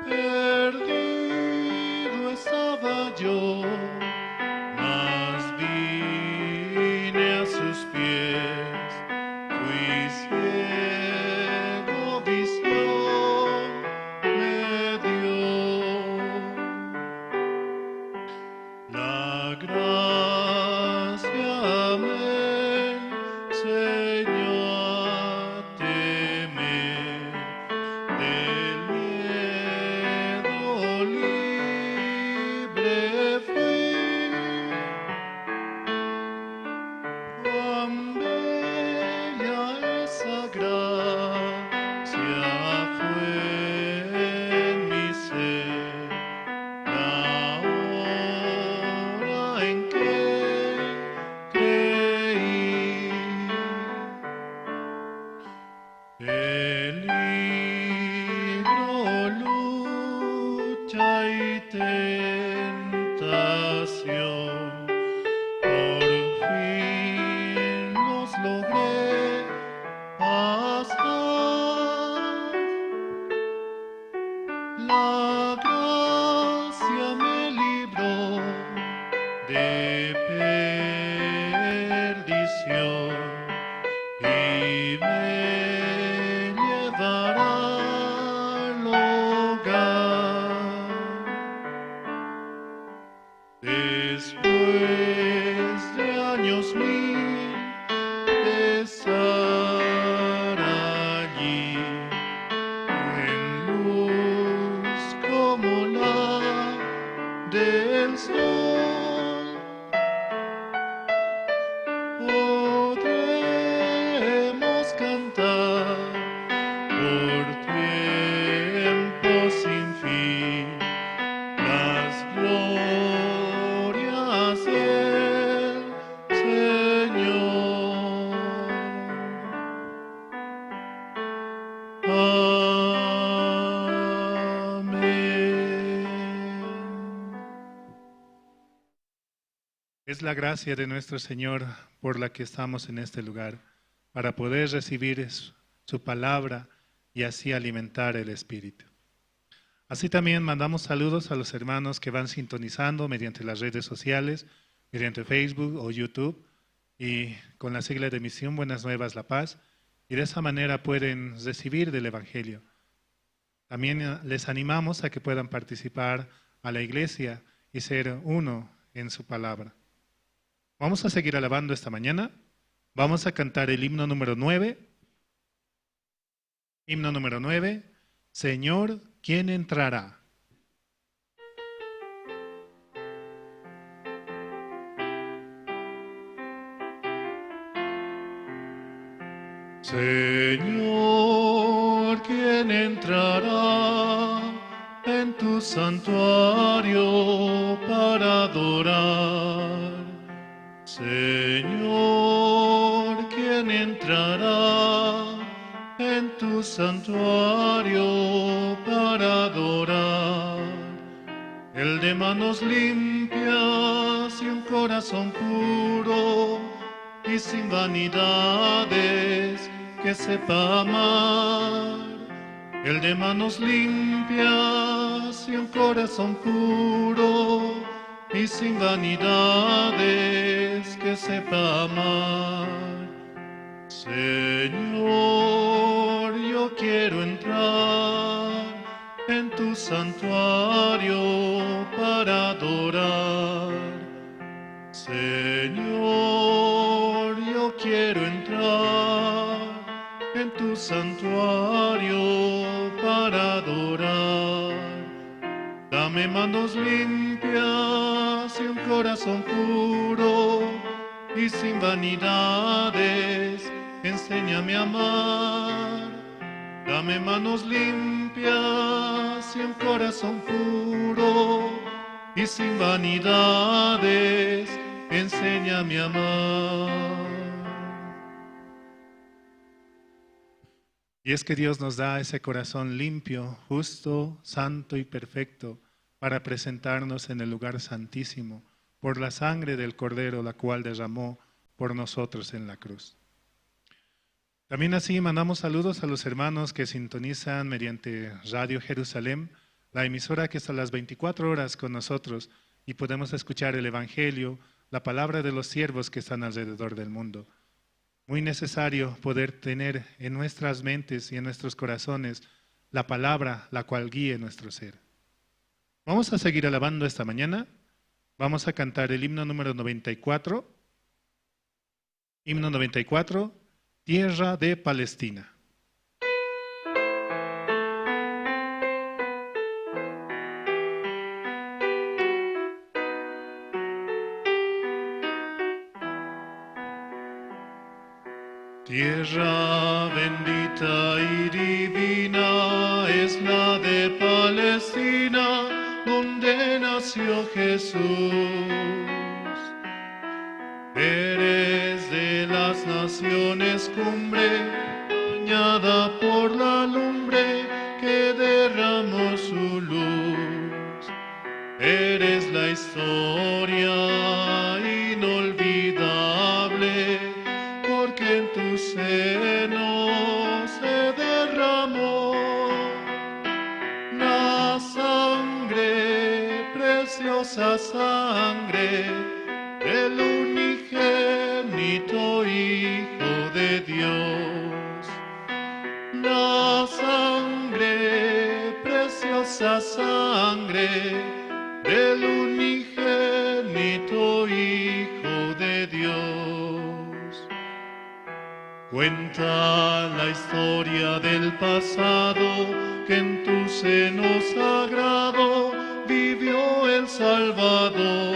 Perdido estaba yo, mas vine a sus pies. Fui ciego, visión me dio. La gracia me enseñó a temer, del miedo libre fui. Cuán bella esa gracia fue en mi ser, la hora en que creí. Peligro, lucha y tentación, por fin los logré pasar. La gracia me libró de perdición y me llevará al hogar. Después de años mil de estar allí, en luz como la del sol, podremos cantar por tiempo sin fin las glorias del Señor. Amén. Es la gracia de nuestro Señor por la que estamos en este lugar, para poder recibir su palabra y así alimentar el Espíritu. Así también mandamos saludos a los hermanos que van sintonizando mediante las redes sociales, mediante Facebook o YouTube, y con la sigla de Misión Buenas Nuevas La Paz, y de esa manera pueden recibir del Evangelio. También les animamos a que puedan participar a la iglesia y ser uno en su palabra. Vamos a seguir alabando esta mañana. Vamos a cantar el himno número 9. Himno número 9. Señor, ¿quién entrará? Señor, ¿quién entrará en tu santuario para adorar? Señor, ¿quién entrará en tu santuario para adorar? El de manos limpias y un corazón puro, y sin vanidades, que sepa amar. El de manos limpias y un corazón puro, y sin vanidades, que sepa amar. Señor, yo quiero entrar en tu santuario para adorar. Señor, yo quiero entrar en tu santuario para adorar. Dame manos limpias y un corazón puro, y sin vanidades, enséñame a amar. Dame manos limpias y un corazón puro, y sin vanidades, enséñame a amar. Y es que Dios nos da ese corazón limpio, justo, santo y perfecto para presentarnos en el lugar santísimo por la sangre del Cordero, la cual derramó por nosotros en la cruz. También así mandamos saludos a los hermanos que sintonizan mediante Radio Jerusalén la emisora que está a las 24 horas con nosotros y podemos escuchar el Evangelio, la palabra de los siervos que están alrededor del mundo. Muy necesario poder tener en nuestras mentes y en nuestros corazones la palabra la cual guíe nuestro ser. Vamos a seguir alabando esta mañana. Vamos a cantar el himno número 94. Himno 94, Tierra de Palestina. Tierra bendita y divina es la de Palestina, donde nació Jesús. Eres de las naciones cumbre, bañada por la lumbre que derramó su luz. Eres la historia inolvidable, porque en tu seno se derramó la sangre, preciosa sangre del unigénito Hijo de Dios. La sangre, preciosa sangre del unigénito Hijo de Dios. Cuenta la historia del pasado, que en tu seno sagrado vivió el Salvador.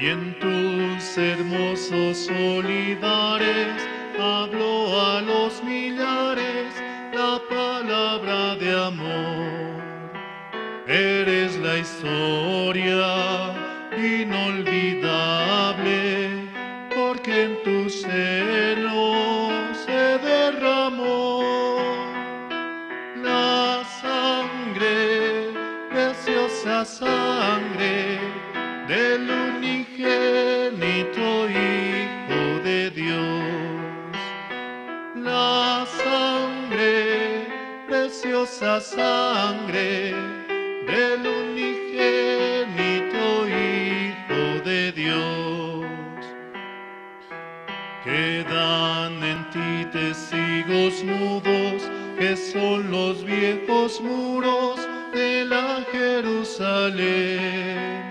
Y en tus hermosos olivares habló a los millares la palabra de amor. Eres la historia inolvidable, porque en tu seno se derramó la sangre, preciosa sangre del unigénito Hijo de Dios. La sangre, preciosa sangre del unigénito Hijo de Dios. Quedan en ti testigos mudos, que son los viejos muros de la Jerusalén.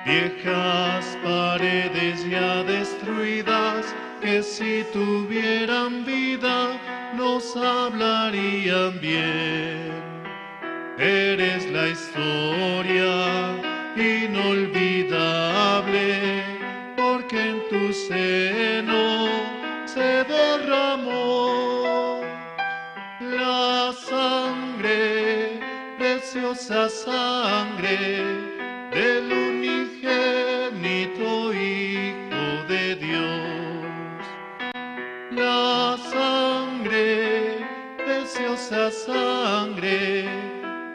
Viejas paredes ya destruidas, que si tuvieran vida nos hablarían bien. Eres la historia inolvidable, porque en tu seno se derramó la sangre, preciosa sangre del unigénito Hijo de Dios. La sangre, preciosa sangre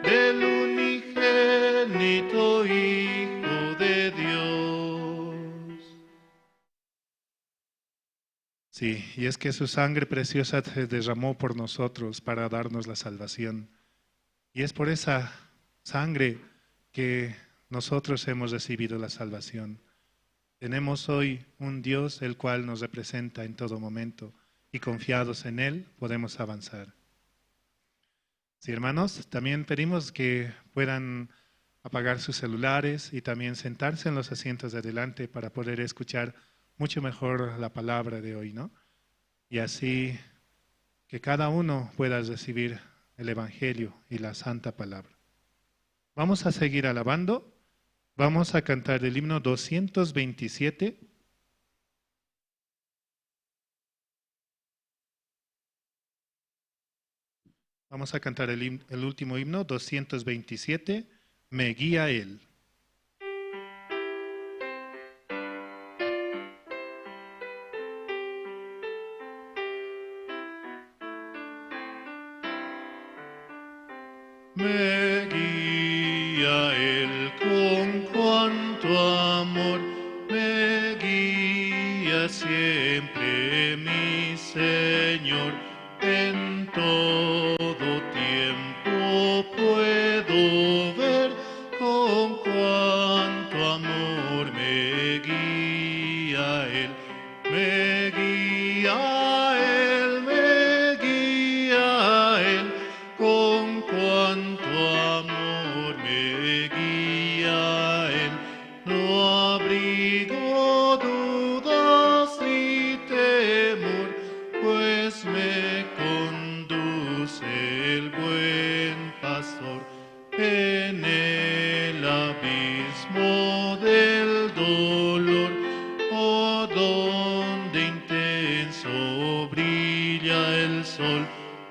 del unigénito Hijo de Dios. Sí, y es que su sangre preciosa se derramó por nosotros para darnos la salvación. Y es por esa sangre que nosotros hemos recibido la salvación. Tenemos hoy un Dios el cual nos representa en todo momento y confiados en Él podemos avanzar. Sí, hermanos, también pedimos que puedan apagar sus celulares y también sentarse en los asientos de adelante para poder escuchar mucho mejor la palabra de hoy, ¿no? Y así que cada uno pueda recibir el Evangelio y la Santa Palabra. Vamos a seguir alabando. Vamos a cantar el himno 227. Vamos a cantar el último himno, 227, Me guía Él. Me guía Él con cuanto amor, me guía siempre mi Señor en todo tiempo.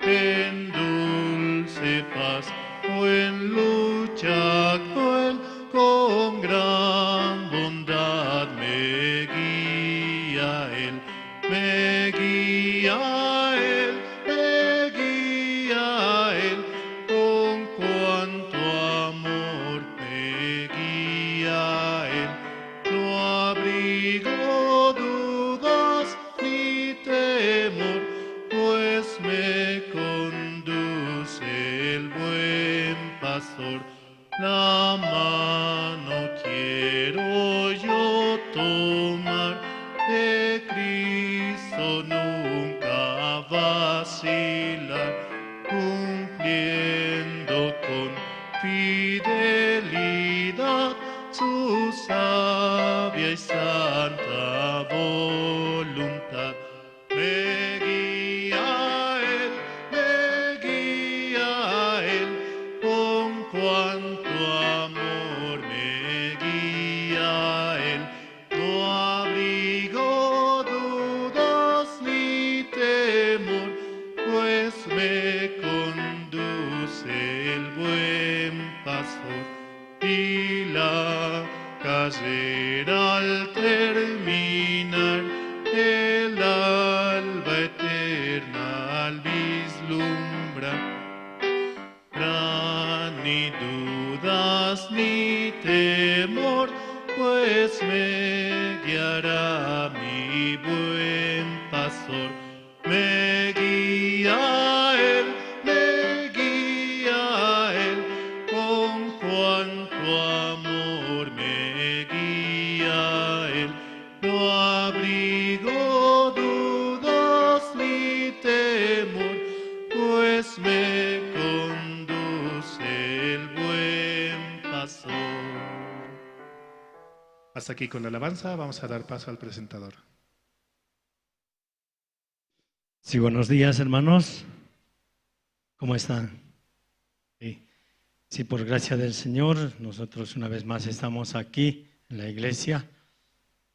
En dulce paz o en lucha cruel, con gran bondad me guía Él, me guía Él, me guía Él, con cuanto amor me guía Él. No abrigo dudas ni temor, pues me conduce el buen pastor. La mano quiero yo tomar de Cristo, nunca vacilar, cumpliendo con fidelidad su sabia y santa voluntad. Me guía Él, me guía Él, con cuanto amor me guía Él. No abrigo dudas ni temor, pues me conduce el buen pastor. Y la carrera al terminar, el alba eterna al vislumbrar, ni dudas ni temor, pues me guiará mi buen pastor. Me guía Él, me guía Él, con cuanto amor me guía Él. No abrigo dudas ni temor, pues me conduce el buen pastor. Hasta aquí con la alabanza, vamos a dar paso al presentador. Sí, buenos días, hermanos. ¿Cómo están? Sí. Sí, por gracia del Señor, nosotros una vez más estamos aquí en la iglesia.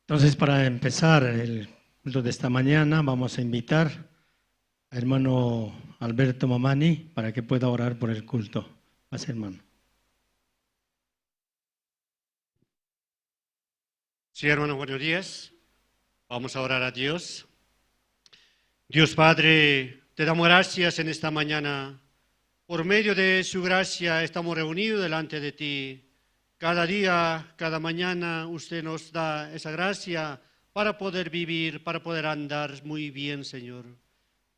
Entonces, para empezar el culto de esta mañana, vamos a invitar al hermano Alberto Mamani para que pueda orar por el culto. Pase, hermano. Sí, hermano, buenos días. Vamos a orar a Dios. Dios Padre, te damos gracias en esta mañana. Por medio de su gracia estamos reunidos delante de ti. Cada día, cada mañana, usted nos da esa gracia para poder vivir, para poder andar muy bien, Señor.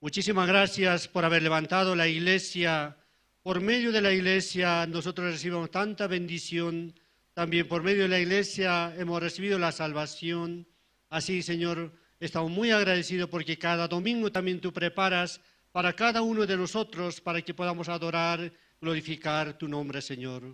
Muchísimas gracias por haber levantado la iglesia. Por medio de la iglesia nosotros recibimos tanta bendición. También por medio de la iglesia hemos recibido la salvación. Así, Señor, estamos muy agradecidos porque cada domingo también tú preparas para cada uno de nosotros para que podamos adorar, glorificar tu nombre, Señor.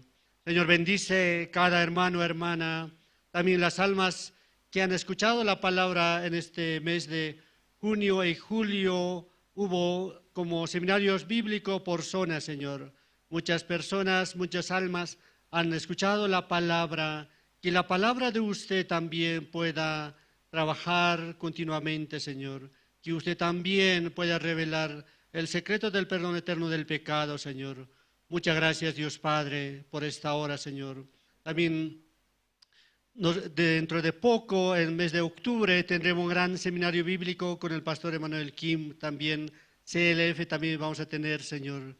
Señor, bendice cada hermano, hermana, también las almas que han escuchado la palabra en este mes de junio y julio. Hubo como seminarios bíblicos por zona, Señor. Muchas personas, muchas almas han escuchado la palabra, que la palabra de usted también pueda trabajar continuamente, Señor. Que usted también pueda revelar el secreto del perdón eterno del pecado, Señor. Muchas gracias, Dios Padre, por esta hora, Señor. También dentro de poco, en el mes de octubre, tendremos un gran seminario bíblico con el pastor Emanuel Kim, también CLF también vamos a tener, Señor.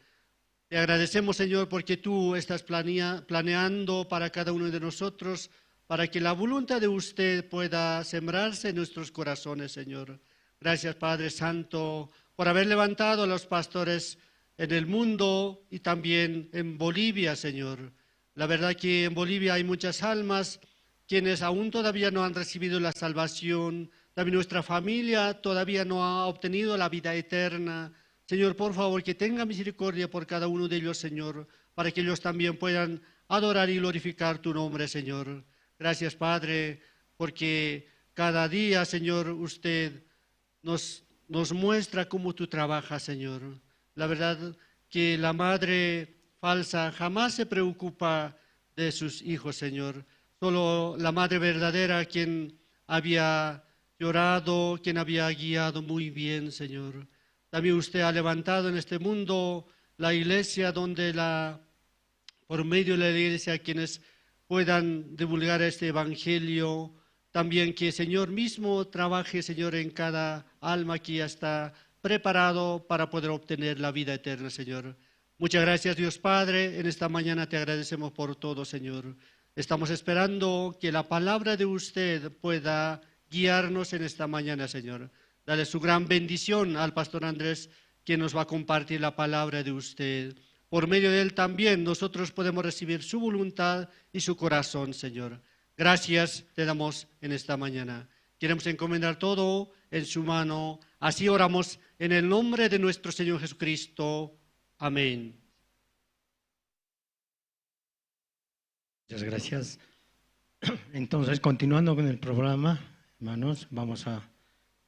Te agradecemos, Señor, porque tú estás planeando para cada uno de nosotros, para que la voluntad de usted pueda sembrarse en nuestros corazones, Señor. Gracias, Padre Santo, por haber levantado a los pastores en el mundo y también en Bolivia, Señor. La verdad que en Bolivia hay muchas almas quienes aún todavía no han recibido la salvación. También nuestra familia todavía no ha obtenido la vida eterna. Señor, por favor, que tenga misericordia por cada uno de ellos, Señor, para que ellos también puedan adorar y glorificar tu nombre, Señor. Gracias, Padre, porque cada día, Señor, usted nos muestra cómo tú trabajas, Señor. La verdad que la madre falsa jamás se preocupa de sus hijos, Señor. Solo la madre verdadera, quien había llorado, quien había guiado muy bien, Señor. También usted ha levantado en este mundo la iglesia donde por medio de la iglesia quienes puedan divulgar este evangelio. También que el Señor mismo trabaje, Señor, en cada alma que ya está preparado para poder obtener la vida eterna, Señor. Muchas gracias, Dios Padre. En esta mañana te agradecemos por todo, Señor. Estamos esperando que la palabra de usted pueda guiarnos en esta mañana, Señor. Dale su gran bendición al pastor Andrés, quien nos va a compartir la palabra de usted. Por medio de él también nosotros podemos recibir su voluntad y su corazón, Señor. Gracias te damos en esta mañana. Queremos encomendar todo en su mano. Así oramos en el nombre de nuestro Señor Jesucristo. Amén. Muchas gracias. Entonces, continuando con el programa, hermanos, vamos a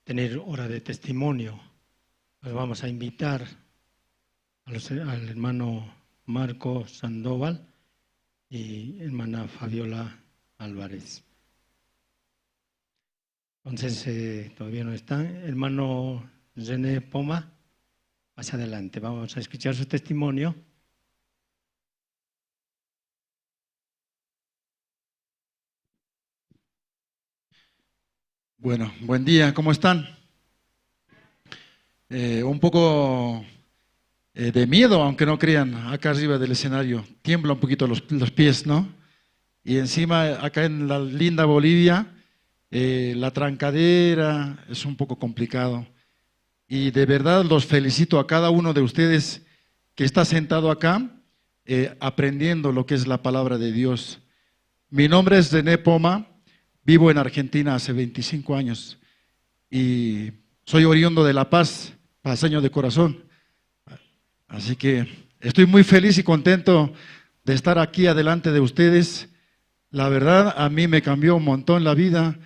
tener hora de testimonio. Los vamos a invitar al hermano Marco Sandoval y hermana Fabiola Álvarez. Entonces, todavía no están. Hermano René Poma, más adelante. Vamos a escuchar su testimonio. Bueno, buen día, ¿cómo están? Un poco de miedo, aunque no crean, acá arriba del escenario. Tiembla un poquito los pies, ¿no? Y encima, acá en la linda Bolivia, la trancadera es un poco complicado. Y de verdad los felicito a cada uno de ustedes que está sentado acá, aprendiendo lo que es la palabra de Dios. Mi nombre es René Poma, vivo en Argentina hace 25 años y soy oriundo de La Paz, paseño de corazón. Así que estoy muy feliz y contento de estar aquí adelante de ustedes. La verdad, a mí me cambió un montón la vida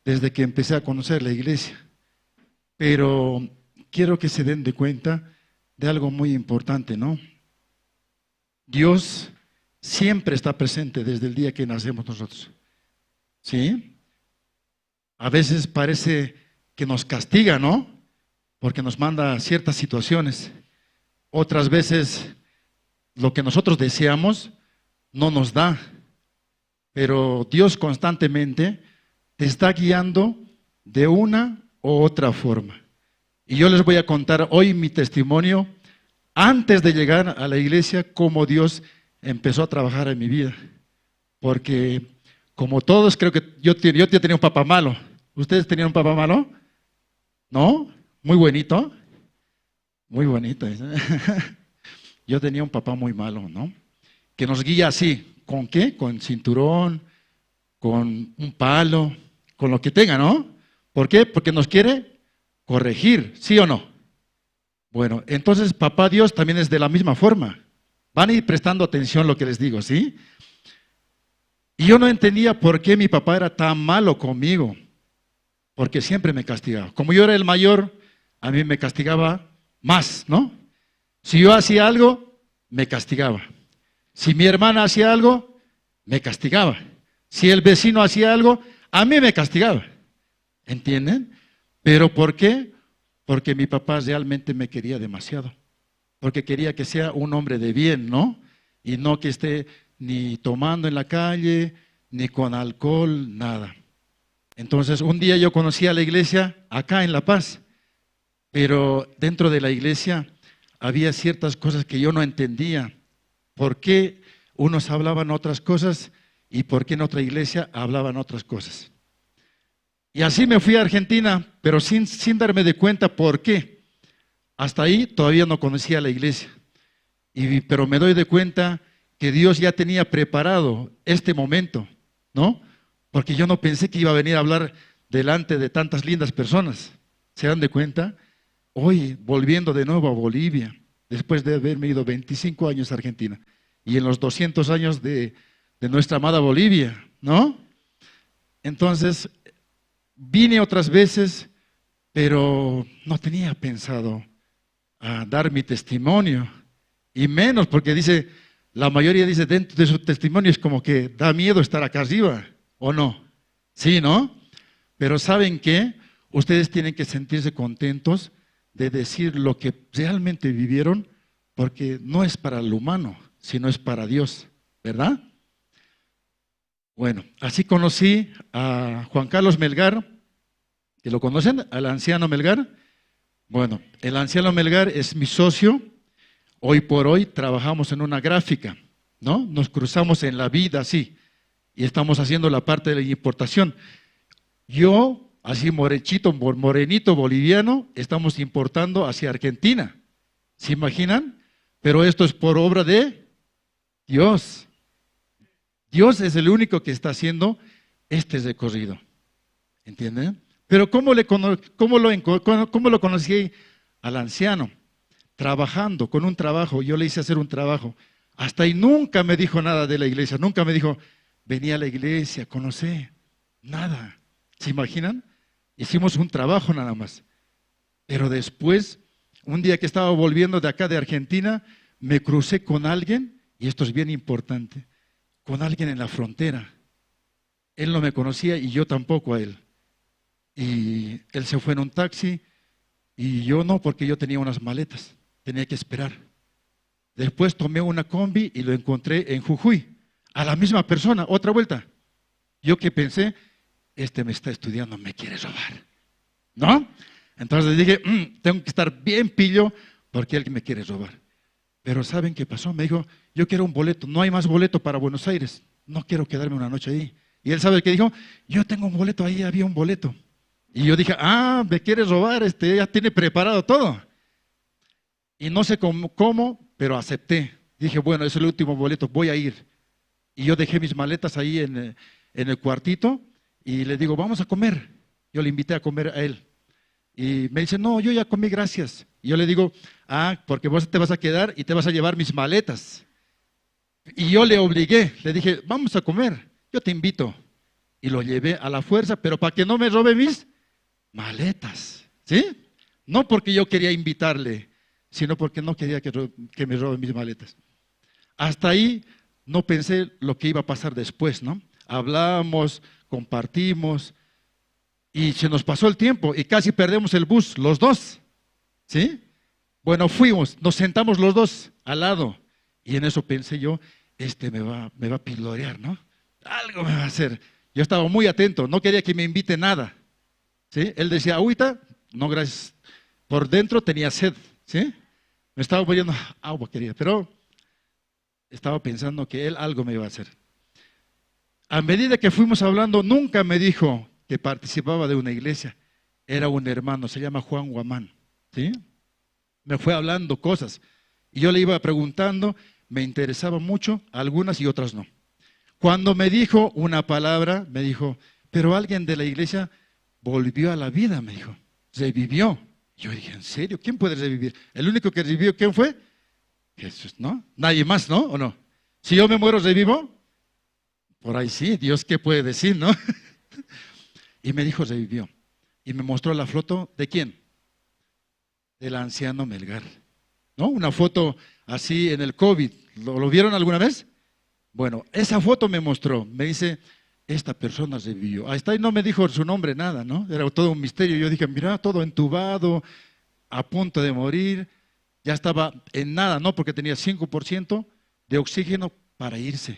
desde que empecé a conocer la iglesia. Pero quiero que se den de cuenta de algo muy importante, ¿no? Dios siempre está presente desde el día que nacemos nosotros, ¿sí? A veces parece que nos castiga, ¿no? Porque nos manda ciertas situaciones. Otras veces lo que nosotros deseamos no nos da. Pero Dios constantemente te está guiando de una u otra forma. Y yo les voy a contar hoy mi testimonio antes de llegar a la iglesia, cómo Dios empezó a trabajar en mi vida. Porque como todos, creo que yo tenía un papá malo. ¿Ustedes tenían un papá malo? ¿No? Muy buenito. Muy bonito. Yo tenía un papá muy malo, ¿no? Que nos guía así. ¿Con qué? Con cinturón, con un palo, con lo que tenga, ¿no? ¿Por qué? Porque nos quiere corregir, ¿sí o no? Bueno, entonces papá Dios también es de la misma forma. Van a ir prestando atención a lo que les digo, ¿sí? Y yo no entendía por qué mi papá era tan malo conmigo, porque siempre me castigaba. Como yo era el mayor, a mí me castigaba más, ¿no? Si yo hacía algo, me castigaba. Si mi hermana hacía algo, me castigaba. Si el vecino hacía algo, a mí me castigaba. ¿Entienden? ¿Pero por qué? Porque mi papá realmente me quería demasiado. Porque quería que sea un hombre de bien, ¿no? Y no que esté ni tomando en la calle, ni con alcohol, nada. Entonces, un día yo conocí a la iglesia acá en La Paz, pero dentro de la iglesia había ciertas cosas que yo no entendía. ¿Por qué unos hablaban otras cosas y por qué en otra iglesia hablaban otras cosas? Y así me fui a Argentina, pero sin darme de cuenta por qué. Hasta ahí todavía no conocía la iglesia. Pero me doy de cuenta que Dios ya tenía preparado este momento, ¿no? Porque yo no pensé que iba a venir a hablar delante de tantas lindas personas. ¿Se dan de cuenta? Hoy, volviendo de nuevo a Bolivia, después de haberme ido 25 años a Argentina, y en los 200 años de nuestra amada Bolivia, ¿no? Entonces, vine otras veces, pero no tenía pensado a dar mi testimonio, y menos porque dice, la mayoría dice, dentro de su testimonio es como que da miedo estar acá arriba, ¿o no? Sí, ¿no? Pero ¿saben qué? Ustedes tienen que sentirse contentos de decir lo que realmente vivieron, porque no es para el humano, sino es para Dios, ¿verdad? Bueno, así conocí a Juan Carlos Melgar, que lo conocen, al anciano Melgar. Bueno, el anciano Melgar es mi socio. Hoy por hoy trabajamos en una gráfica, ¿no? Nos cruzamos en la vida así y estamos haciendo la parte de la importación. Yo, así morechito, morenito boliviano, estamos importando hacia Argentina. ¿Se imaginan? Pero esto es por obra de Dios. Dios es el único que está haciendo este recorrido. ¿Entienden? Pero ¿cómo lo conocí al anciano? Trabajando, con un trabajo. Yo le hice hacer un trabajo. Hasta ahí nunca me dijo nada de la iglesia. Nunca me dijo, vení a la iglesia, conocé. Nada. ¿Se imaginan? Hicimos un trabajo nada más. Pero después, un día que estaba volviendo de acá de Argentina, me crucé con alguien, y esto es bien importante, con alguien en la frontera. Él no me conocía y yo tampoco a él. Y él se fue en un taxi y yo no, porque yo tenía unas maletas, tenía que esperar. Después tomé una combi y lo encontré en Jujuy, a la misma persona, otra vuelta. Yo que pensé, este me está estudiando, me quiere robar, ¿no? Entonces dije, tengo que estar bien pillo porque él me quiere robar. Pero ¿saben qué pasó? Me dijo, yo quiero un boleto, no hay más boleto para Buenos Aires, no quiero quedarme una noche ahí. Y él sabe qué dijo, yo tengo un boleto, ahí había un boleto. Y yo dije, ah, me quiere robar, ya tiene preparado todo. Y no sé cómo, pero acepté. Dije, bueno, es el último boleto, voy a ir. Y yo dejé mis maletas ahí en el cuartito y le digo, vamos a comer. Yo le invité a comer a él. Y me dice, no, yo ya comí, gracias. Y yo le digo, ah, porque vos te vas a quedar y te vas a llevar mis maletas. Y yo le obligué, le dije, vamos a comer, yo te invito. Y lo llevé a la fuerza, pero para que no me robe mis maletas, ¿sí? No porque yo quería invitarle, sino porque no quería que me roben mis maletas. Hasta ahí no pensé lo que iba a pasar después, ¿no? Hablamos, compartimos, y se nos pasó el tiempo y casi perdemos el bus, los dos, ¿sí? Bueno, fuimos, nos sentamos los dos al lado, y en eso pensé yo, este me va a pilorear, ¿no? Algo me va a hacer. Yo estaba muy atento, no quería que me invite nada, ¿sí? Él decía, agüita, no, gracias. Por dentro tenía sed, ¿sí? Me estaba poniendo agua, quería, pero estaba pensando que él algo me iba a hacer. A medida que fuimos hablando, nunca me dijo que participaba de una iglesia. Era un hermano, se llama Juan Guamán, ¿sí? Me fue hablando cosas y yo le iba preguntando, me interesaba mucho, algunas y otras no. Cuando me dijo una palabra, me dijo, pero alguien de la iglesia volvió a la vida, me dijo, revivió. Yo dije, ¿en serio? ¿Quién puede revivir? El único que revivió, ¿quién fue? Jesús, ¿no? Nadie más, ¿no? ¿O no? Si yo me muero, ¿revivo? Por ahí sí, Dios, ¿qué puede decir, no? Y me dijo, revivió. Y me mostró la foto, ¿de quién? Del anciano Melgar, ¿no? Una foto así en el COVID. ¿Lo vieron alguna vez? Bueno, esa foto me mostró, me dice, esta persona revivió. Ahí está, y no me dijo su nombre, nada, ¿no? Era todo un misterio. Yo dije, mira, todo entubado, a punto de morir, ya estaba en nada, ¿no? Porque tenía 5% de oxígeno para irse,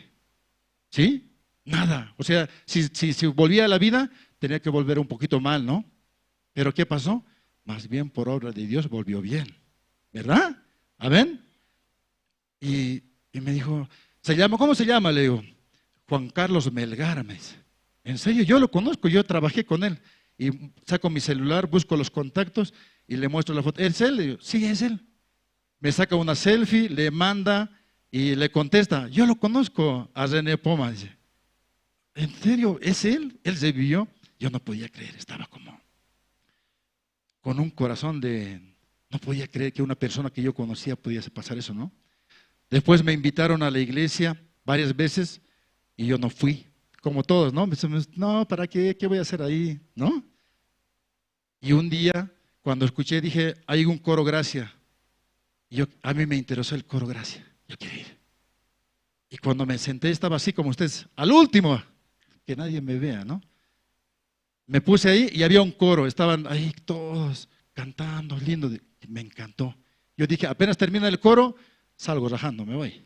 ¿sí? Nada, o sea, si volvía a la vida, tenía que volver un poquito mal, ¿no? Pero ¿qué pasó? Más bien por obra de Dios volvió bien, ¿verdad? ¿Amén? Y me dijo, ¿se llama? ¿Cómo se llama? Le digo, Juan Carlos Melgar, me dice. En serio, yo lo conozco, yo trabajé con él. Y saco mi celular, busco los contactos y le muestro la foto. ¿Es él? Le digo, sí, es él. Me saca una selfie, le manda y le contesta, yo lo conozco a René Poma. Dice, ¿en serio? ¿Es él? ¿Él se vivió? Yo no podía creer, estaba como con un corazón de... No podía creer que una persona que yo conocía podía pasar eso, ¿no? Después me invitaron a la iglesia varias veces y yo no fui, como todos, ¿no? No, ¿para qué? ¿Qué voy a hacer ahí? ¿No? Y un día, cuando escuché, dije, hay un coro Gracia. Y yo, a mí me interesó el coro Gracia, yo quería ir. Y cuando me senté, estaba así como ustedes, al último, que nadie me vea, ¿no? Me puse ahí y había un coro, estaban ahí todos Cantando, lindo, me encantó. Yo dije, apenas termina el coro, salgo rajando, me voy.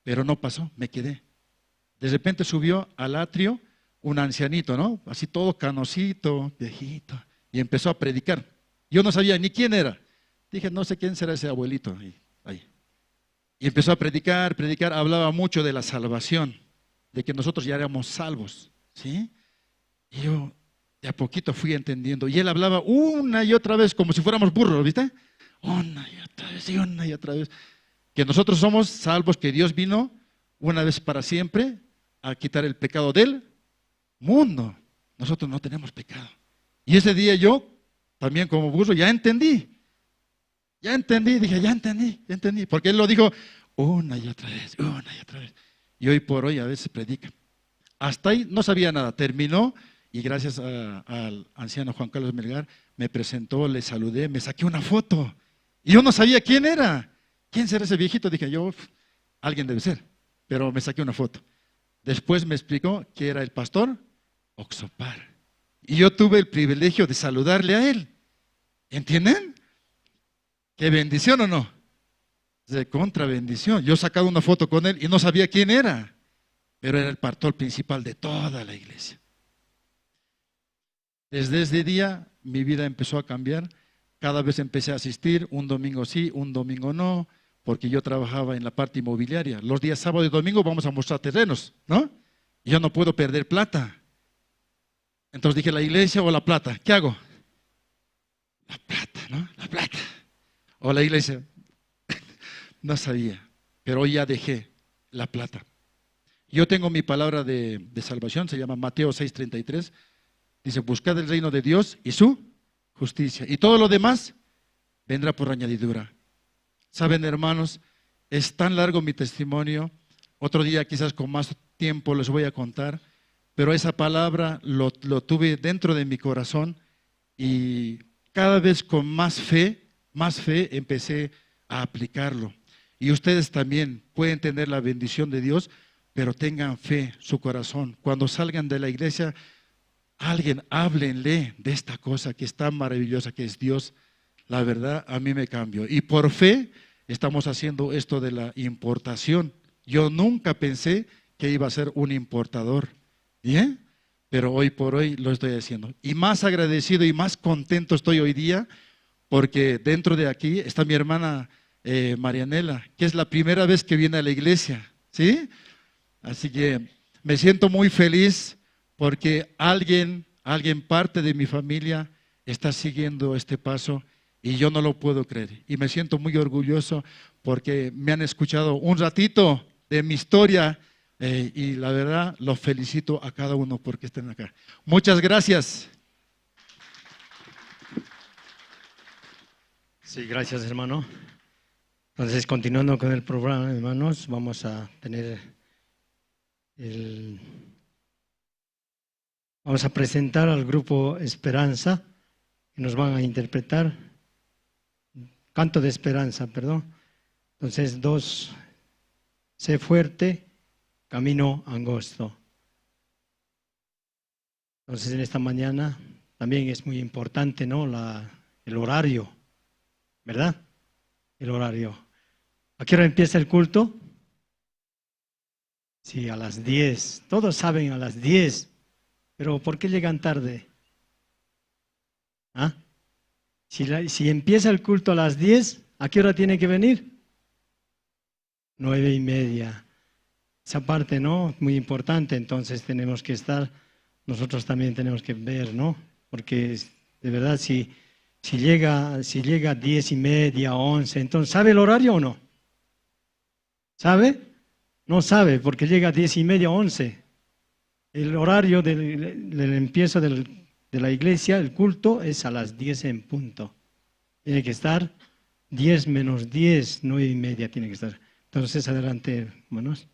Pero no pasó, me quedé. De repente subió al atrio un ancianito, ¿no? Así todo canosito, viejito, y empezó a predicar. Yo no sabía ni quién era. Dije, no sé quién será ese abuelito. Ahí. Y empezó a predicar, predicar, hablaba mucho de la salvación, de que nosotros ya éramos salvos, ¿sí? Y yo de a poquito fui entendiendo. Y él hablaba una y otra vez, como si fuéramos burros, ¿viste? Una y otra vez, y una y otra vez. Que nosotros somos salvos, que Dios vino una vez para siempre a quitar el pecado del mundo. Nosotros no tenemos pecado. Y ese día yo, también como burro, ya entendí. Ya entendí, dije, ya entendí, ya entendí. Porque él lo dijo una y otra vez, una y otra vez. Y hoy por hoy a veces predica. Hasta ahí no sabía nada. Terminó y gracias al anciano Juan Carlos Melgar me presentó, le saludé, me saqué una foto. Y yo no sabía quién era. ¿Quién será ese viejito? Dije yo, alguien debe ser. Pero me saqué una foto. Después me explicó que era el pastor Oxopar. Y yo tuve el privilegio de saludarle a él. ¿Entienden? ¿Qué bendición o no? De contra bendición. Yo he sacado una foto con él y no sabía quién era, pero era el pastor principal de toda la iglesia. Desde ese día mi vida empezó a cambiar. Cada vez empecé a asistir, un domingo sí, un domingo no, porque yo trabajaba en la parte inmobiliaria. Los días sábado y domingo vamos a mostrar terrenos, ¿no? Y yo no puedo perder plata. Entonces dije, ¿la iglesia o la plata? ¿Qué hago? La plata, ¿no? La plata. O la iglesia. No sabía, pero hoy ya dejé la plata. Yo tengo mi palabra de salvación, se llama Mateo 6:33. Dice, buscad el reino de Dios y su justicia. Y todo lo demás vendrá por añadidura. Saben, hermanos, es tan largo mi testimonio. Otro día quizás con más tiempo les voy a contar. Pero esa palabra lo tuve dentro de mi corazón y cada vez con más fe empecé a aplicarlo. Y ustedes también pueden tener la bendición de Dios, pero tengan fe su corazón. Cuando salgan de la iglesia, alguien háblenle de esta cosa que es tan maravillosa, que es Dios. La verdad, a mí me cambió. Y por fe estamos haciendo esto de la importación. Yo nunca pensé que iba a ser un importador. ¿Bien? Pero hoy por hoy lo estoy haciendo. Y más agradecido y más contento estoy hoy día, porque dentro de aquí está mi hermana Marianela, que es la primera vez que viene a la iglesia, ¿sí? Así que me siento muy feliz porque alguien parte de mi familia está siguiendo este paso y yo no lo puedo creer. Y me siento muy orgulloso porque me han escuchado un ratito de mi historia. Y la verdad, los felicito a cada uno porque estén acá. Muchas gracias. Sí, gracias, hermano. Entonces, continuando con el programa, hermanos, vamos a tener vamos a presentar al grupo Esperanza, que nos van a interpretar Canto de Esperanza, perdón. Entonces, 2, sé fuerte, camino angosto. Entonces, en esta mañana también es muy importante, ¿no? El horario, ¿verdad? El horario. ¿A qué hora empieza el culto? Sí, a las 10. Todos saben a las 10. Pero ¿por qué llegan tarde? ¿Ah? Si empieza el culto a las 10, ¿a qué hora tiene que venir? 9:30. Esa parte, ¿no? Muy importante, entonces tenemos que estar, nosotros también tenemos que ver, ¿no? Porque de verdad, si llega 10:30, 11, entonces, ¿sabe el horario o no? ¿Sabe? No sabe, porque llega 10:30, 11. El horario del empiezo de la iglesia, el culto, es a las 10 en punto. Tiene que estar 10 menos 10, 9:30 tiene que estar. Entonces, adelante, hermanos.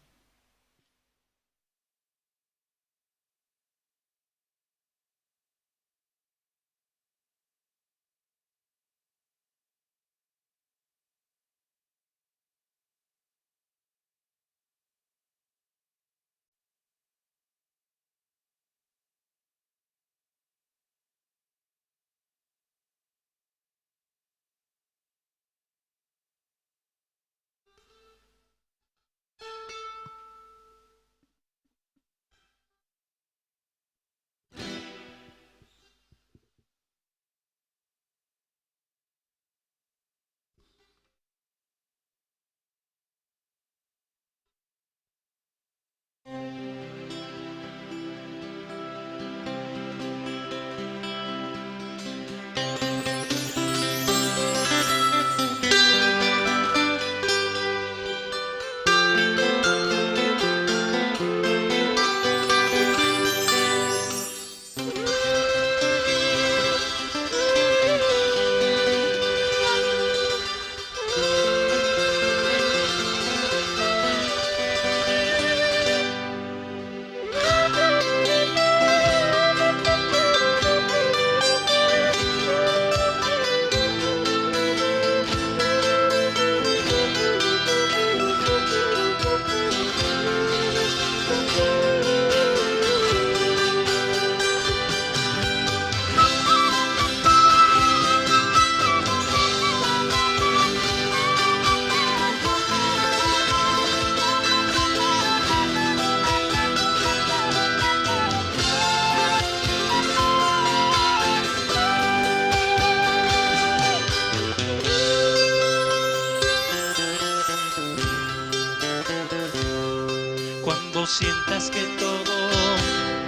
Sientas que todo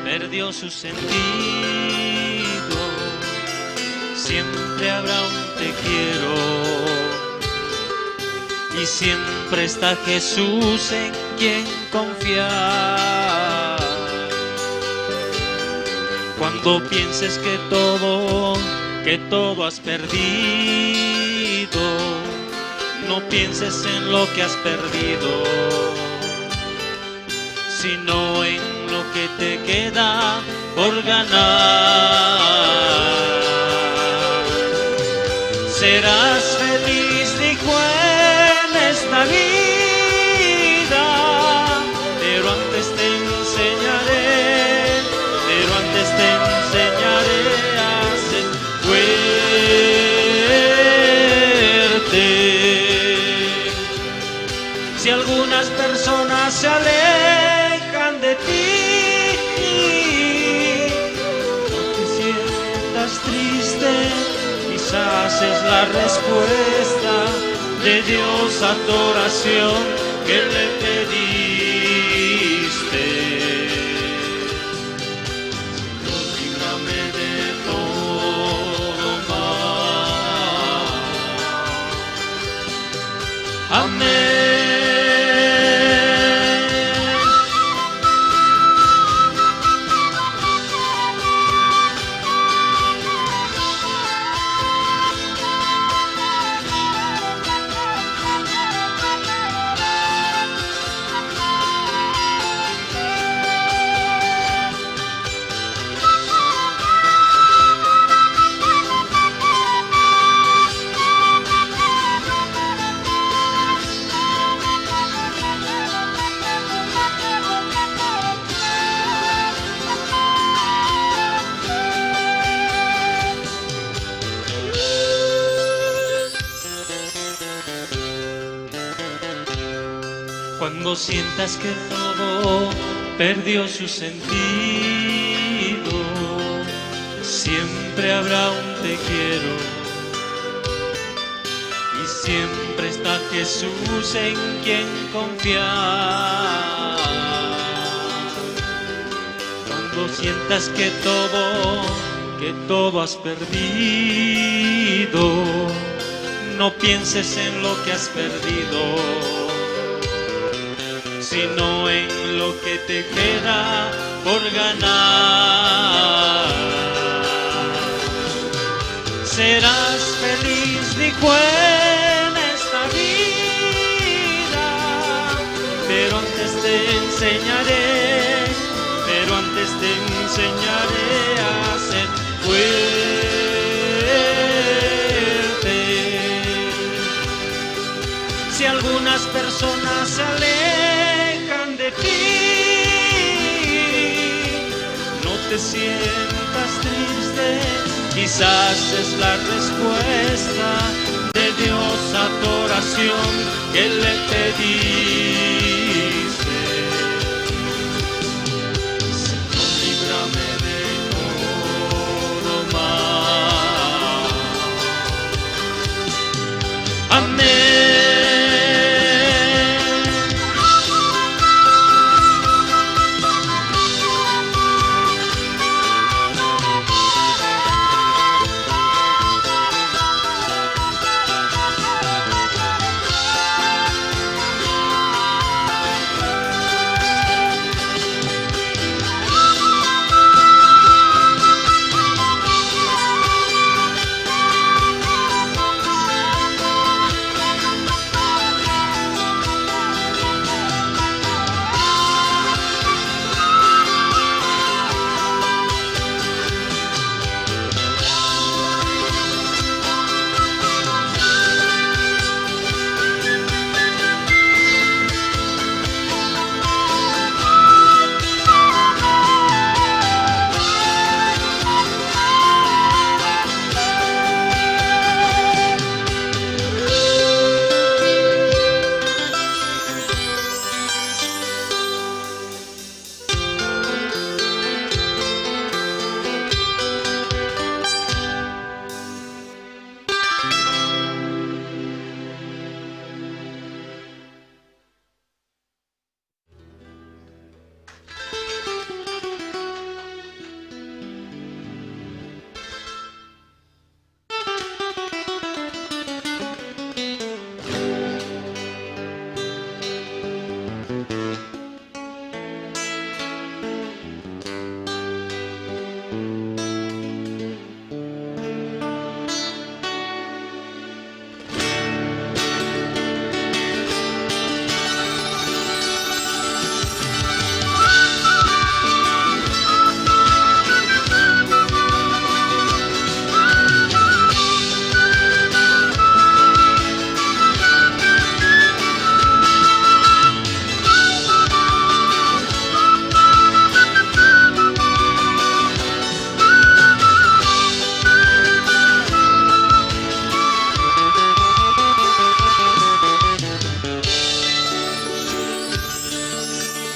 perdió su sentido, siempre habrá un te quiero y siempre está Jesús en quien confiar. Cuando pienses que todo has perdido, no pienses en lo que has perdido, sino en lo que te queda por ganar. Serás feliz, dijo, en esta vida, pero antes te enseñaré, pero antes te enseñaré a ser fuerte. Si algunas personas se alejan de ti, no te sientas triste, quizás es la respuesta de Dios a tu oración que le pediste. Señor, líbrame de todo mal. Amén. Cuando sientas que todo perdió su sentido, siempre habrá un te quiero y siempre está Jesús en quien confiar. Cuando sientas que todo has perdido, no pienses en lo que has perdido, sino en lo que te queda por ganar. Serás feliz, dijo, en esta vida, pero antes te enseñaré, pero antes te enseñaré a ser fuerte. Si algunas personas se alejan de ti, no te sientas triste, quizás es la respuesta de Dios a tu oración que le pediste. Señor, líbrame de todo mal. Amén.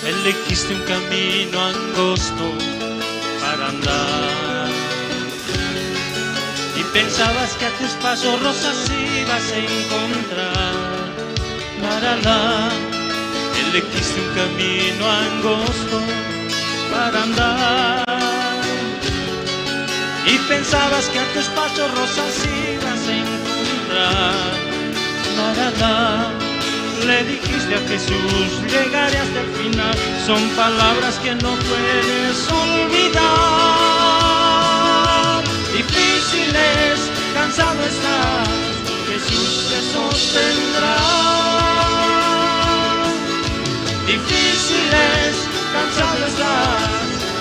Elegiste un camino angosto para andar. Y pensabas que a tus pasos rosas ibas a encontrar. La, la, la. Elegiste un camino angosto para andar. Y pensabas que a tus pasos rosas ibas a encontrar. La, la, la. Le dijiste a Jesús, llegaré hasta el final. Son palabras que no puedes olvidar. Difíciles, cansado estás, Jesús te sostendrá. Difíciles, cansado estás,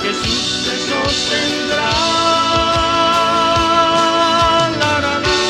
Jesús te sostendrá. La, la, la.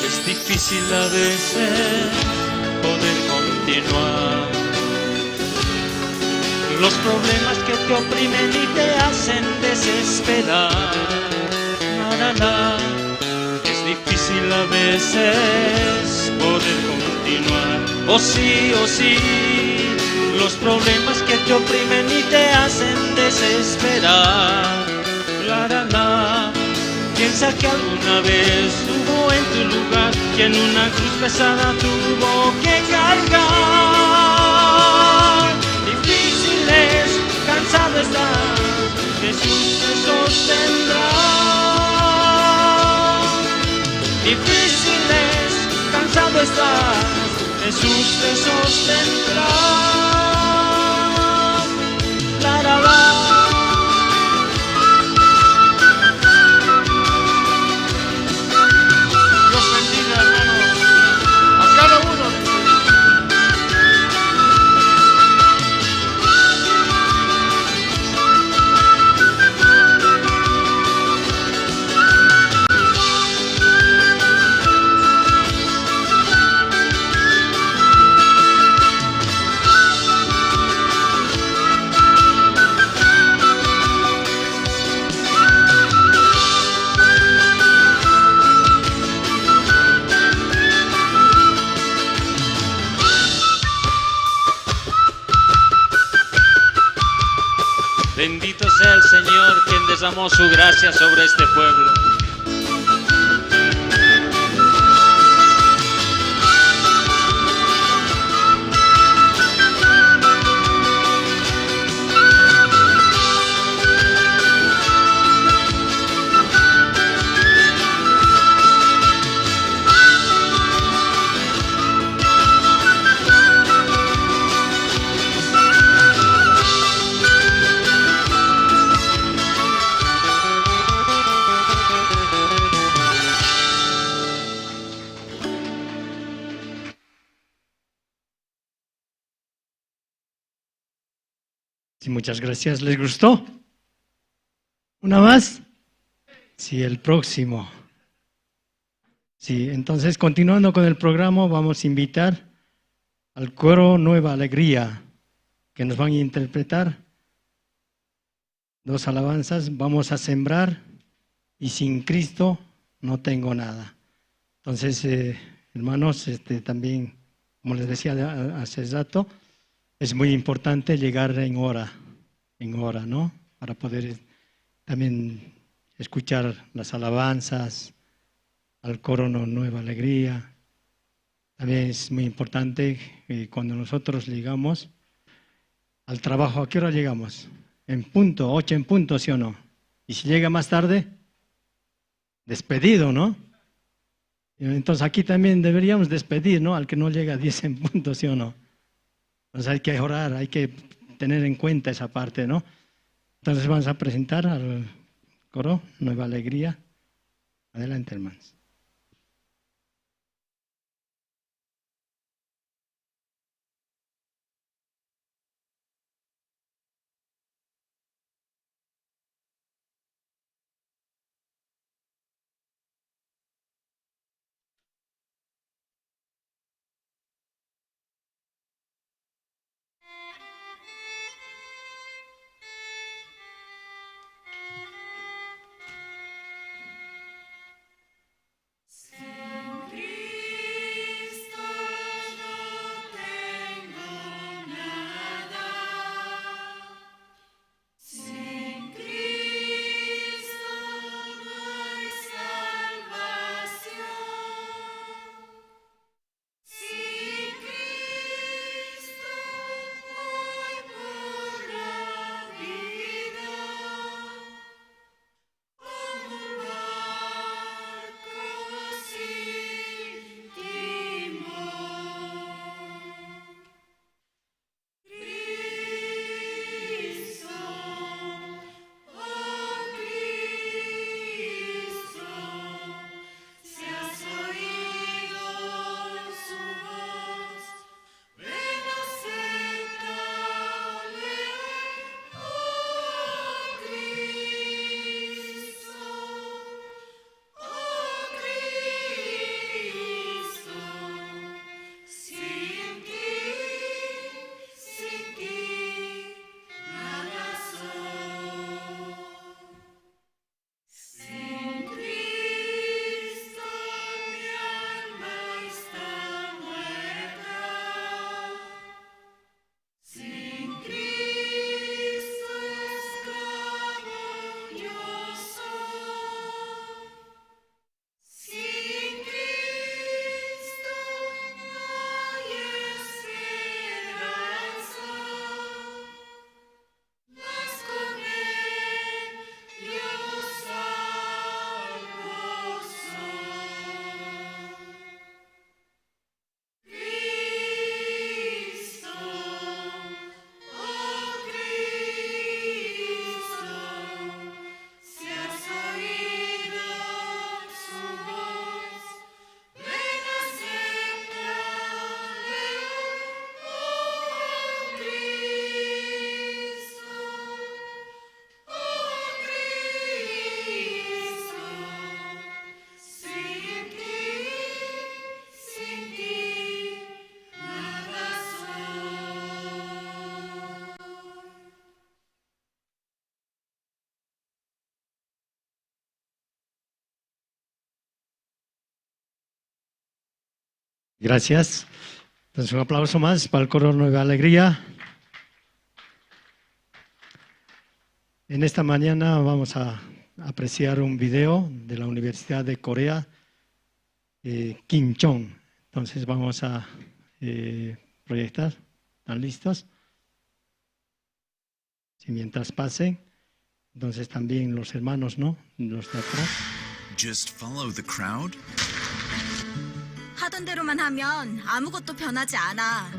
Es difícil a veces poder continuar. Los problemas que te oprimen y te hacen desesperar. Na, na, na. Es difícil a veces poder continuar. Oh sí, oh sí. Los problemas que te oprimen y te hacen desesperar. La, la, la. Piensa que alguna vez hubo en tu lugar quien una cruz pesada tuvo que cargar. Difícil es, cansado estás, Jesús te sostendrá. Difícil es, cansado estás, Jesús te sostendrá. La, la, la. Dios bendiga, hermanos, a cada uno de ustedes. Bendito sea el Señor quien derramó su gracia sobre este pueblo. Sí, muchas gracias. ¿Les gustó? ¿Una más? Sí, el próximo. Sí, entonces continuando con el programa, vamos a invitar al coro Nueva Alegría, que nos van a interpretar dos alabanzas. Vamos a sembrar y sin Cristo no tengo nada. Entonces, hermanos, también, como les decía hace rato, es muy importante llegar en hora, ¿no? Para poder también escuchar las alabanzas, al coro Nueva Alegría. También es muy importante que cuando nosotros llegamos al trabajo, ¿a qué hora llegamos? En punto, 8 en punto, ¿sí o no? Y si llega más tarde, despedido, ¿no? Entonces aquí también deberíamos despedir, ¿no? Al que no llega a 10 en punto, ¿sí o no? Entonces hay que orar, hay que tener en cuenta esa parte, ¿no? Entonces vamos a presentar al coro Nueva Alegría. Adelante, hermanos. Gracias. Entonces un aplauso más para el coro Nueva Alegría. En esta mañana vamos a apreciar un video de la Universidad de Corea, Gimcheon. Entonces vamos a proyectar. ¿Están listos? Si mientras pasen, entonces también los hermanos, ¿no? Los de atrás. Just follow the crowd? 하던 대로만 하면 아무것도 변하지 않아.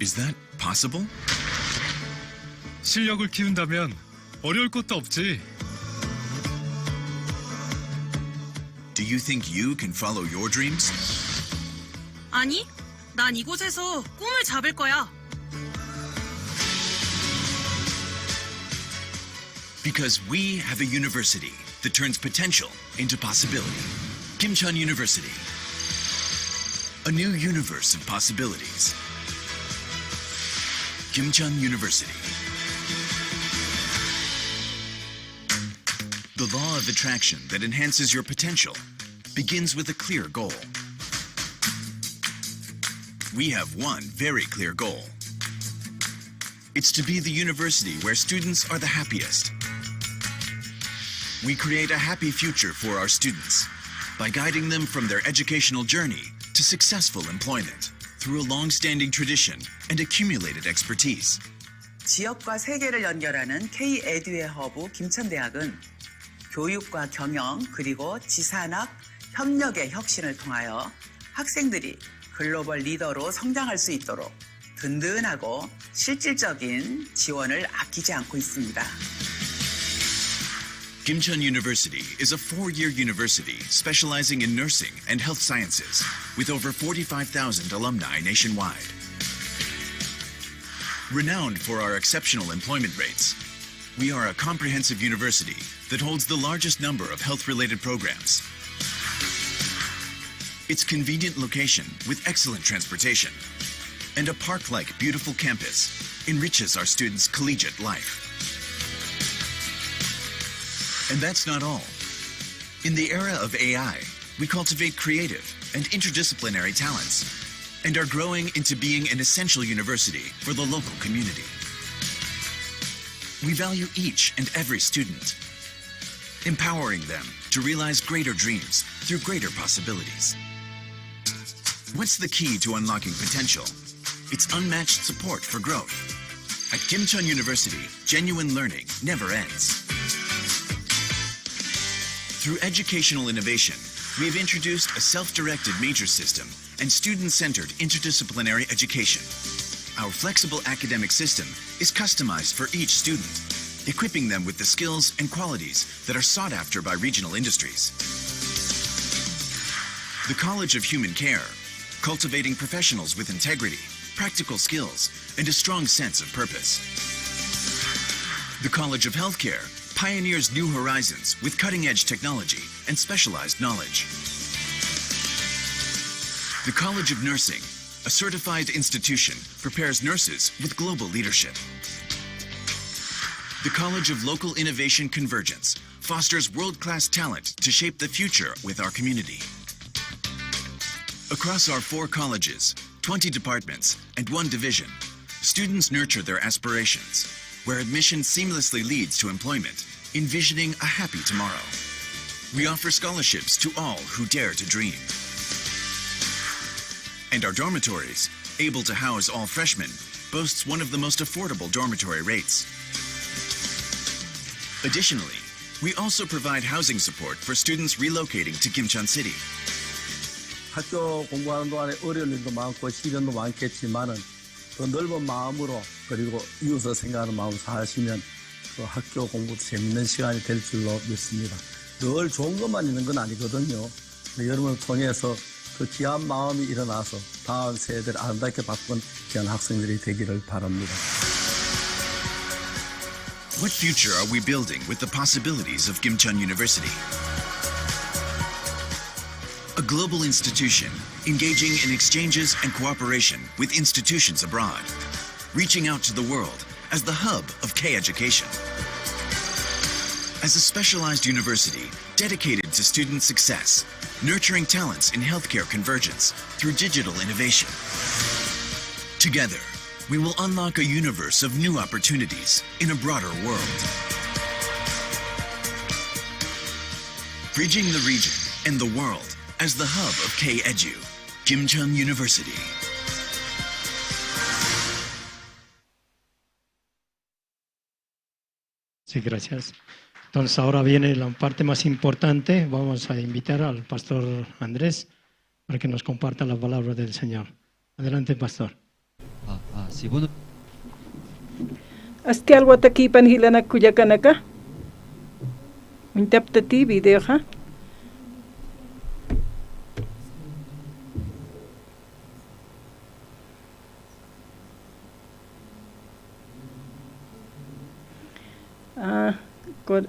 Is that possible? 실력을 키운다면 어려울 것도 없지. Do you think you can follow your dreams? 아니, 난 이곳에서 꿈을 잡을 거야. Because we have a university that turns potential into possibility. Gimcheon University. A new universe of possibilities. Gimcheon University. The law of attraction that enhances your potential begins with a clear goal. We have one very clear goal. It's to be the university where students are the happiest. We create a happy future for our students by guiding them from their educational journey to successful employment through a long-standing tradition and accumulated expertise. 지역과 세계를 연결하는 K-에듀의 허브 김천대학은 교육과 경영 그리고 지산학 협력의 혁신을 통하여 학생들이 글로벌 리더로 성장할 수 있도록 든든하고 실질적인 지원을 아끼지 않고 있습니다. Gimcheon University is a 4-year university specializing in nursing and health sciences with over 45,000 alumni nationwide. Renowned for our exceptional employment rates, we are a comprehensive university that holds the largest number of health-related programs. Its convenient location with excellent transportation and a park-like beautiful campus enriches our students' collegiate life. And that's not all. In the era of AI, we cultivate creative and interdisciplinary talents and are growing into being an essential university for the local community. We value each and every student, empowering them to realize greater dreams through greater possibilities. What's the key to unlocking potential? It's unmatched support for growth. At Gimcheon University, genuine learning never ends. Through educational innovation, we have introduced a self-directed major system and student-centered interdisciplinary education. Our flexible academic system is customized for each student, equipping them with the skills and qualities that are sought after by regional industries. The College of Human Care, cultivating professionals with integrity, practical skills, and a strong sense of purpose. The College of Healthcare pioneers new horizons with cutting-edge technology and specialized knowledge. The College of Nursing, a certified institution, prepares nurses with global leadership. The College of Local Innovation Convergence fosters world-class talent to shape the future with our community. Across our 4 colleges, 20 departments, and 1 division, students nurture their aspirations, where admission seamlessly leads to employment, envisioning a happy tomorrow. We offer scholarships to all who dare to dream. And our dormitories, able to house all freshmen, boasts one of the most affordable dormitory rates. Additionally, we also provide housing support for students relocating to Gimcheon City. 학교 공부하는 동안에 어려운 일도 많고 시련도 많겠지만은 더 넓은 마음으로 그리고 이웃을 생각하는 마음으로 사시면 그 학교 공부도 재밌는 시간이 될 줄로 믿습니다. 늘 좋은 것만 있는 건 아니거든요. 여러분을 통해서 그 귀한 마음이 일어나서 다음 세대를 아름답게 바꾼 귀한 학생들이 되기를 바랍니다. What future are we building with the possibilities of Gimcheon University? A global institution engaging in exchanges and cooperation with institutions abroad, reaching out to the world as the hub of K-education. as a specialized university dedicated to student success, nurturing talents in healthcare convergence through digital innovation. Together, we will unlock a universe of new opportunities in a broader world. Bridging the region and the world as the hub of K-Edu, Gimcheon University. Sí, gracias. Entonces ahora viene la parte más importante. Vamos a invitar al pastor Andrés para que nos comparta la palabra del Señor. Adelante, pastor. Sí, bueno. Astial watakipan hilana kuyakanaka. Mintaptati video ha. Ah, con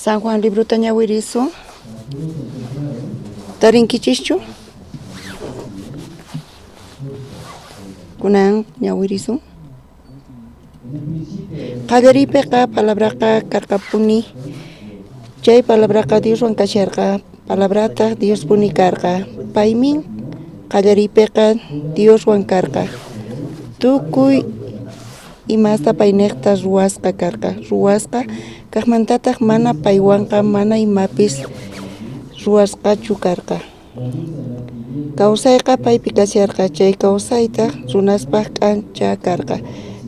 San Juan librota ñawirisun tarinkichischu kunan ñawirisun qallariypiqa palabraqa karqapuni chay palabraqa Dioswan kasharqa palabrataq Diospuni karqa paymin qallariypiqa Dioswan karqa tukuy imasta paynejta ruwasqa karqa ruwasqa kajmantataq mana paywanqa mana imapis ruwasqachu karqa kawsayqa paypi kasharqa chay kawsaytaq runaspaq k'ancha karqa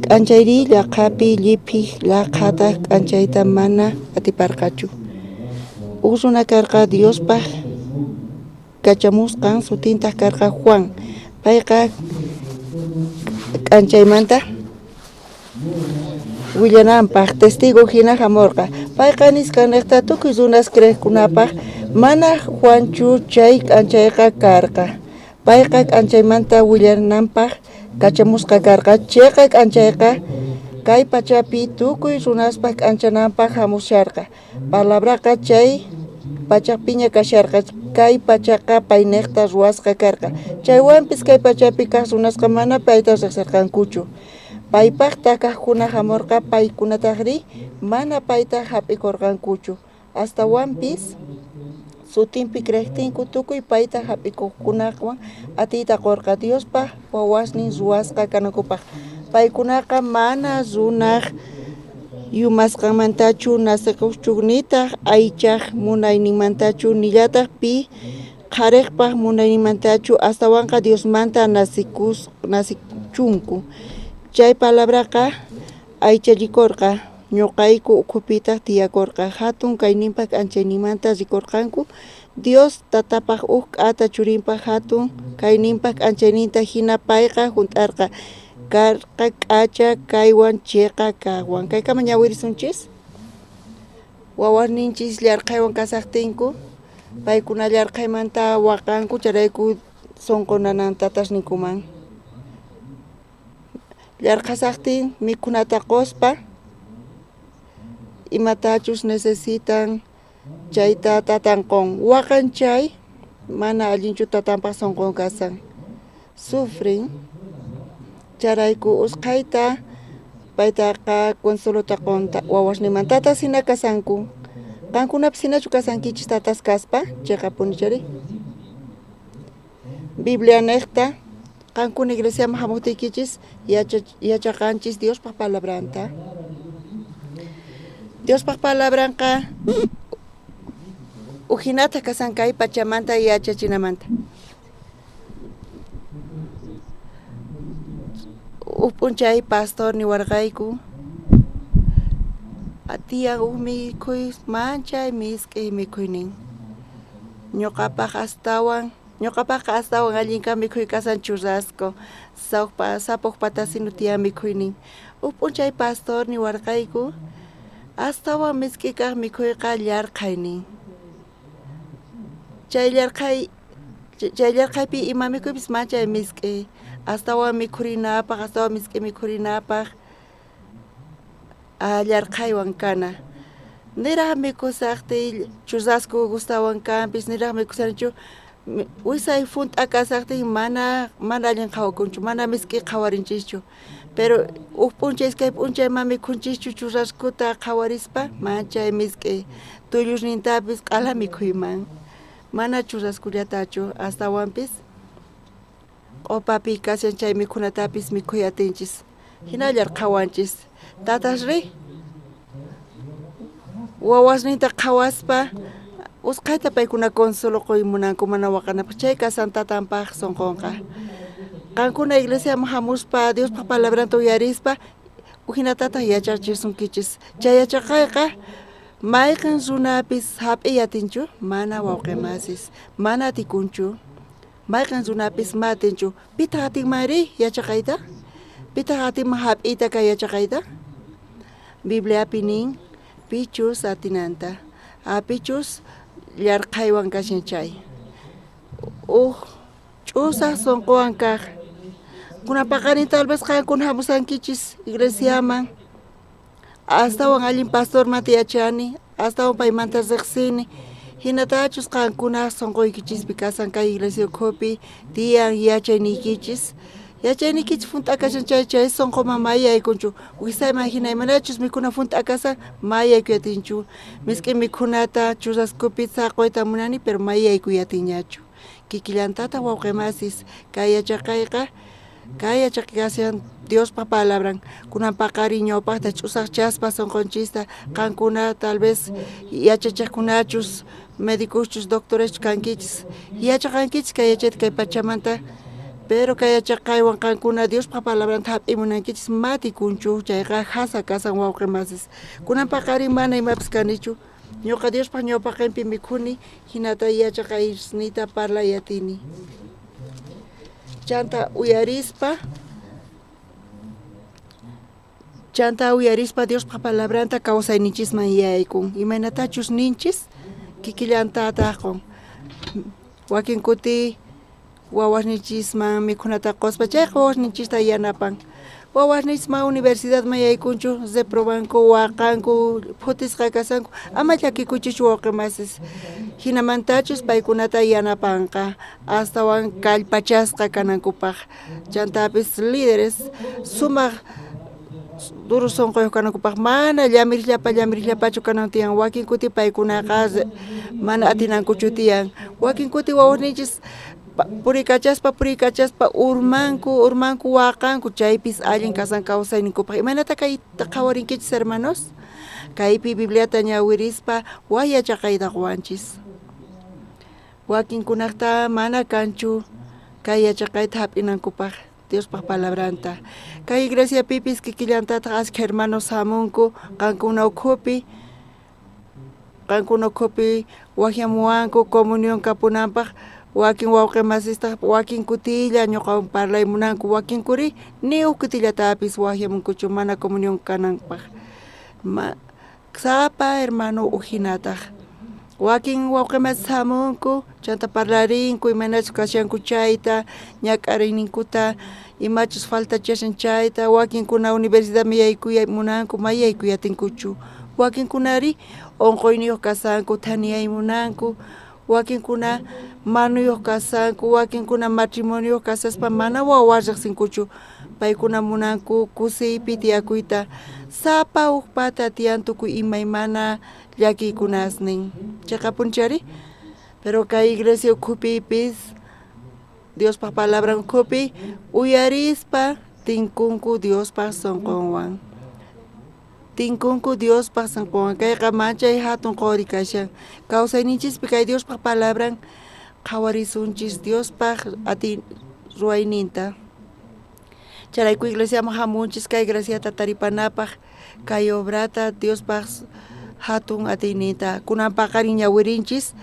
k'anchayri laqhapi lliphi laqhataq k'anchayta mana atiparqachu uj runa karqa Diospaq kachamusqan sutintaq karqa Juan payqa k'anchaymanta willananpaq testigo hina hamurqa payqa nisqanejta tukuy runas creeqkunapaq mana Juanchu chay k'anchayqa karqa payqa k'anchaymanta willananpaq kachamusqa karqa chayqa k'anchayqa Kay pachapi tukuy runaspaj k'anchananpaj jamusharqa. Palabraqa chay pachapiña kasharqa. Kay pachaqa paynejta ruwasqa karqa. Chaywanpis kay pachapi kaj runasqa mana payta rejserqankuchu. Paypajta kajkuna jamorqa, paykunatajrí mana payta jap'ikorqankuchu. Astawanpis sutinpi creejtinku tukuy payta jap'ikojkunawan atiyta qorqa Diospaj wawasnin ruwasqa kanankupaj. Paykunaqa mana runaj yumasqanmantachu nacekuqchu, nitaq aychaj munayninmantachu, nillataj pi qharejpaj munayninmantachu, astawanqa Diosmanta nacichunku. Chay palabraqa aychallikorqa, ñuqayku ukhupitaj tiyakorqa. Hatun kayninpaj k'anchayninmanta rikorqanku Dios tatapaj uj k'ata churinpaj hatun kayninpaj k'anchayninta hina payqa junt'arqa karqa k'acha kaywan chiqa kaqwan. Kaykama ñawirisunchis. Wawasninchis llarqhaywan kasaqtinku paykuna llarqhaymanta waqanku, chayrayku sunqu nanan tatasninkuman. Llarqhasaqtin mikhunata quspa imatachus necesitan chayta tatan qun. Waqan chay mana allinchu tatanpaj sunqun kasan. Sufrin chayrayku usqhayta paytaqa consuelota qun wawasninman. Tatas hina kasanku. Qankunapis hinachu kasankichis tatas kaspa? Chiqapuni chayri. Biblia nejta qankuna iglesiaman hamuqtiykichis yachaqanchis Diospaj palabranta. Diospaj palabranqa ujinata kasan kay pachamanta yachachinamanta. Uj p'unchay pastor niwarqayku tiyan uj mikhuy manchay misk'i mikhuynin. Ñuqapajqa astawan allin kan mikhuy kasan churrasco, sapoj patasinu tiyan mikhuynin. Uj p'unchay pastor niwarqayku astawan misk'i kaj mikhuyqa llarqhaynin. Chay llarqhaypi ima mikhuypis manchay misk'i, astawan mikhurinapaj, astawan misk'i mikhurinapaj llarqhaywan kana. Niraj mikhusaqtiy churrasco gustawan kanpis, niraj mikhusanichu wisay junt'a kasaqtin mana allin qhawakunchu, mana misk'i qhawarinchischu. Pero uj p'unchay iskay p'unchay ma mikhunchischu churrascota qhawarispa manchay misk'i, tullusnintapis q'ala mikhuyman. Mana churrascollatachu, astawanpis q'upapi kashan chay mikhunatapis mikhuy atinchis. Hinallar qhawanchis. Tatasri wawasninta qhawaspa usqhayta paykuna consuelo quy munanku mana waqanapaj. Chay kasan tatanpaj sunqunqa. Qankuna iglesiaman hamuspa Diospaj palabranta uyarispa ujinatataj yachachisunkichis. Chay yachaqayqa mayqin runapis hap'iy atinchu, mana wawqimasis, mana atikunchu. Mayqin runapis ma atinchu. Pitaq atinmanri yachaqayta? Pitaq atinman hap'iyta kay yachaqayta? Bibliapi nin pichus atinanta, pichus llarqhaywan kashan chay. Uj ch'usaq sunquwan kaj. Kunan paqarin tal vez qankuna hamusankichis iglesiaman. Astawan allin pastormanta yachani, astawan paymanta riqsini. Hinatachus qankuna sunquykichispi kasan kay iglesia ukhupi tiyan yachayniykichis. Yachayniykichis junt'a kashan chay chay sunquman ma yaykunchu. Wisayman hina imanachus mikhuna junt'a kasan ma yaykuy atinchu. Misk'i mikhunata churrascopi saquyta munani pero ma yaykuy atinñachu. Kikillantata wawqimasis kay yachaqayqa kay yachaqay Diospaj palabran. Kunan paqarin ñawpajta ch'usaqchaspa sunqunchista qankuna tal vez yachachaqkunachus médicoschus doctoreschus kankichis. Yachaqankichis kay yachayta kay pachamanta, pero kay yachaqaywan qankuna Diospaj palabranta hap'imunankichis ma atikunchu, chayqa jasa kasan wawqimasis. Kunan paqarin mana imapis kanichu. Ñuqa Diospaj ñawpaqinpi mikhuni, hinata yachaqaysniyta parlay atini. Chanta uyarispa Diospaj palabranta kawsayninchisman yaykun. Imaynatachus ninchis kikillantataq qun. Wakin kuti wawasninchisman mikhunata quspa chayqa wawasninchista yanapan. Wawasninchis ma universidadman yaykunchu, reprobanku, waqanku, phutisqa kasanku. Ama llakikuychischu wawqi masis. Hinamantachus paykunata yanapanqa astawan kallpachasqa kanankupaq. Chantapis líderes sumaq duro sunquyuq kanankupaq mana llamirllapachu kanan tiyan. Wakin kuti paykunaqa mana atinankuchu tiyan. Wakin kuti wawasninchis puriykachaspa urmanku waqanku, chaypis allin kasan kawsayninkupaq. Imaynata kayta qhawarinkichis hermanos? Kaypi Bibliata ñawirispa waj yachaqayta quwanchis. Wakinkunaqta mana kanchu kay yachaqayta hap'inankupaq Diospaq palabranta. Kay iglesiapipis kikillantataq askha hermanos hamunku qankuna ukhupi wajyamuwanku comunión kapunanpaq. Wakin wawqi masistaq wakin kutilla ñuqawan parlay munanku, wakin kuri ni uj kutillatapis wajyamunkuchu mana comunión kananpaq. Sapa hermano ujinataq. Wakin wawqi masis hamunku chanta parlarinku imaynachus kashanku chayta, ñak'ariyninkuta, imachus faltachashan chayta. Wakinkuna universidadman yaykuy munanku, ma yaykuy atinkuchu. Wakinkunari unquyniyuq kasanku, thaniyay munanku. Wakinkuna manuyuq kasanku, wakinkuna matrimonioyuq kasaspa mana wawa riqsinkuchu. Paykuna munanku kusiypi tiyakuyta. Sapa uj pata tiyan tukuy imaymana llakiykunasnin. Chiqapunchari? Pero kay iglesia ukhupipis Diospaq palabran ukhupi uyarispa tinkunku Diospaq sunqunwan. Tinkunku Diospaq sunqunwan. Kayqa manchay hatun quri kashan. Kawsayninchispi kay Diospaq palabran qhawarisunchis Diospaq atiy ruwayninta. Chayrayku iglesiaman hamunchis kay graciata taripanapaq, kay obrata Diospaq hatun atiyninta. Kunan paqarin ñawirinchis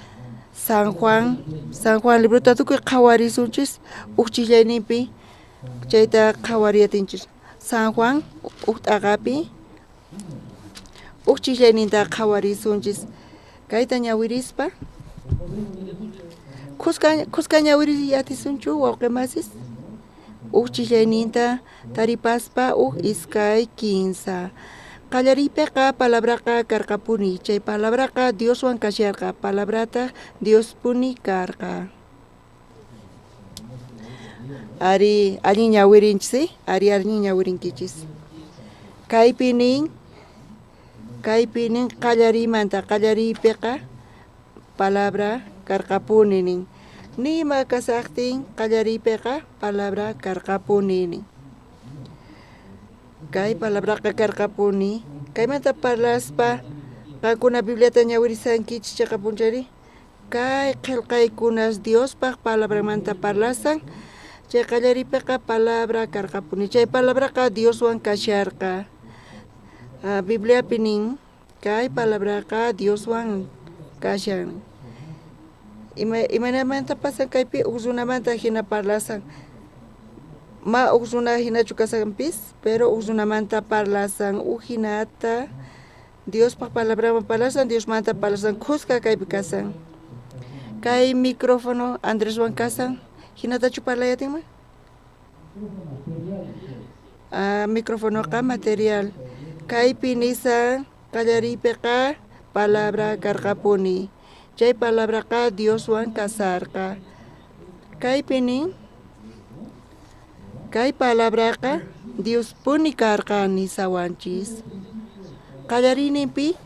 San Juan librota tukuy qhawarisunchis uj ch'illayninpi chayta qhawariyatinchis. San Juan uj t'aqapi uj ch'illayninta qhawarisunchis. Kayta ñawirispa khuska ñawiriyatisunchu wawqi masis? Uj ch'illayninta taripaspa uj iskay kinsa. Qallariypiqa palabraqa karqapuni, chay palabraqa Dioswan kasharqa, palabrataq Diospuni karqa. Ari allin ñawirinchis, ari allin ñawirinkichis. Kaypi nin qallariymanta, qallariypiqa palabra karqapuni nin. Nima kasaqtin qallariypiqa palabra karqapuni nin. Kay palabraqa karqapuni. Kaymanta parlaspa qankuna Bibliata ñawirisankichis chiqapunchari. Kay qillqaykunas Diospaq palabramanta parlasan. Chay qallariypiqa palabra karqapuni. Chay palabraqa Dioswan kasharqa. Bibliapi nin kay palabraqa Dioswan kashan. Imaynamanta pasan kaypi uj runamanta hina parlasan. Ma uj runa hinachu kasanpis, pero uj runamanta parlasan uj hinata Diospaq palabraman parlasan, Diosmanta parlasan, khuska kaypi kasan. Kay micrófono Andreswan kasan, hinatachu parlayatinman? Microfonoqa material. Kaypi nisan qallariypiqa palabra karqapuni. Chay palabraqa Dioswan kasarqa. Kaypi nin kay palabraqa Diospuni karqa nisawanchis. Qallariyninpi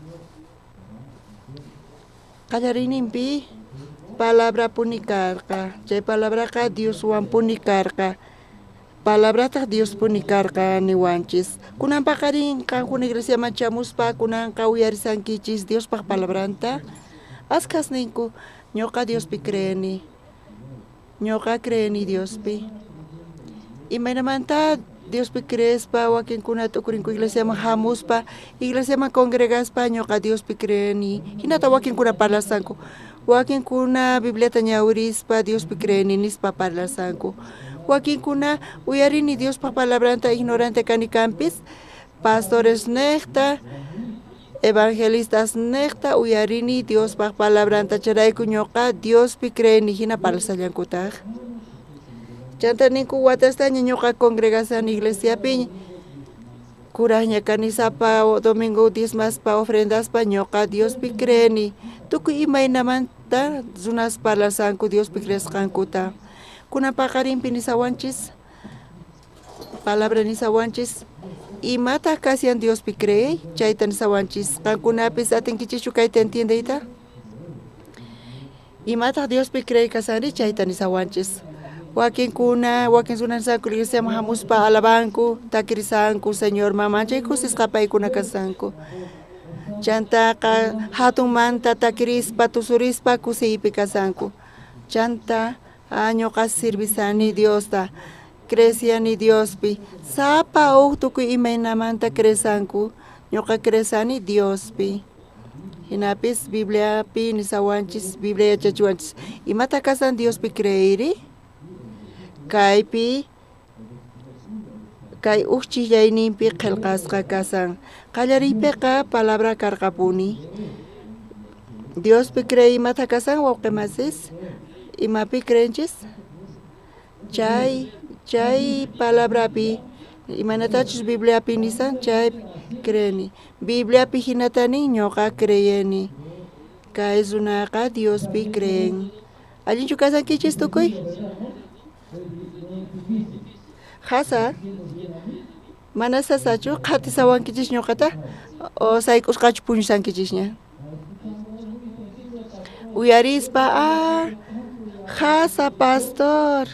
palabrapuni karqa. Chay palabraqa Dioswanpuni karqa. Palabrataq Diospuni karqa niwanchis. Kunan paqarin qankuna iglesiaman chamuspa kunanqa uyarisankichis Diospaq palabranta. Askhas ninku ñuqa Diospi creeni. Ñuqa creeni Diospi. Imaynamanta Diospi creespa wakinkuna t'ukurinku iglesiaman hamuspa, iglesiaman congregaspa ñuqa Diospi creeni. Hinata wakinkuna parlasanku. Wakinkuna Bibliata ñawirispa Diospi creeni nispa parlasanku. Wakinkuna uyarini Diospaq palabranta ignorante kani kanpis, pastores nejta, evangelistas nejta uyarini Diospaq palabranta chayrayku ñuqa Diospi creeni hina parlasallankutaq. Chanta ninku watastaña ñuqa congregasani iglesiapi Kurajña kani sapa domingo diezmaspa ofrendaspa ñuqa Diospi creeni. Tukuy imaynamanta runas parlasanku Diospi creesqankuta. Kunan paqarinpi nisawanchis, palabra nisawanchis, imataq kashan Diospi creey, chayta nisawanchis. Qankunapis atinkichischu kayta entiendeyta? Imataq Diospi creey kasanri chayta nisawanchis. Wakinkuna, wakin runas nisanku iglesiaman hamuspa alabanku, takirisanku Señorman manchay kusisqa paykuna kasanku. Chantaqa hatunmanta takirispa tusurispa kusiypi kasanku. Chanta ñuqa sirvisani Diosta, creciani Diospi. Sapa uj tukuy imaynamanta cresanku, ñuqa cresani Diospi. Hinapis Bibliapi nisawanchis, Biblia yachachiwanchis. Imata kasan Diospi creeri? Kaypi kay uj chillayninpi qillqasqa kasan. Qallariypiqa palabra karqapuni. Diospi creey imata kasan wawqimasis? Imapi creenchis? Chay palabrapi imaynatachus Bibliapi nisan chaypi creeni. Bibliapi hinata nin ñuqa creeni. Kay runaqa Diospi creen. Allinchu kasankichis tukuy? Jasa, mana sasachu qhatisawankichis ñuqata o sayk'usqachu puñusankichisña. Uyarispa, jasa pastor,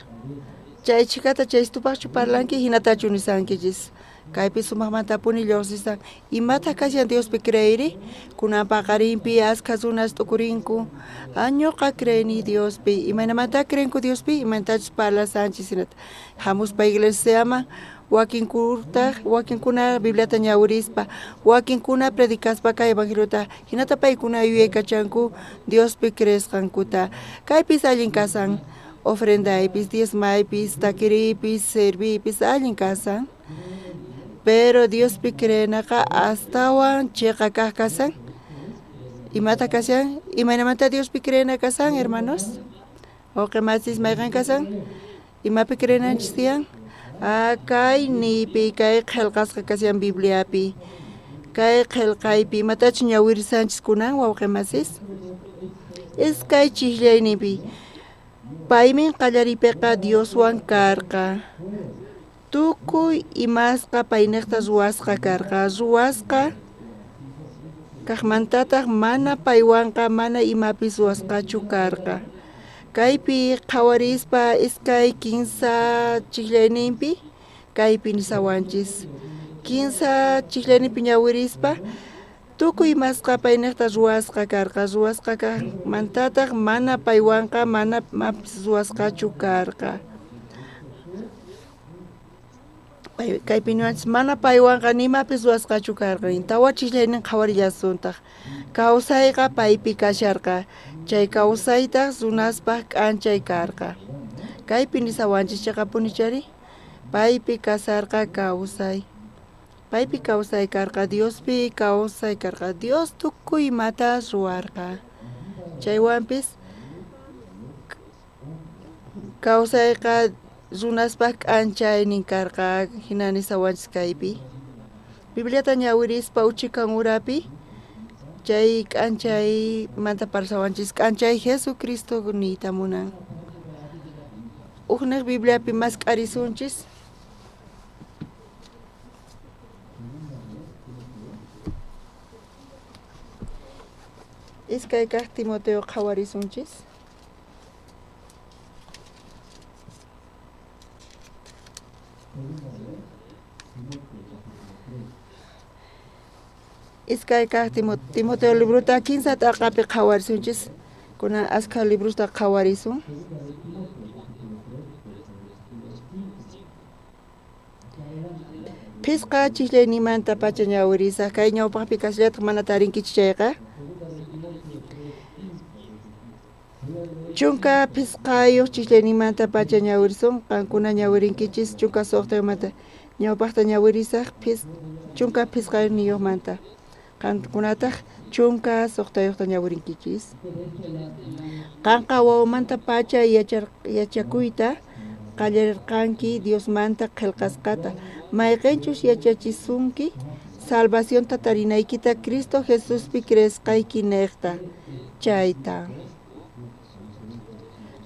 chay chhikata chay tupaqchu parlanki hinatachu nisankichis. Kaypi sumaqmantapuni lluqsisan. Imataq kashan Diospi creeri? Kunan paqarinpi askha runas t'ukurinku. Ñuqa creeni Diospi. Imaynamanta creenku Diospi? Imaynatachus parlasanchis hinata. Hamuspa iglesiaman wakinkurtaj, wakinkuna Bibliata ñawirispa, wakinkuna predicaspa kay evangeliota, hinata paykuna yuyaykachanku Diospi creesqankuta. Kaypis allin kasan, ofrendaypis, diezmaypis, takiriypis, serviypis allin kasan. Pero Diospi creenaqa astawan chiqa kaq kasan. Imata kashan? Imaynamanta Diospi creena kasan, hermanos? Wawqimasis mayqan kasan? Imapi creenanchis tiyan? Kay niypi, kay qillqasqa kashan Bibliapi. Kay qillqaypi imatachu ñawirisanchis kunan wawqimasis? Iskay chiqllayninpi. Paymin qallariypiqa Dioswan karqa. Tukuy imasqa payniqta ruwasqa karqa. Ruwasqa kaqmantataq mana paywanqa mana imapis ruwasqachu karqa. Kaypi qhawarispa iskay kinsa chiqllayninpi kaypi nisawanchis. Kinsa chiqllayninpi ñawirispa tukuy imasqa payniqta ruwasqa karqa. Ruwasqa kaqmantataq mana paywanqa mana imapis ruwasqachu karqa. Kaypi niwanchis mana paywanqa nimapis ruwasqachu karqa. Tawa chiqllaynin qhawarillasuntaq. Kawsayqa paypi kasharqa. Chay kawsaytaq runaspaq k'anchay karqa. Kaypi nisawanchis chiqapuni chari? Paypi kasarqa kawsay. Paypi kawsay karqa, Diospi kawsay karqa. Dios tukuy imata ruwarqa. Chaywanpis kawsayqa runaspaq k'anchaynin karqa, hina nisawanchis kaypi. Bibliata ñawirispa uchikan urapi chay k'anchaymanta parlawanchis, k'anchay Jesucristo niyta munan. Ujniq Bibliapi mask'arisunchis. Iskay kaq Timoteo qhawarisunchis. Iskay kaq Timoteo librota kinsa t'aqapi qhawarisunchis. Kunan askha librosta qhawarisun. Phisqa chiqllaynimanta pacha ñawirisaq. Kay ñawpaqpi kasllataq mana tarinkichis chayqa. Chunka phisqayuq chiqllaynimanta pacha ñawirisun. Qankuna ñawirinkichis chunka suqtayuqmanta. Ñawpaqta ñawirisaq chunka phisqayniyuqmanta. Qankunataq chunka suqtayuqta ñawirinkichis. Qanqa wawamanta pacha yachakuyta qallarerqanki Diosmanta qhelqasqata, mayqenchus yachachisunki salvacionta tarinaykita Cristo Jesuspi creesqaykinejta, chayta.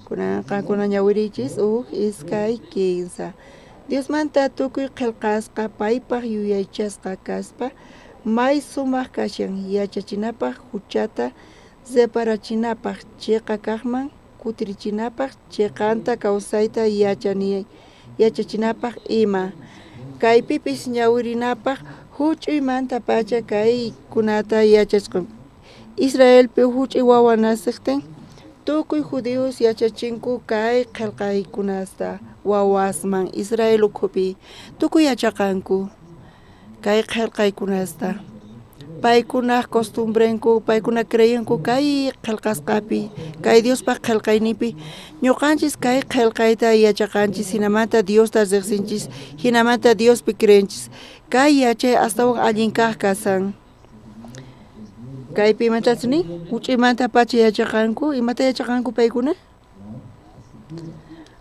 Kunan qankuna ñawiriychis uj, iskay, kinsa. Diosmanta tukuy qhelqasqa paypaj yuyaychasqa kaspa may sumaj kashan yachachinapaj juchata reparachinapaj cheqa kajman kutirichinapaj cheqanta kawsayta yachachinapaj ima. Kaypipis ñawirinapaj juch'uymantapacha kaykunata yachachun. Israelpi juch'uy wawa nacejtin tukuy judíos yachachinku kay qhelqaykunasta wawasman Israel ukhupi tukuy yachaqanku kay qhelqaykunasta. Paykunaj costumbrenku, paykuna creyenku kay qhelqasqapi, kay Diospaj qhelqayninpi. Ñuqanchis kay qhelqayta yachaqanchis, jinamanta Diosta riqsinchis, jinamanta Diospi creenchis. Kay yachay astawan allin kaj kasan. Kaypi imatachus nin, juch'uymantapacha yachaqanku, imata yachaqanku paykuna?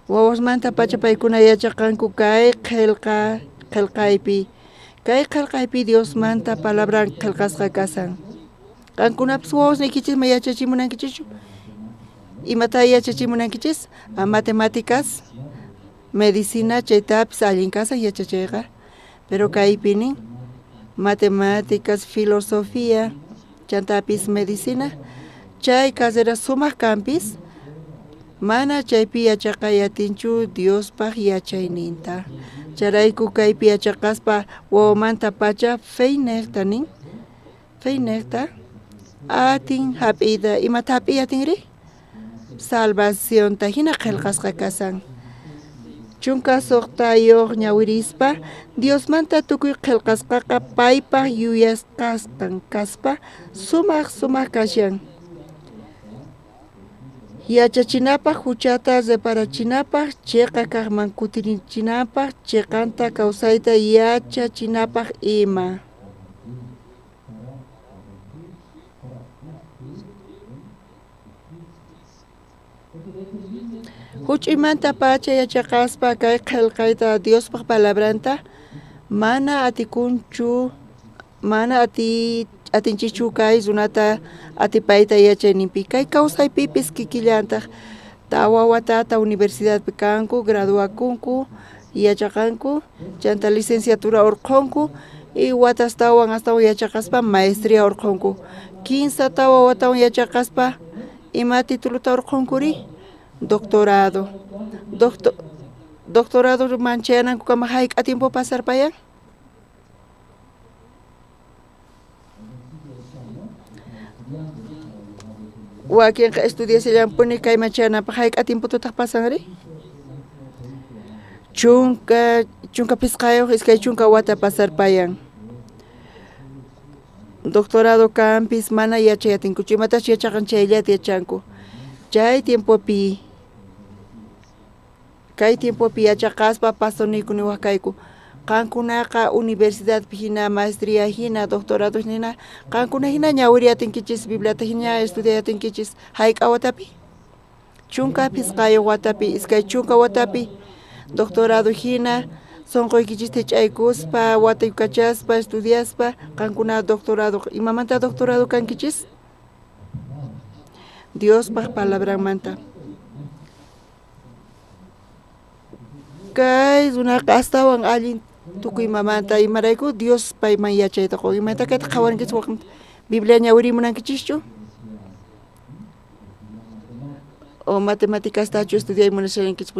Wawasmantapacha paykuna yachaqanku kay qhelqaypi. Kay qhelqaypi Diosmanta palabran qhelqasqa kasan. Qankunapis wawasniykichisman yachachimunankichischu? Imata yachachimunankichis? A matemáticas, medicina chaytapis allin kasan yachachiyqa. Pero kaypi nin matemáticas, filosofía, chantapis medicina, chay carrera sumaq kanpis, mana chaypi yachaqay atinchu Diospaj yachayninta. Chayrayku kaypi yachaqaspa wawamantapacha feynejta nin, feynejta atin jap'iyta. Imata jap'iy atinri? Salvacionta jina qhelqasqa kasan. 16 ñawirispa Diosmanta tukuy qhelqasqaqa paypaj yuyasqasqan kaspa sumaq sumaq kashan. Yachachinapaj juchata reparachinapaj cheqa kajman kutirichinapaj cheqanta kawsayta yachachinapaj ima. Juch'uymantapacha yachaqaspa kay qhelqayta Diospaj palabranta mana atikunchu, mana atinchichu kay runata atipayta yachayninpi. Kay kawsaypipis kikillantaj tawa watata universidadpi kanku, graduakunku, yachaqanku, chanta licenciatura urqhunku y watastawan astawan yachaqaspa maestría urqhunku. 15 tawa watawan yachaqaspa ima tituluta urqhunkuri? Doctorado. Doctorado manchayanankukama hayk'a tiempo pasarpayan? Wakinqa estudiashallanpuni kayman chayananpaq hayk'a tiempotutaq pasanri? 15 20 wata pasarpayan. Doctorado kanpis mana yachay atinkuchu, imatachus yachaqan chayllata yachanku. Chay tiempopi, kay tiempopi yachaqaspa pastorniyku niwaj kayku, qankunaqa universidadpi hina, maestría hina, doctorado hina, qankuna hina ñawiri atinkichis, Bibliata hina estudiay atinkichis, hayk'a watapi? 15 watapi, 20 watapi, doctorado hina, sonqoykichista hich'aykuspa, wataykachaspa, estudiaspa, qankuna doctorado, imamanta doctorado kankichis? Diospaj palabranmanta. Kay runaqa astawan allin tukuy imamanta, imarayku Dios payman yachayta qun. Imata kayta qhawarinkichis waqmanta? Biblia ñawirimunankichischu? O matemáticastachu estudiay munashallankichis?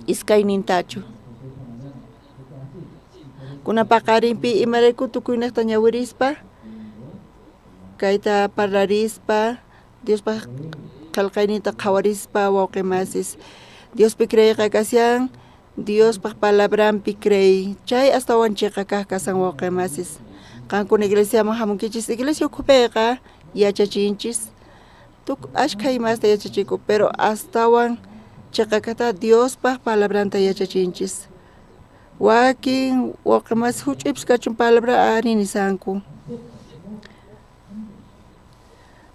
Iskaynintachu. Kuna paqarinpi imarayku tukuynejta ñawirispa, kayta parlarispa, Diospaj qhelqayninta qhawarispa, wawqimasis. Diospi creeyqa kashan, Diospaj palabranpi creey. Chay astawan chiqa kaj kasan wawqimasis. Qankuna iglesiaman hamunkichis, iglesia ukhupiqa yachachinchis, ashkha imasta yachachinku, pero astawan chiqa kajta Diospaj palabranta yachachinchis. Wakin wawqimasis huch'uypis kachun palabra ari nisanku.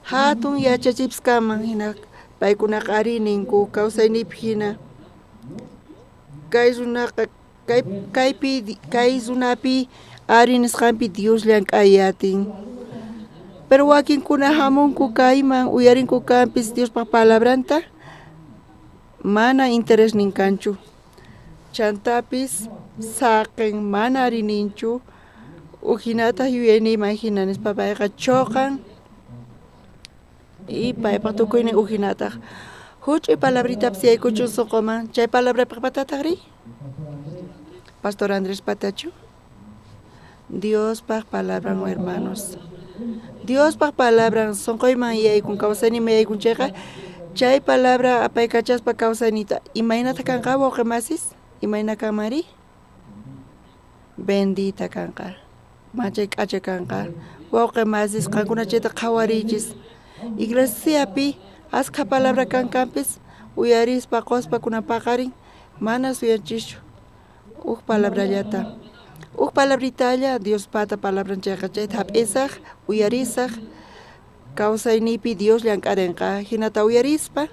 Hatun yachachipis kaman hina Paykunaqa arí ninku kawsayniypi hina. Kay runaqa kay kaypi kay runapi ari nisqanpi Dios llank'ay atin. Pero wakinkuna hamunku kayman uyarinku kanpis Diospaq palabranta mana interesnin kanchu. Chantapis saqen mana ari ninchu ujinataq yuyayniyman hina nispa payqa choqan y paypaq tukuynin ujinataq. Huch'uy palabritapis yaykuchun sunquman chay palabrapaq patataq riy? Pastor Andrés patachu? Diospaq palabran hermanos. Diospaq palabran sunquyman yaykun kawsayniyman yaykun chayqa chay palabra apaykachaspa kawsayniyta imaynataq kanqa wawqi masis? Imayna kanmanri? Bendita kanqa. Machay k'acha kanqa. Wawqi masis qankuna chayta qhawariychis. Iglesiapi askha palabra kankanpis uyarispa qospa kunan paqarin mana suyanchischu uj palabrallata. Uj palabritalla Diospata palabran chayqa chayta hap'isaj uyarisaj kawsayniypi Dios llank'arinqa hinata uyarispa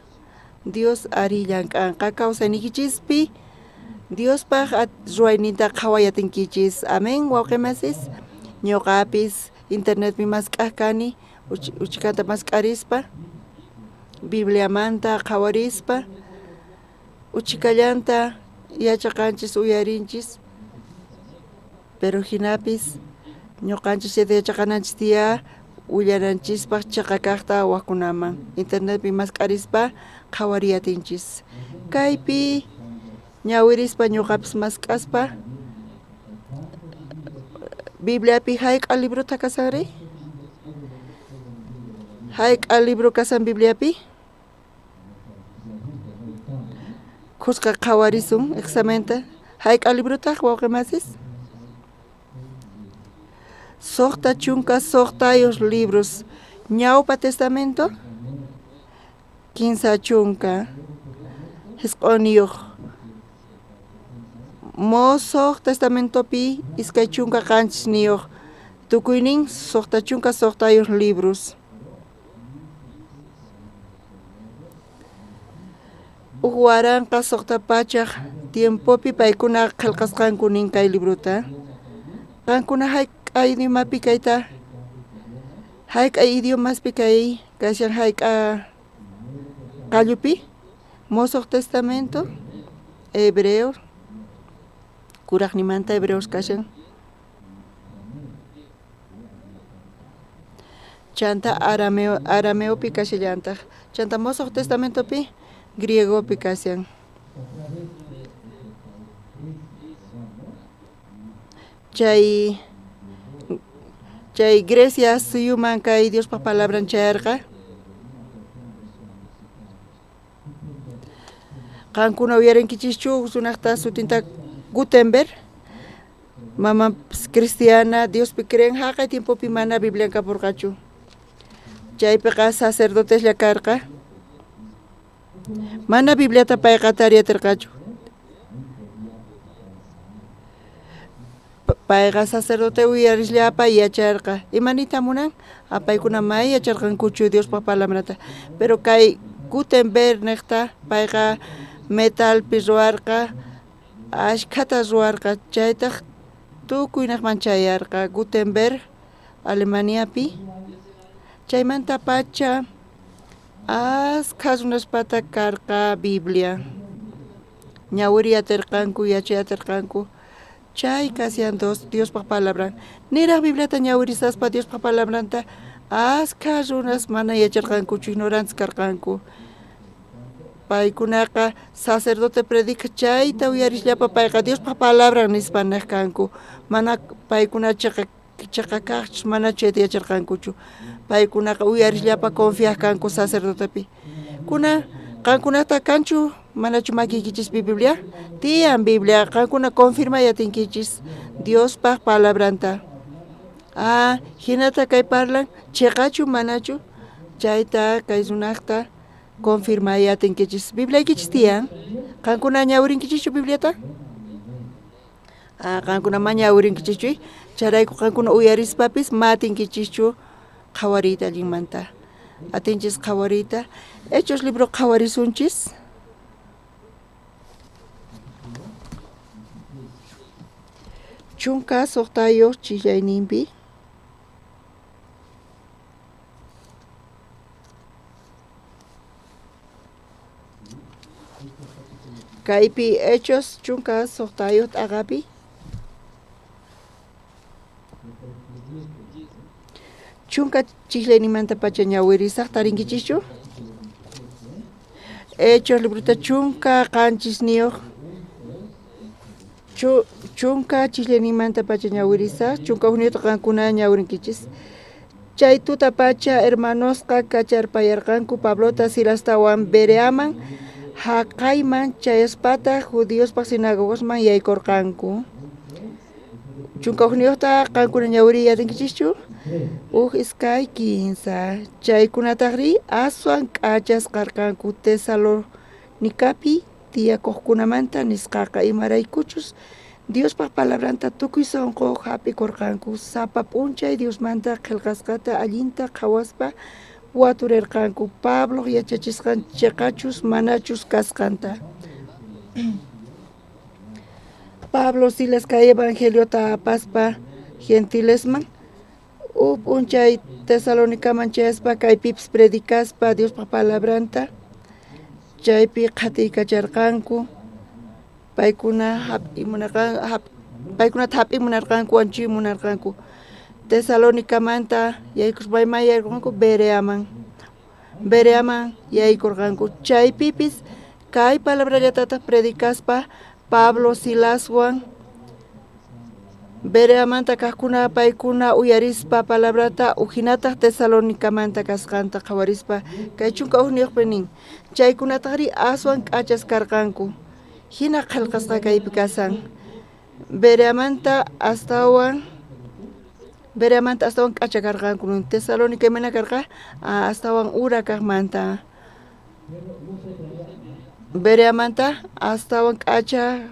Dios ari llank'anqa kawsayniykichispi Diospaq ruwayninta qhawayatinkichis. Amén wawqi masis. Ñuqapis internetpi mask'aj kani uchikanta mask'arispa Bibliamanta qhawarispa uchikallanta yachaqanchis uyarinchis pero hinapis ñuqanchis chayta yachaqananchis tiya willananchispaq chiqa kaqta wajkunaman internetpi mask'arispa qhawariyatinchis. Kaypi ñawirispa ñuqapis mask'aspa Bibliapi hayk'a librota kasanri? Hayk'a libro kasan Bibliapi? Khuska qhawarisun examenta. Hayk'a librotaq wawqi masis? 66 libros. Ñawpa Testamento 39. Mosoq Testamentopi 27 tukuynin 66 libros. Uj 1600 tiempopi paykuna qhelqasqanku nin kay librota. Qankuna hayk'a idiomapi kayta hayk'a idiomaspi kay kashan hayk'a qallupi Mosoq Testamento hebreo kuraqnimanta hebreos kashan. Chanta arameo arameopi kashallantaq. Chanta Mosoq Testamentopi griegopi kashan. Chay chay Grecia suyuman kay Diospaq palabran chayarqa. Qankuna uyarinkichishchu runaqta sutinta Gutenberg mamanpis cristiana Diospi creen haqay tiempopi mana Biblian kapurqachu. Chaypiqa sacerdoteslla karqa. Mana Bibliata payqa tariyatirqachu. Payqa sacerdote uyarisllapa yacharqa. Imanita munan? Apaykuna may yacharqankuchu Diospaq palabrata. Pero kay Gutenberg niqta payqa metalpi ruwarqa, ashkhata ruwarqa, chaytaq tukuynaqman chayarqa Gutenberg Alemaniapi. Chaymanta pacha askha runaspata karqa Biblia. Ñawiriyatirqanku, yachayatirqanku. Chay kashan Diospaq palabran. Niraq Bibliata ñawirisaspa Diospaq palabranta askha runas mana yacharqankuchu, ignorantes karqanku. Paykunaqa sacerdote predica chayta uyarisllapa payqa Diospaq palabran nispa niq kanku. Mana paykuna chiqa chiqa kaqchus mana chayta yacharqankuchu. Paykunaqa uyarisllapa confiaq kanku sacerdotepi. Kuna qankunata kanchu manachu makiykichispi Biblia? Tiyan Biblia, qankuna confirmay atinkichis Diospaq palabranta. Ah, hinata kay parlan, chiqachu manachu? Chayta kay runaqta confirmay atinkichis. Bibliaykichis tiyan? Qankuna ñawirinkichishchu Bibliata? Ah, qankuna ma ñawirinkichishchu, chayrayku qankuna uyarispapis ma atinkichischu qhawariyta allinmanta. Atinchis qhawariyta. Hechos libro qhawarisunchis. Chunka suqtayuq chillayninpi. Kaypi Hechos chunka suqtayuq t'aqapi. Chunka chijlayninmantapacha ñawirisaq tarinkichischu. Hechos librota chunka qanchisniyuq chunka chijlayninmantapacha ñawirisaq chunka hukniyuqta qankuna ñawirinkichis. Chay tutapacha hermanosqa kacharpayarqanku Pablota Silastawan Bereaman haqayman chayaspataq judiospaq sinagogasman yaykurqanku. Chunka hukniyuqta qankuna ñawiriy atinkichischu. Uj iskay kinsa. Chaykunataqri aswan k'achas karqanku Tesalonicapi tiyakuqkunamanta nisqaqa imaraykuchus Diospaq palabranta tukuy sunqu hap'ikurqanku. Sapa p'unchay Diosmanta qillqasqata allinta qhawaspa waturirqanku Pabloq yachachisqan chiqachus manachus kasqanta. Pablo Silas kay evangeliota apaspa gentilesman uj p'unchay Tesalonicaman chayaspa kaypipis predicaspa Diospaq palabranta chaypi qhatiykacharqanku. Paykuna paykunata hap'imunarqanku wanchuy munarqanku. Tesalonicamanta yaykuspa mayman yaykurqanku Bereaman. Bereaman yaykurqanku. Chaypipis kay palabrallatataq predicaspa Pablo Silaswan Bereamanta kaqkuna paykuna uyarispa palabrata ujinataq Tesalonicamanta kasqanta qhawarispa kay chunka hukniyuqpi nin. Chaykunataqri aswan k'achas karqanku. Hina qillqasqa kaypi kasan. Bereamanta astawan k'acha karqanku. Tesalonica imayna karqa astawan ura kaqmanta. Bereamanta astawan k'acha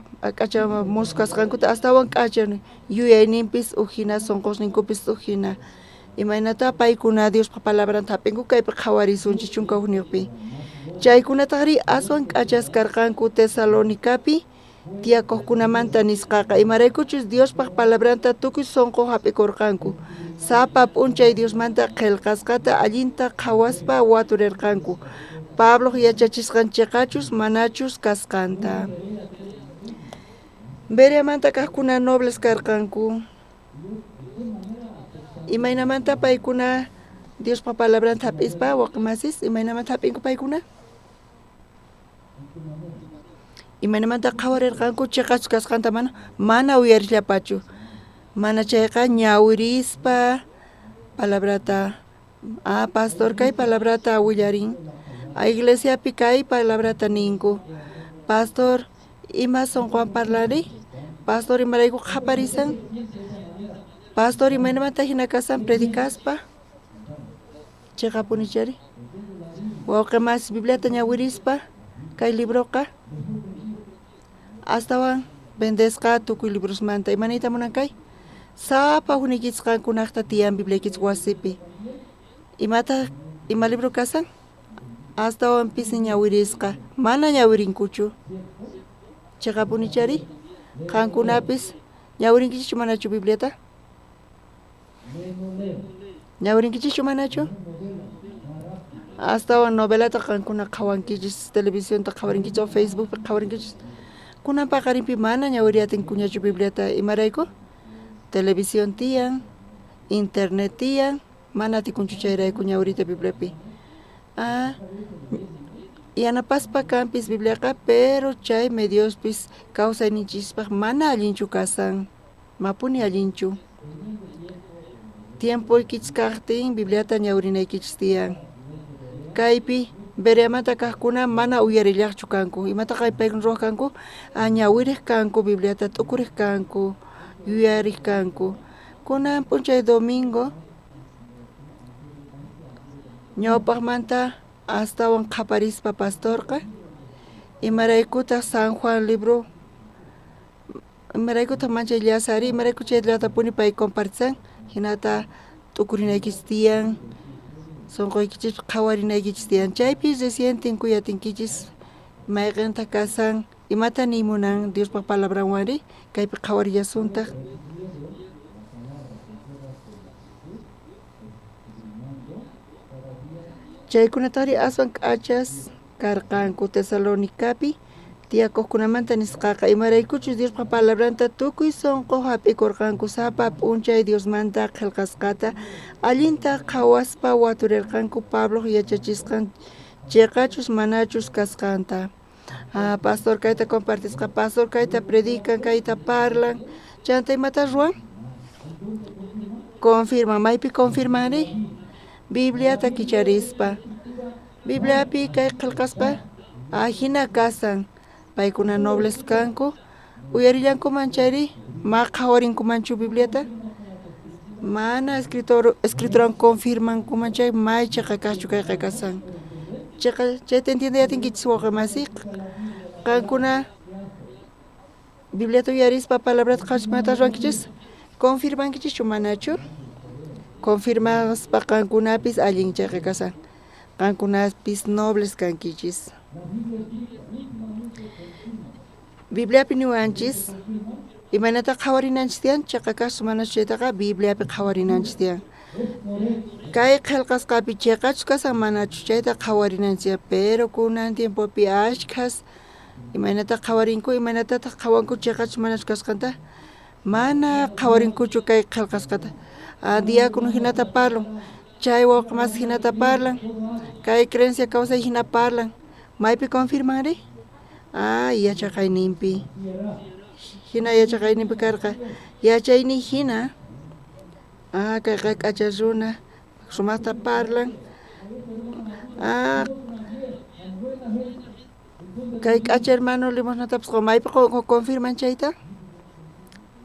musu kasqankuta astawan k'acha yuyayninpis ujina sunqusninkupis ujina. Imaynata paykuna Diospaq palabranta hap'inku kaypi qhawarisunchis chunka hukniyuqpi. Chaykunataqri aswan k'achas karqanku Tesalonicapi tiyakuqkunamanta nisqaqa imaraykuchus Diospaq palabranta tukuy sunqu hap'ikurqanku. Sapa p'unchay Diosmanta qillqasqata allinta qhawaspa waturirqanku. Pabloq yachachisqan chiqachus manachus kasqanta. Bereamanta kaqkuna nobles karqanku. Imaynamanta paykuna Diospaq palabranta hap'ispa waqmasis imaynamanta hap'inku paykuna? Imaynamanta qhawarirqanku chiqachus kasqanta mana uyarishllapachu. Mana chayqa ñawirispa palabrata. Ah, pastor kay palabrata willarin. A iglesiapi kay palabrata ninku. Pastor ima sunquwan parlari? Pastor imarayku qhaparisan? Pastor imaynamanta hina kasan predicaspa? Chiqapunichari. Wawqi masi Bibliata ñawirispa kay libroqa astawan vendesqa tukuy librosmanta. Imaniyta munan kay? Sapa hukniykichis qankunaqta tiyan Bibliaykichis wasipi. Imataq ima libro kasan? Astawan pisi ñawirisqa. Mana ñawirinkuchu. Chiqapunichari. Qankunapis ñawirinkichikchu manachu Bibliata? Ñawirinkichikchu manachu? Astawan novelata qankuna qhawankichis, televisionta qhawarinkichis o Facebookpi qhawarinkichis. Kunan paqarinpi mana ñawiriyatinkuñachu Bibliata imarayku? Televisión tiyan, internet tiyan, mana atikunchu chayrayku ñawiriyta Bibliapi. Ah, yanapaspa kanpis Bibliaqa, pero chay mediospis kawsayninchispaq mana allinchu kasan, mapuni allinchu. Tiempoykichis kaqtin Bibliata ñawirinaykichis tiyan. Kaypi Bereamanta kaqkuna mana uyarillaqchu kanku. Imataqa paykuna ruwaq kanku? Ñawiriq kanku Bibliata t'ukuriq kanku, yuyariq kanku. Kunan p'unchay domingo ñawpaqmanta astawan qhaparispa pastorqa imaraykutaq San Juan libro imaraykutaq manchay llasari imarayku chayllatapuni pay compartisan hinata t'ukurinaykichis tiyan. Sonqoykichispi qhawarinaykichis tiyan. Chaypi recién tinkuyatinkichis mayqinta kasan, imata niy munan Diospaj palabranwanri, kaypi qhawarillasuntaq. Chaykunatari aswan k'achas karqanku Tesalonicapi tiyakuqkunamanta nisqaqa, imaraykuchus Diospaj palabranta tukuy sunqu hap'ikurqanku, sapa p'unchay Diosmanta qillqasqata allinta qhawaspa waturirqanku Pabloq yachachisqan chiqachus manachus kasqanta. Pastor kayta compartisqa, pastor kayta predican, kayta parlan, chanta imata ruwan? Confirman, maypi confirmanri? Bibliata kicharispa. Bibliapi kay qillqasqa ajina kasan, paykuna nobles kanku, uyarillankuman chayri ma qhawarinkumanchu Bibliata? Mana escrituran confirmankuman chay may chiqa kaqchu kayqa kasan. Chiqa chayta entiendeyatinkichis wawqi masi, qankuna Bibliata uyarispa palabrata qhawaspa ruwankichis, confirmankichischu manachu? Confirmaspa qankunapis allin chayqa kasan, qankunapis nobles kankichis. Bibliapi niwanchis imaynata qhawarinanchis tiyan, chiqa kaqchu manachu chaytaqa Bibliapi qhawarinanchis tiyan. Kay qillqasqapi chiqachus kasan manachu chayta qhawarinanchis tiyan, pero kunan tiempopi ashkhas imaynata qhawarinku, imaynatataq qhawanku chiqachus manachu kasqanta, mana qhawarinkuchu kay qillqasqata. Diácono hinata parlan, chay wawqi masi hinata parlan, kay creencia kawsay hina parlan, maypi confirmanri? Yachaqayninpi. Hina yachaqayninpi karqa, yachayni hina, kayqa k'acha runa, sumaqta parlan, kay k'acha hermano limosnatapas qun, maypi confirman chayta?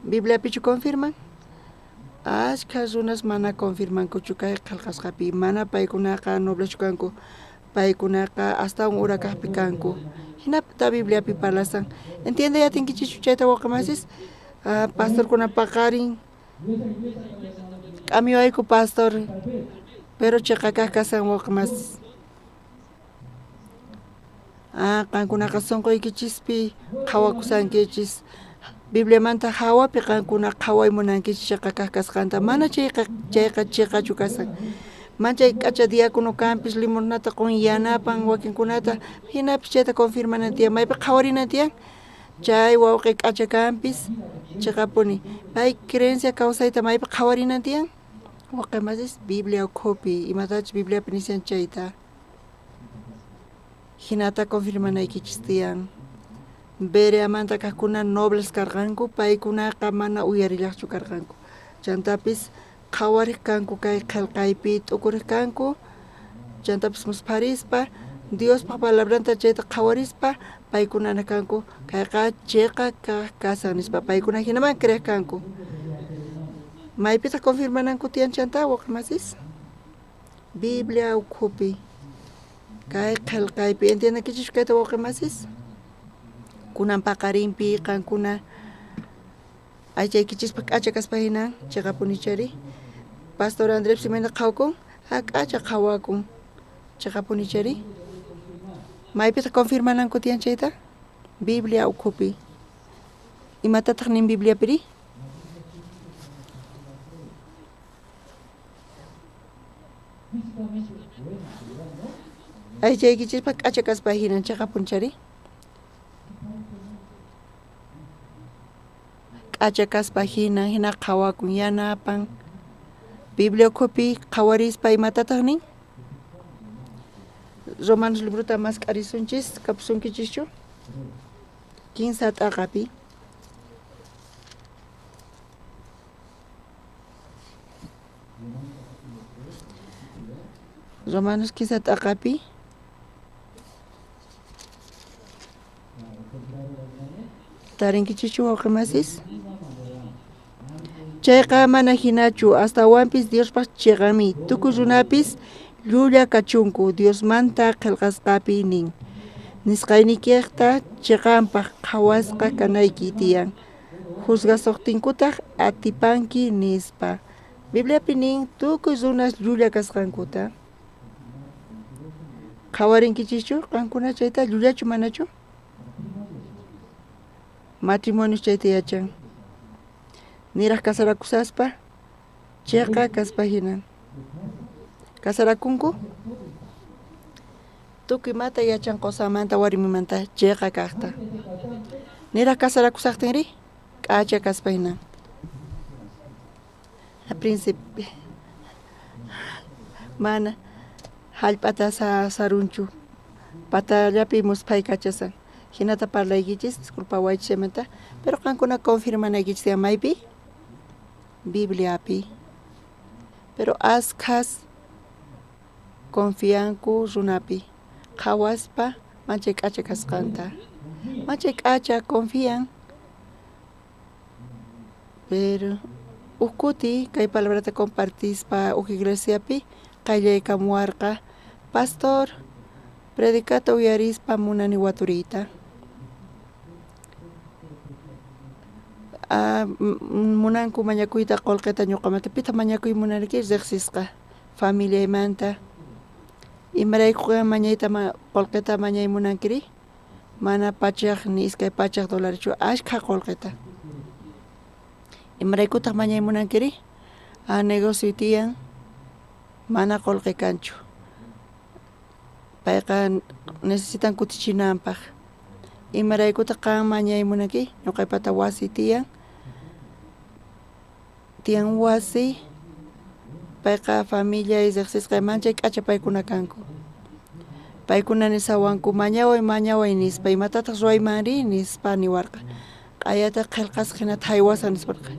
Bibliapichu confirman? Ashkha runas mana confirmankuchu kay qillqasqapi, mana paykunaqa noblechu kanku, paykunaqa astawan urakaqpi kanku. Hinata Bibliapi parlasan. Entiendeyatinkichikchu chayta wawqi masis? Pastorkuna paqarin, k'amiwayku pastor, pero chiqa kaq kasan wawqi masis. Qankunaqa sunquykichispi qhawakusankichis. Bibliamanta hawapi qankuna qhaway munankichis chiqa kaq kasqanta, mana chayqa chiqachu kasan. Manchay k'acha diácono kanpis limosnata qun yanapan wakinkunata, hinapis chayta confirmanan tiyan, maypi qhawarinan tiyan, chay wawqi k'acha kanpis chiqapuni. Pay creencia kawsayta maypi qhawarinan tiyan, wawqi masis Biblia ukhupi, imatachus Bibliapi nishan chayta. Hinata confirmanaykichis tiyan. Bereamanta kaqkuna nobles karqanku, paykunaqa mana uyarillaqchu karqanku. Chantapis qhawariq kanku kay qillqaypi t'ukuriq kanku, chantapis muspharispa Diospaj palabranta chayta qhawarispa paykunana kanku kayqa chiqa kaq kasan nispa, paykuna hinaman creeq kanku. Maypitaq confirmananku tiyan chanta wawqi masis? Biblia ukhupi kay qillqaypi, entiendenkichischu kayta wawqi masis? Kunan paqarinpi qankuna aychaykichispa k'acha kaspa hina chiqapunichari. Pastor Andrés imayna qhawakun? K'acha qhawakun, chiqapunichari. Maypitaq confirmananku tiyan chayta? Biblia ukhupi. Imatataq nin Bibliapiri? Aychaykichispa k'acha kaspa hina chiqapunichari. K'acha kaspa hina, hina qhawakun, yanapan. Biblia ukhupi qhawarispa imatataq nin? Romanos librota mask'arisunchis, kapusunkichischu? 15 t'aqapi. Romanos 15 t'aqapi. Tarinkichischu wawqi masis? Chayqa mana hinachu, astawanpis Diospaj chiqanmi, tukuy runapis llulla kachunku Diosmanta qillqasqapi nin. Nisqaynikiqta chiqanpaj qhawasqa kanayki tiyan, juzgasuqtinkutaq atipanki nispa. Bibliapi nin tukuy runas llulla kasqankuta. Qhawarinkichikchu qankuna chayta llullachu manachu? Matrimonios chayta yachan. Niraj casarakusaspa cheqa kaspa hinan. Casarakunku? Tukuy imata yachan qosanmanta warmimanta cheqa kajta. Niraj casarakusajtinri k'acha kaspa hinan. Príncipe mana jallp'ata sarunchu patallapi musphaykachashan jinata parlaykichis disculpawaychis chaymanta pero qankuna confirmanaykichis tiyan maypi Bibliapi pero askhas confianku runapi qhawaspa manchay k'acha kasqanta manchay k'acha confian pero uj kuti kay palabrata compartispa uj iglesiapi qayllaykamuwarqa pastor predicata uyarispa munani waturiyta munanku mañakuyta qolqeta ñuqamanta pitaq mañakuy munanki riqsisqa familiaymanta imarayku mañayta qolqeta mañay munankiri mana pachaj ni iskay pachaj dólareschu ashkha qolqeta imaraykutaq mañay munankiri negocio tiyan mana qolqe kanchu payqa necesitan kutichinanpaq imaraykutaq qan mañay munanki ñuqaypata wasi tiyan tiyan wasi payqa familia riqsisqa manchay k'acha paykuna kanku paykuna nisawanku mañaway mañaway nispa imatataq ruwaymanri nispa niwarqa q'ayata qhelqasqa hinata haywasaq nisparqa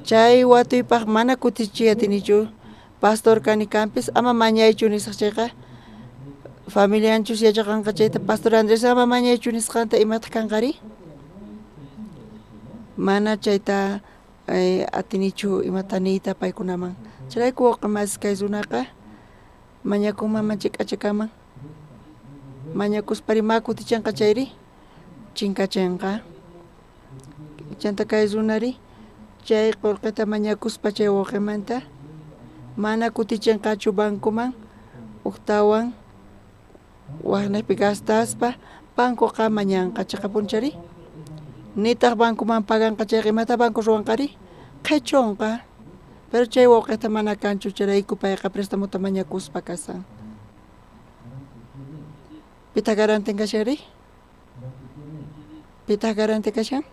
chay watuypaq mana kutichiy atinichu pastor kani kanpis ama mañaychu nisaq chayqa familianchus yachaqanqa chayta pastor Andrés ama mañaychu nisqanta imataq kanqari mana chayta atinichu imata niyta paykunaman chayrayku wawqimasis kay runaqa mañakunman manchay k'acha kanman mañakuspari ma kutichinqa chayri chinkachinqa chanta kay runari chay qolqeta mañakuspa chay wawqimanta mana kutichinqachu bancoman ujtawan wajnaypi gastaspa bancoqa mañanqa chiqapunchari nitaq bancoman paganqa chayqa imata banco ruwanqari qhichunqa pero chay wawqita mana kanchu chayrayku payqa prestamuta mañakuspa kasan pitaq garanten kashanri pitaq garante kashan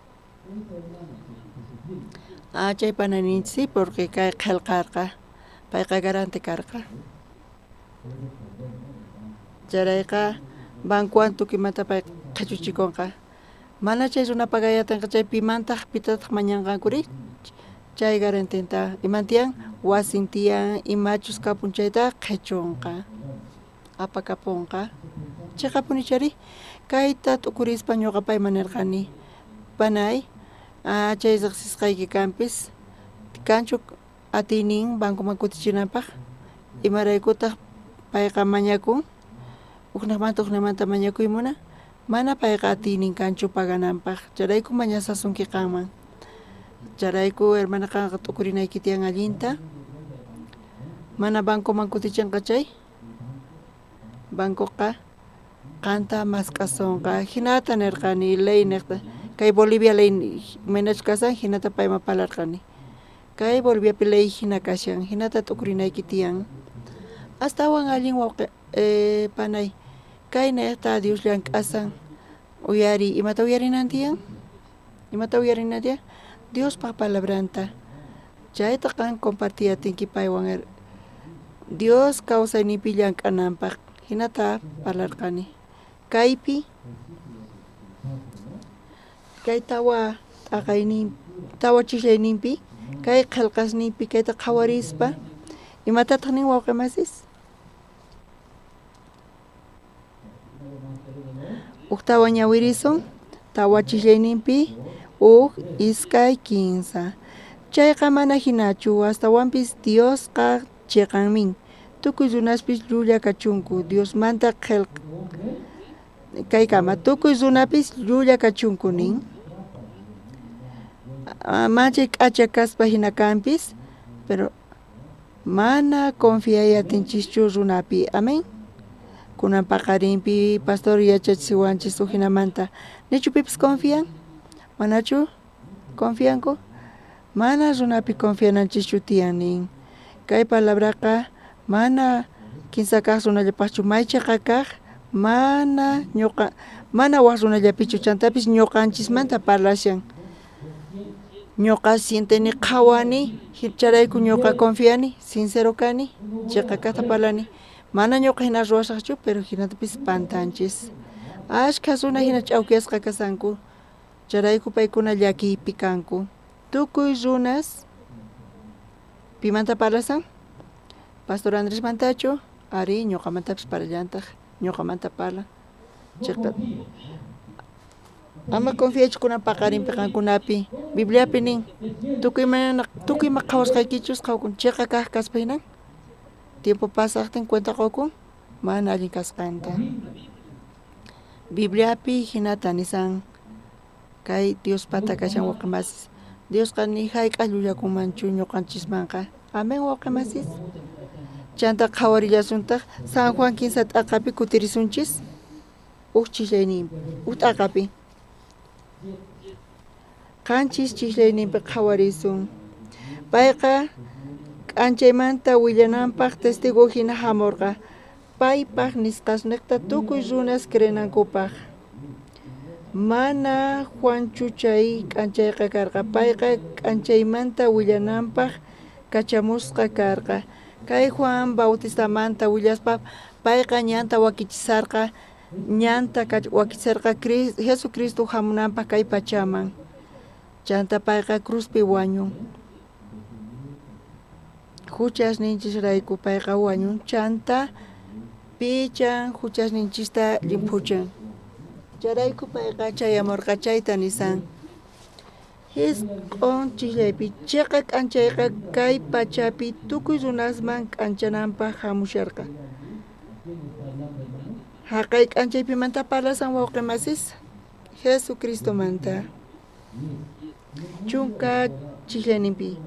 chay pananinchis porque kay qhelqarqa payqa garante karqa chayrayqa bancowan tukuymanta pay qhichuchikunqa mana chay runa pagayatinqa chay pimantaq pitataq mañanqankuri chay garantenta iman tiyan wasin tiyan imachus kapun chayta qhichunqa apakapunqa chiqapuni chari kayta t'ukurispa ñuqa payman nirqani panay chay riqsisqayki kanpis kanchu atiynin bancoman kutichinanpaq imaraykutaq payqa mañakun ujnaqmanta ujnaqmanta mañakuy munan mana payqa atiynin kanchu pagananpaq chayrayku mañasasunki qanman chayrayku hermana qanqa t'ukurinayki tiyan allinta mana bancoman kutichinqa chay bancoqa qanta mask'asunqa hinata nirqani ley niqta kay Bolivia ley imaynachus kashan hinata payman parlarqani kay Boliviapi ley hina kashan hinata t'ukurinayki tiyan astawan allin wawqi panay kay niqta Dios llank'asan uyariy imata uyarinan tiyan imata uyarinan tiyan Diospaq palabranta chayta qan compartiy atinki paywan Dios kawsayninpi llank'ananpaq hinata parlarqani kaypi kay tawa t'aqaynin tawa chislayninpi kay qhelqasninpi kayta qhawarispa imatataq nin wawqi masis uj tawa ñawirisun tawa chislayninpi uj iskay kinsa chayqa mana hinachu astawanpis Diosqa chiqanmin tukuy runaspis llulla kachunku Diosmanta qhelqa kaykama tukuy runapis llulla kachunku nin manchay k'acha kaspa hina kanpis pero mana confiay atinchischu runapi amén Kunan paqarinpi pastor yachachiwanchis ujinamanta. Nichu pipis confian? Manachu confianku? Mana runapi confiananchischu tiyan nin. Kay palabraqa mana kinsa kaq runallapaqchu may chiqa kaq mana ñuqa mana waj runallapichu chantapis ñuqanchismanta parlashan. Ñuqa sienteni qhawani chayrayku ñuqa confiani sincero kani chiqa kaqta parlani. Mana ñuqa hina ruwasaqchu pero hinatapis pantanchis. Ashkha runa hina ch'awkiyasqa kasanku chayrayku paykuna llakiypi kanku. Tukuy runas pimanta parlasan? Pastor Andresmantachu? Ari ñuqamantapis parlallantaq ñuqamanta parlan. Chiqa ama confiaychu kunan paqarinpi qankunapi. Bibliapi nin tukuy ima qhawasqaykichus qhawakun chiqa kaq kaspa hinan tiempo pasaqtin cuenta qukun mana allin kasqanta. Bibliapi hinata nisan kay Diospata kashan wawqimasis. Diosqa ni hayk'aq llullakunmanchu ñuqanchismanqa. Amén wawqimasis. Chanta qhawarillasuntaq San Juan 15 t'aqapi kutirisunchis uj chislayninpi uj t'aqapi. Qanchis chislayninpi qhawarisun. Payqa k'anchaymanta willananpaq testigo hina hamurqa. Paypaq nisqasniqta tukuy runas creenankupaq. Mana Juanchu chay k'anchayqa karqa. Payqa k'anchaymanta willananpaq kachamusqa karqa. Kay Juan Bautistamanta willaspa payqa ñanta wakichisarqa ñanta wakichisarqa Jesucristo hamunanpaq kay pachaman. Chanta payqa cruzpi wañun. Huchasninchisrayku payqa wañun. Chanta pichan huchasninchista llimphuchan. Chayrayku payqa chayamurqa chayta nisan. Jisq'on chislaypi chiqa k'anchayqa kay pachapi tukuy runasman k'anchananpaq hamusharqa. Haqay k'anchaypimanta parlasan wawqimasis Jesucristomanta. Chunka chislayninpi.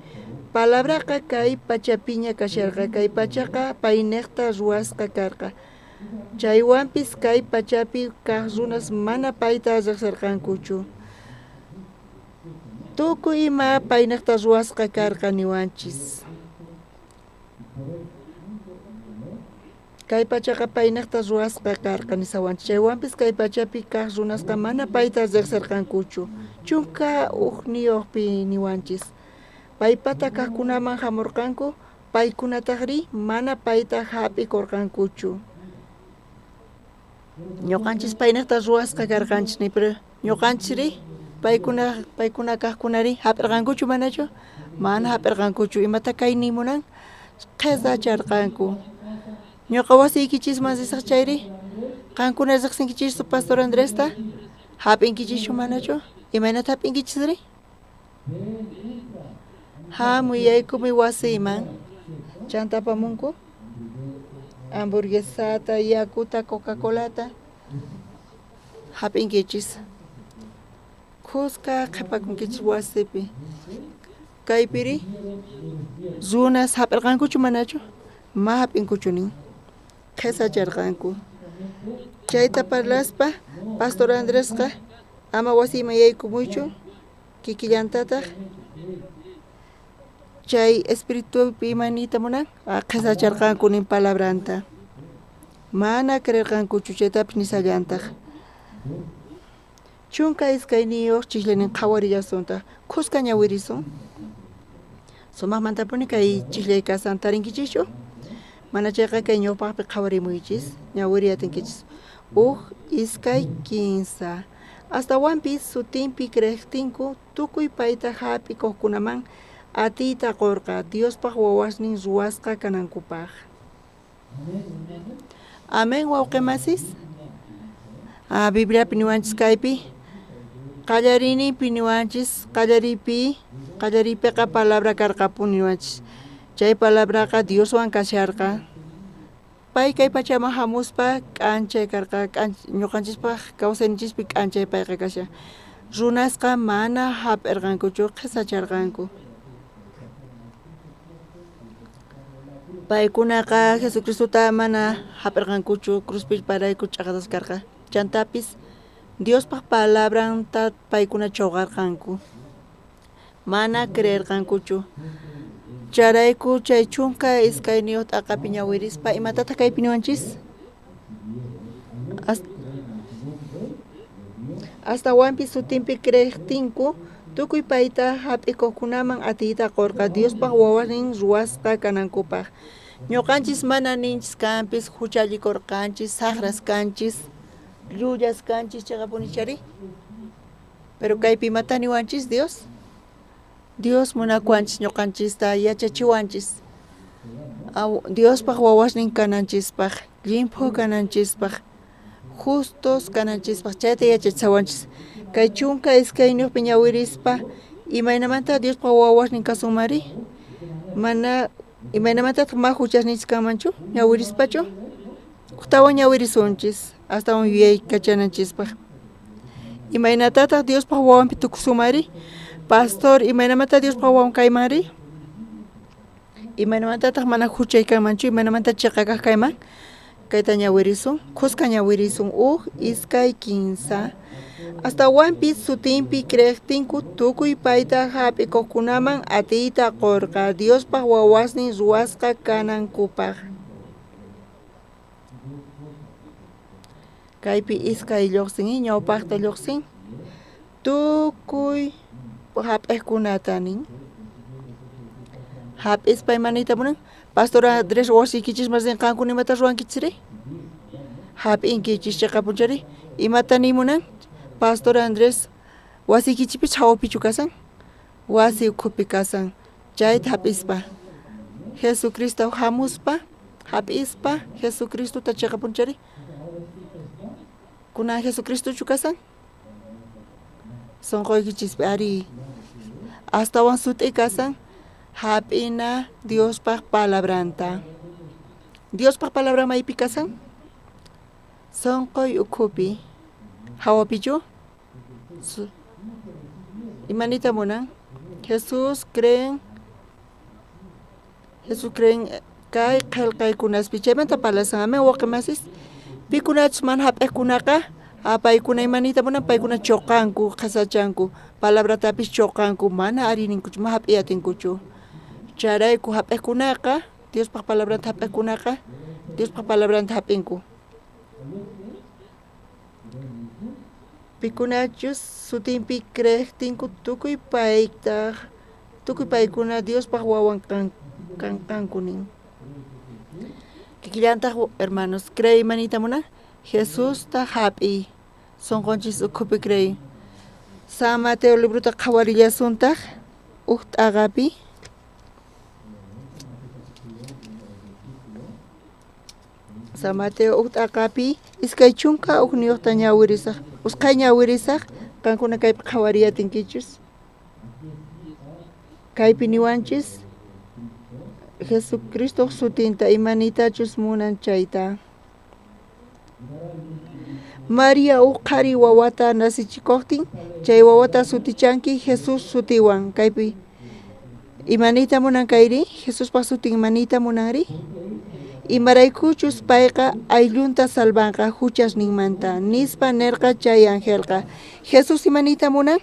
Palabraqa kay pachapiña kasharqa. Kay pachaqa payniqta ruwasqa karqa. Chaywanpis kay pachapi kaq runas mana payta riqsirqankuchu. Tukuy ima payniqta ruwasqa karqa niwanchis. Kay pachaqa payniqta ruwasqa karqa nisawanchis. Chaywanpis kay pachapi kaq runasqa mana payta riqsirqankuchu. Chunka ujniyuqpi niwanchis. Paypata kaqkunaman hamurqanku, paykunataqri mana payta hap'ikurqankuchu. Ñuqanchis payniqta ruwasqa karqanchis ni pero ñuqanchisri paykuna kaqkunari hap'irqankuchu manachu? Mana hap'irqankuchu. Imata kay nimunan? Qhisacharqanku. Ñuqa wasiykichisman risaq chayri qankuna riqsinkichischu Pastor Andresta? Hap'inkichischu manachu? Imaynata hap'inkichisri? Hamuy yaykumuy wasiyman. Chanta apamunku hamburguesata, yakuta, Coca-Colata. Hap'inkichis. Khuska qhipakunkichis wasipi. Kaypiri runas hap'irqankuchu manachu? Ma hap'inkuchu nin. Qhisacharqanku. Chayta parlaspa Pastor Andresqa ama wasiyman yaykumuychu kikillantataq chay espiritupi ima niyta munan? Qhisacharqanku nin palabranta. Mana creerqankuchu chaytapis nisallantaq. 12 chislaynin qhawarillasuntaq. Khuska ñawirisun. Sumaqmantapuni kay chislay kasan tarinkichischu? Mana chayqa kay ñawpaqpi qhawarimuychis, ñawiri atinkichis. 1, 2, 3. Astawanpis sutinpi creeqtinku tukuy payta hap'ikuqkunaman atiyta qurqa Diospaq wawasnin ruwasqa kanankupaq. Amén wawqimasis. Bibliapi niwanchis kaypi qallariyninpi niwanchis qallariypiqa palabra karqapuni niwanchis. Chay palabraqa Dioswan kasharqa. Pay kay pachaman hamuspa k'anchay karqa, ñuqanchispaq kawsayninchispi k'anchay payqa kashan. Runasqa mana hap'irqankuchu qhisacharqanku. Paykunaqa Jesucristota mana hap'irqankuchu, cruzpi payrayku ch'aqatasqa karqa. Chantapis Diospaj palabranta paykuna choqarqanku. Mana creerqankuchu. Chayrayku chay 12 t'aqapi ñawirispa imatataq kaypi niwanchis? Astawanpis sutinpi creejtinku tukuy payta hap'ikuqkunaman atiyta qorqa Diospaj wawasnin ruwasqa kanankupaj. Ñuqanchis mana ninchis kanpis huchallikurqanchis, saqras kanchis, llullas kanchis chayqapunichari. Pero kaypi imata niwanchis Dios? Dios munakuwanchis ñuqanchista yachachiwanchis. Diospaj wawasnin kananchispaj, llimphu kananchispaj, justos kananchispaj, chayta yachachiwanchis. Kay 12 ñawirispa imaynamanta Diospaj wawasnin kasunmari? Mana imaynamantataq ma huchasninchis kanmanchu? Ñawirispachu? Ujtawan ñawirisunchis astawan yuyaykachananchispaj. Imaynatataq Diospaj wawanpi tukusunmari? Pastor, imaynamanta Diospaj wawan kaymanri? Imaynamantataq mana huchay kanmanchu? Imaynamanta chiqa kaq kayman? Kayta ñawirisun, khuska ñawirisun 1, 2, 3. Astawanpis sutinpi creejtinku tukuy payta hap'ikuqkunaman atiyta qorqa Diospaj wawasnin ruwasqa kanankupaj. Kaypi iskay lluqsin, ñawpaqta lluqsin tukuy hap'iqkunata nin. Hap'ispa imaniyta munan? Pastor Andrés wasiykichisman rinqankuna imata ruwankichisri? Hap'inkichis chiqapunchari. Imata niy munan? Pastor Andrés wasiykichispichu hawapichu kasan? Wasi ukhupi kasan. Chayta hap'ispa Jesucristo hamuspa hap'ispa Jesucristota chiqapunchari. Kunan Jesucristochu kasan? Sunquykichispi ari astawan sut'i kasan hap'ina Diospaj palabranta. Diospaj palabra maypi kasan? Sunquy ukhupi. Hawapichu? Imanita munan? Jesús creen kay qillqaykunaspi chaymanta parlasan amén wawqimasis. Pikunachus mana hap'iqkunaqa paykuna imanita munan? Paykuna choqanku, qhasachanku, palabratapis choqanku, mana ari ninkuchu, mana hap'iy atinkuchu. Chayrayku hap'iqkunaqa Diospaj palabranta hap'iqkunaqa Diospaj palabranta hap'inku. Pikunachus sutinpi creejtinku tukuy paytaj tukuy paykuna Diospaj wawan kanqanku nin. Kikillantaq hermanos, creey imanita munan? Jesusta hap'iy, sunqunchis ukhupi creey. San Mateo librota qhawarillasuntaq uj t'aqapi. San Mateo uj t'aqapi 21 ñawirisaq. Usqhay ñawirisaq, qankuna kaypi qhawariyatinkichis. Kaypi niwanchis Jesucristoj sutinta imanitachus munan chayta. María uj qhari wawata nasichikuqtin, chay wawata sutichanki Jesús sutiwan. Kaypi imanita munan kayri? Jesuspaj sutin imanita munanri? Imaraykuchus payqa ayllunta salvanqa huchasninmanta nispa nerqa chay angelqa. Jesús imanita munan?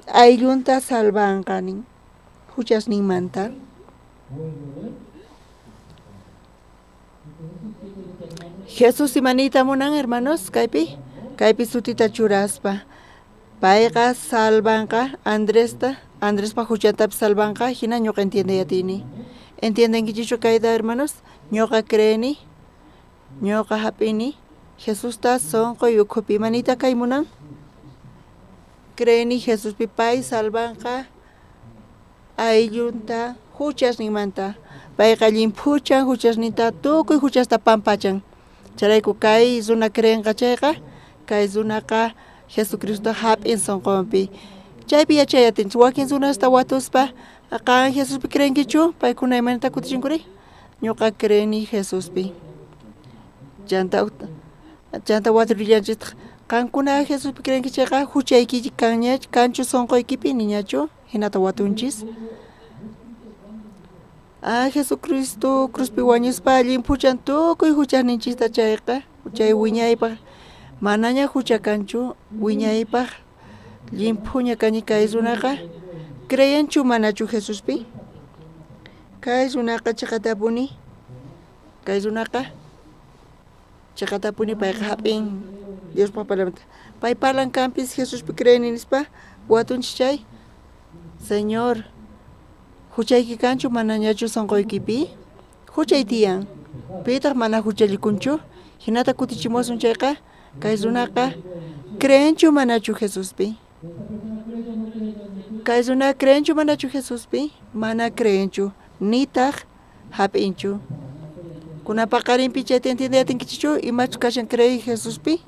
Ayllunta salvanqa nin huchasninmanta. Jesús imanita munan hermanos kaypi? Kaypi sutita churaspa. Payqa salvanqa Andresta, Andrespa huchantapis salvanqa, hina ñuqa entiendeyatini. ¿Entiendenkichichu kayta hermanos? Ñuqa creeni, ñuqa hap'ini, Jesusta sunquy ukhupi imanita kay munan? Creeni Jesuspi pay salvanqa ayllunta huchasninmanta. Payqa llimphuchan huchasninta, tukuy huchasta pampachan. Chayrayku kay runa creenqa chayqa, kay runaqa Jesucristo hap'in sunqunpi. Chaypi yachayatinchis wakin runasta watuspa qan Jesuspi creenkichu? Paykuna imaynata kutichinkuri? Ñuqa creeni Jesuspi. Chanta waturillanchistaq qankuna Jesuspi creenki chayqa huchaykichik kanña kanchu sunquykipi niñachu? Hinata watunchis. Ah, Jesucristo cruzpi wañuspa llimphuchan tukuy huchasninchista chayqa, chay wiñaypaj manaña hucha kanchu, wiñaypaj llimphuña kani kay runaqa. Creyenchu manachu Jesuspi? Kay runaqa chiqatapuni, kay runaqa chiqatapuni payqa hap'in Diospaj palabranta. Pay parlan kanpis Jesuspi creeni nispa, watunchis chay. Señor, huchayki kanchu manañachu sunquykipi? Huchay tiyan. Pitaq mana huchallikunchu? Hinata kutichimuwasun chayqa, kay runaqa creenchu manachu Jesuspi? Kay runa creenchu manachu Jesuspi? Mana creenchu, nitaq hap'inchu. Kunan paqarinpi chayta entiende atinkichichu? Imachu kashan creey Jesuspi?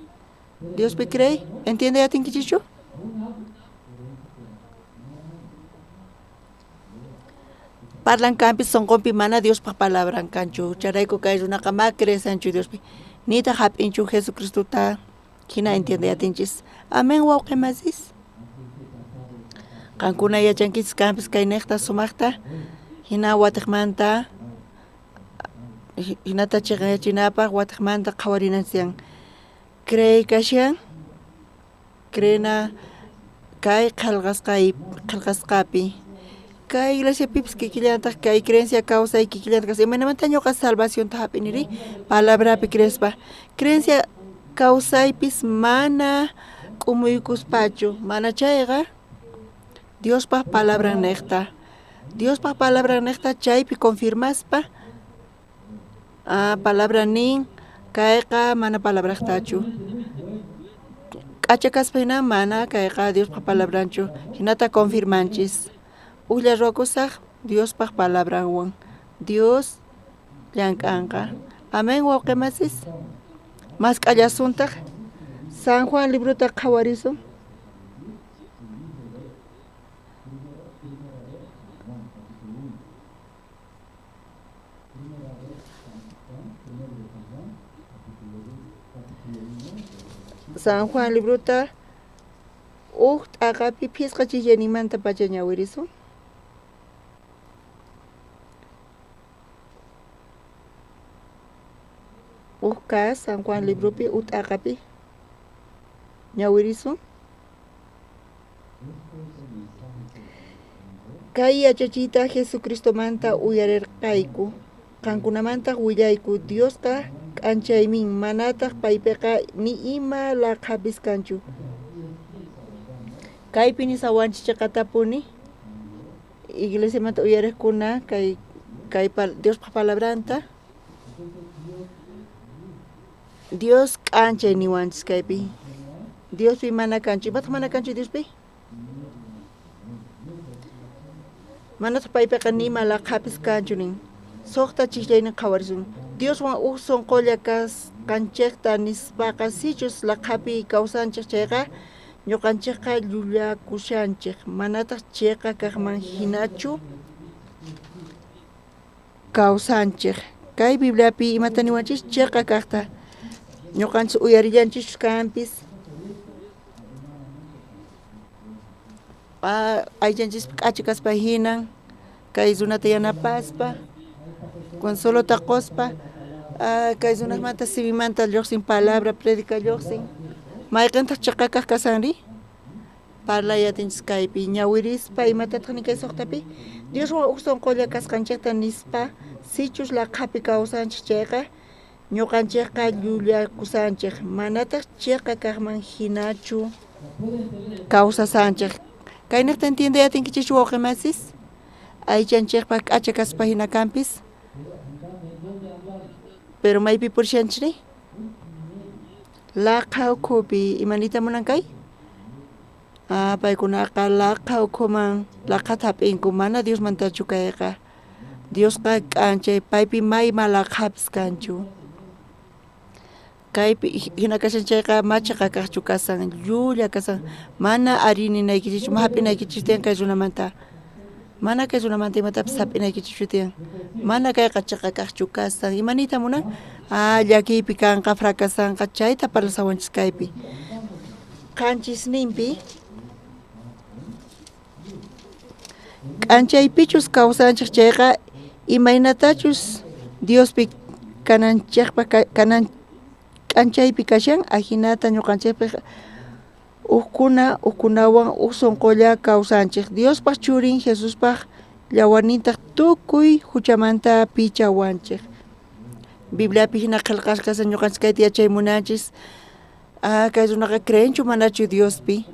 Diospi creey? Entiende atinkichichu? Parlan kanpis sunqunpi mana Diospaj palabran kanchu. Chayrayku kay runaqa ma creesanchu Diospi. Nitaq hap'inchu Jesucristota hina entiende atinchis. Amén, wawqi masis. Qankuna yachankichis kanpis kay niqta sumaqta hina watiqmanta hinata chiqayachinapaq watiqmanta qhawarinanchis Creey kashan creena kay qhelqasqapi. Kay iglesiapipis kikillantaq kay creencia kawsay kikillantaq kashan. Imaynamanta ñuqa salvacionta hap'iniri? Palabrapi creespa. Creencia kawsaypis mana k'umuykuspachu, mana chayqa Diospaj palabran niqta. Diospaj palabran niqta chaypi confirmaspa palabra nin kayqa mana palabraqtachu. K'acha kaspa hina mana kayqa Diospaj palabranchu. Hinata confirmanchis. Ujlla ruwakusaq Diospaj palabranwan. Dios llank'anqa. Amén, wawqi masis. Mask'allasuntaq San Juan librota qhawarisun. San Juan librota uj t'aqapi phisqa chillanimanta pacha ñawirisun. Uj ka San Juan libropi uj t'aqapi ñawirisun. Kay yachachiyta Jesucristomanta uyarerqayku, qankunamantaq willayku, Diosqa k'anchaymin, manataq paypiqa ni ima laqhapis kanchu. Kaypi nisawanchis chiqatapuni iglesiamanta uyariqkuna kay Diospaj palabranta. Dios k'anchay niwanchis kaypi. Diospi mana kanchu. Imataq mana kanchu Diospi? Manataq paypiqa nima laqhapis kanchu nin. Suqta chijllaynin qhawarisun. Dioswan uj sunqulla kasqanchikta nispaqa sichus laqhapi kawsanchik chayqa ñuqanchikqa llullakushanchik, manataq chiqa kaqman hinachu kawsanchik. Kay Bibliapi imata niwanchis chiqa kaqta ñuqanchis uyarillanchis kanpis. Aychanchispi k'acha kaspa hinan kay runata yanapaspa consuelota qospa kay runamanta simimanta lluqsin palabra predica lluqsin. Mayqintaq chiqa kaq kasanri? Parlay atinchis kaypi ñawirispa imatataq nin kay suqtapi? Dioswan uj sunqulla kasqanchikta nispa sichus laqhapi kawsanchik chayqa ñuqanchikqa llullakusanchik, manataq chiqa kaqman hinachu kawsasanchik. Kayniqta entiende atinkichis wawqi masis? Aychanchikpaq k'acha kaspa hina kanpis. Pero maypi purishanchikri? Laqha ukhupi imanita munan kay? Paykunaqa laqha ukhuman laqhata hap'inku, mana Diosmantachu kayqa. Diosqa k'anchay, paypi mayma laqhapis kanchu. Kaypi hina kashan chayqa machiqa kaqchu kasan, llulla kasan, mana ari ninaykichichu, ma hap'inaykichichu tiyan kay runamanta. Mana kay runamanta imatapis hap'inaykichichu tiyan. Mana kayqa chiqa kaqchu kasan. Imaniyta munan? Llakiypi kanqa, fracasanqa, chayta parlasawanchis kaypi. Qanchisninpi k'anchaypichus kawsanchik chayqa Imaynatachus Diospi kananchejpa kanan k'anchaypi kashan, ajinata ñuqanchejpi ujkuna ujkunawan uj sunqulla kawsanchej. Diospaj churin Jesuspaj llawarnintaq tukuy huchamanta pichawanchej. Bibliapi hina qillqasqa kashan ñuqanchis kayta yachay munanchis. Ah, kay runaqa creenchu manachu Diospi.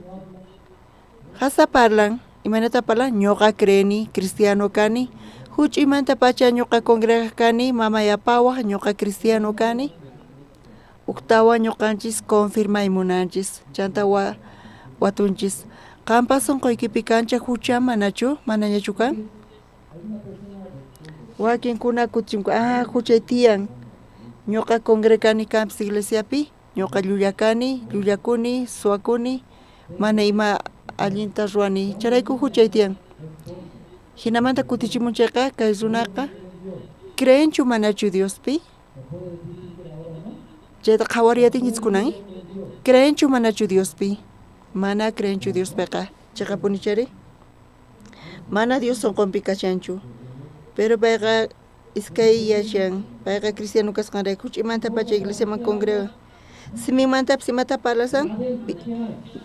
Hasta parlan, imaynata parlan, ñuqa creeni, cristiano kani, huch'uymantapacha ñuqa congregaq kani, mamay apawaq, ñuqa cristiano kani. Uktawan ñuqanchis confirmay munanchis, chanta watunchis. Qampa sunquykipi kancha hucha manachu, manañachu kan? Wakinkuna kuchinku, ah, huchay tiyan. Ñuqa congregani kanpis iglesiapi, ñuqa llullakani, llullakuni, suwakuni, mana ima allinta ruwani, chayrayku huchay tiyan. Hinamanta kutichimun chayqa kay runaqa creenchu manachu Diospi? Chayta qhawariyatinchis kunan, creenchu manachu Diospi? Mana creenchu Diospiqa, chiqapuni chayri? Mana Dios sunqunpi kashanchu. Pero payqa iskay yachan, payqa cristiano kasqanrayku huch'uymantapacha iglesiaman congrega. Siminmantapis imata parlasan?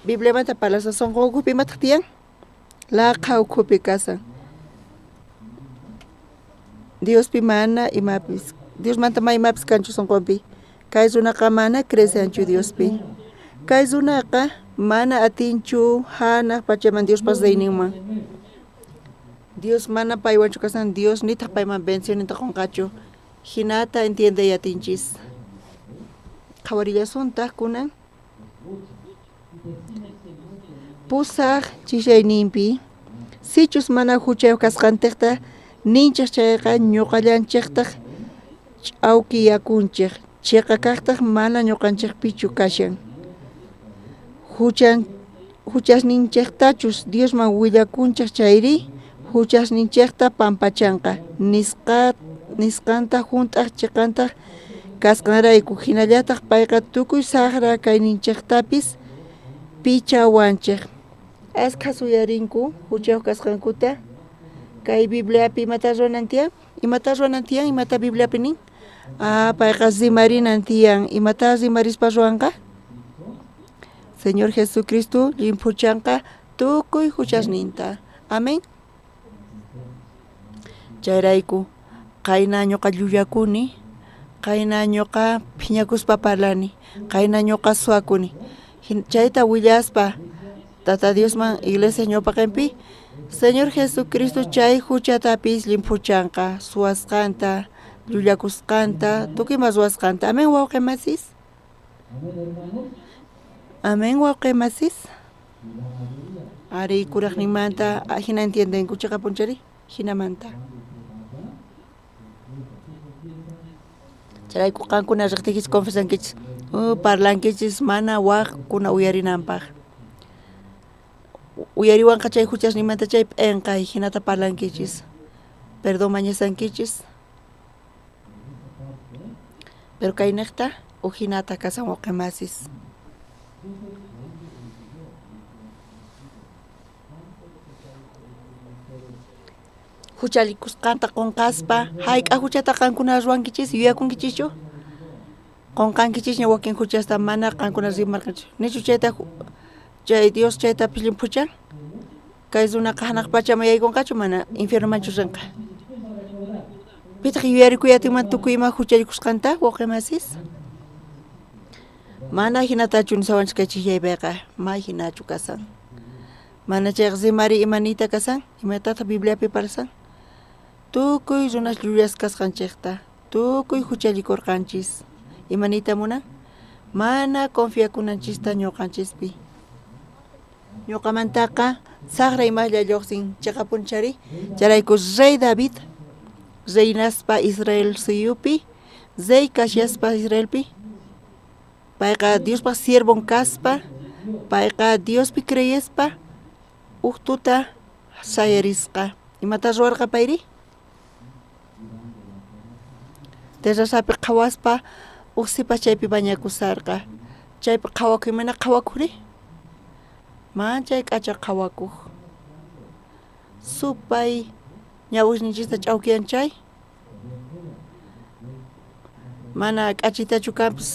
Bibliamanta parlasan, sunqun ukhupi imataq tiyan? Laqha ukhupi kasan. Diospi mana imapis, Diosmanta ma imapis kanchu sunqunpi. Kay runaqa mana cresanchu Diospi. Kay runaqa mana atinchu hanaq pachaman Diospa reyninman. Dios mana paywanchu kasan, Dios nitaq payman bendicionninta qunqachu. Hinata entiendey atinchis. Qhawarillasuntaq kunan. Pusaq chishayninpi sichus mana huchayuq kasqantiqta ninchej chayqa ñuqallanchejtaq ch'awkiyakunchej, chiqa kaqtaq mana ñuqanchejpichu kashan. Huchasninchejtachus Diosman willakunchej chayri huchasninchejta pampachanqa, nisqanta hunt'aq chiqantaq kasqanrayku, hinallataq payqa tukuy saqra kayninchejtapis pichawanchej. Askha suyarinku huchayuq kasqankuta. Kay Bibliapi imata ruwanan tiyan? Imata ruwanan tiyan? Imata Bibliapi nin? Ah, payqa rimarinan tiyan. Imata rimarispa ruwanqa? Señor Jesucristo llimphuchanqa tukuy huchasninta. Amén. Chayrayku qayna ñuqa llullakuni, qayna ñuqa phiñakuspa parlani, qayna ñuqa suwakuni. Chayta willaspa Tata Diosman iglesia ñawpaqinpi Señor Jesucristo chay huchatapis llimphuchanqa, suwasqanta, llullakusqanta, tukuy ima ruwasqanta. Amén, wawqi masis. Amén, wawqi masis. Ari kuraqninmanta hina entiendenku chiqapunchari hinamanta. Chayrayku qankuna riqtiykichis confesankichis, parlankichis mana waqkuna uyarinanpaq. Uyariwanqa chay huchasninmanta chay p'enqay hinata parlankichis. Perdón mañasankichis. Pero kayniqta ujinata kasan wawqi masis. Huchallikusqanta qunqaspa, hayk'a huchata qankuna ruwankichis, yuyakunkichischu? Qunqankichisña wakin huchasta mana qankuna rimarqanchu. Nichu chayta chay Dios chaytapis llimphuchan? Kay runaqa hanaq pachaman yaykunqachu mana infiernomanchu rinqa? Pitaq yuyarikuy atinman tukuy ima huchallikusqanta, wawqi masis? Mana hinatachu nisawanchis kay chijyaypiqa, ma hinachu kasan. Mana chayqa rimari ima niyta kasan, imatataq Bibliapi parlasan? Tukuy runas llullas kasqanchejta, tukuy huchallikurqanchis. Ima niyta munan? Mana confiakunanchista ñuqanchispi. Ñuqamantaqa saqra imalla lluqsin chiqapunchari. Chayrayku rey David reinaspa Israel suyupi, rey kashaspa Israelpi, payqa Diospaq siervon kaspa, payqa Diospi creyespa uj tuta sayarisqa. Imata ruwarqa payri? Terrazapi qhawaspa uj sipas chaypi bañakusarqa. Chaypi qhawakuy mana qhawakuri? Manchay k'acha qhawakuq. Supay ñawisninchista ch'awkiyan chay, Mana k'achitachu kanpis,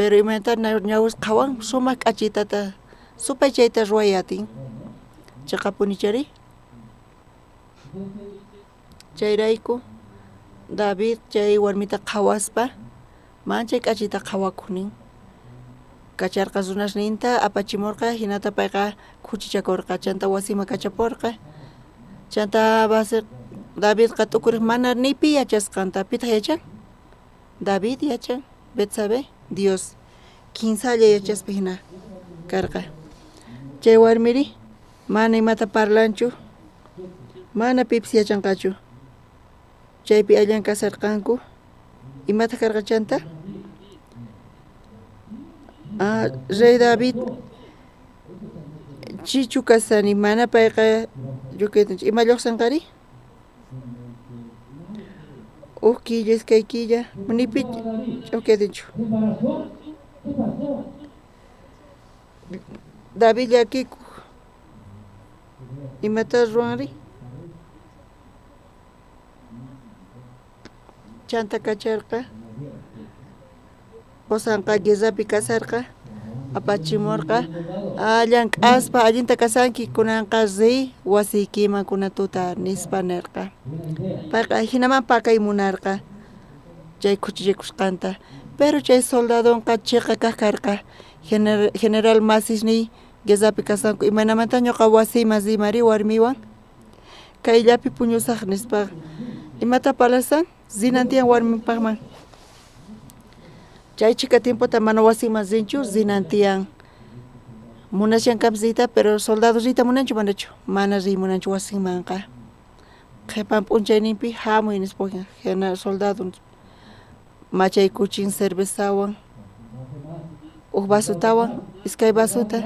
pero imaynata ñawis qhawan sumaq k'achitata supay chayta ruway atin. Chiqapuni chari. Chayrayku David chay warmita qhawaspa manchay k'achita qhawakuq Kacharqa runasninta apachimurqa hinata payqa khuchichakurqa chanta wasiman kachapurqa. Chanta Davidqa t'ukuriq mana ni pi yachasqanta. Pitaq yachan? David yachan, Betsabé, Dios. Kinsalla yachaspa hina karqa. Chay warmiri mana imata parlanchu, mana pipis yachanqachu. Chaypi allan kasarqanku. Imataq karqa chanta? Rey David chichu kasani mana payqa lluqaytanchu. Ima lluqsinqari? Uj killa, iskay killa, nipi ch'awkaytanchu. David llakikuq. Imata ruwanri? Chanta kacharqa. Qosanqa guerrapi kasarqa, apachimurqa, llank'aspa allinta kasanki kunanqa riy wasiykiman kunan tuta nispa nirqa. Payqa hinaman pakay munarqa chay khuchichakusqanta. Pero chay soldadonqa chiqa kaq karqa. General masisniy guerrapi kasanku imaynamanta ñuqa wasiyman riymari warmiwan kayllapi puñusaq nispa. Imata parlasan? Rinan tiyan warminpaqman. Chay chhika tiempota mana wasiman rinchu, rinan tiyan. Munashankampis riyta, pero soldado riyta munanchu manachu? Mana riy munanchu wasinmanqa. Qhipan p'unchayninpi hamuy nispa general soldado machaykuchin cervezawan, uj vasutawan, iskay vasuta,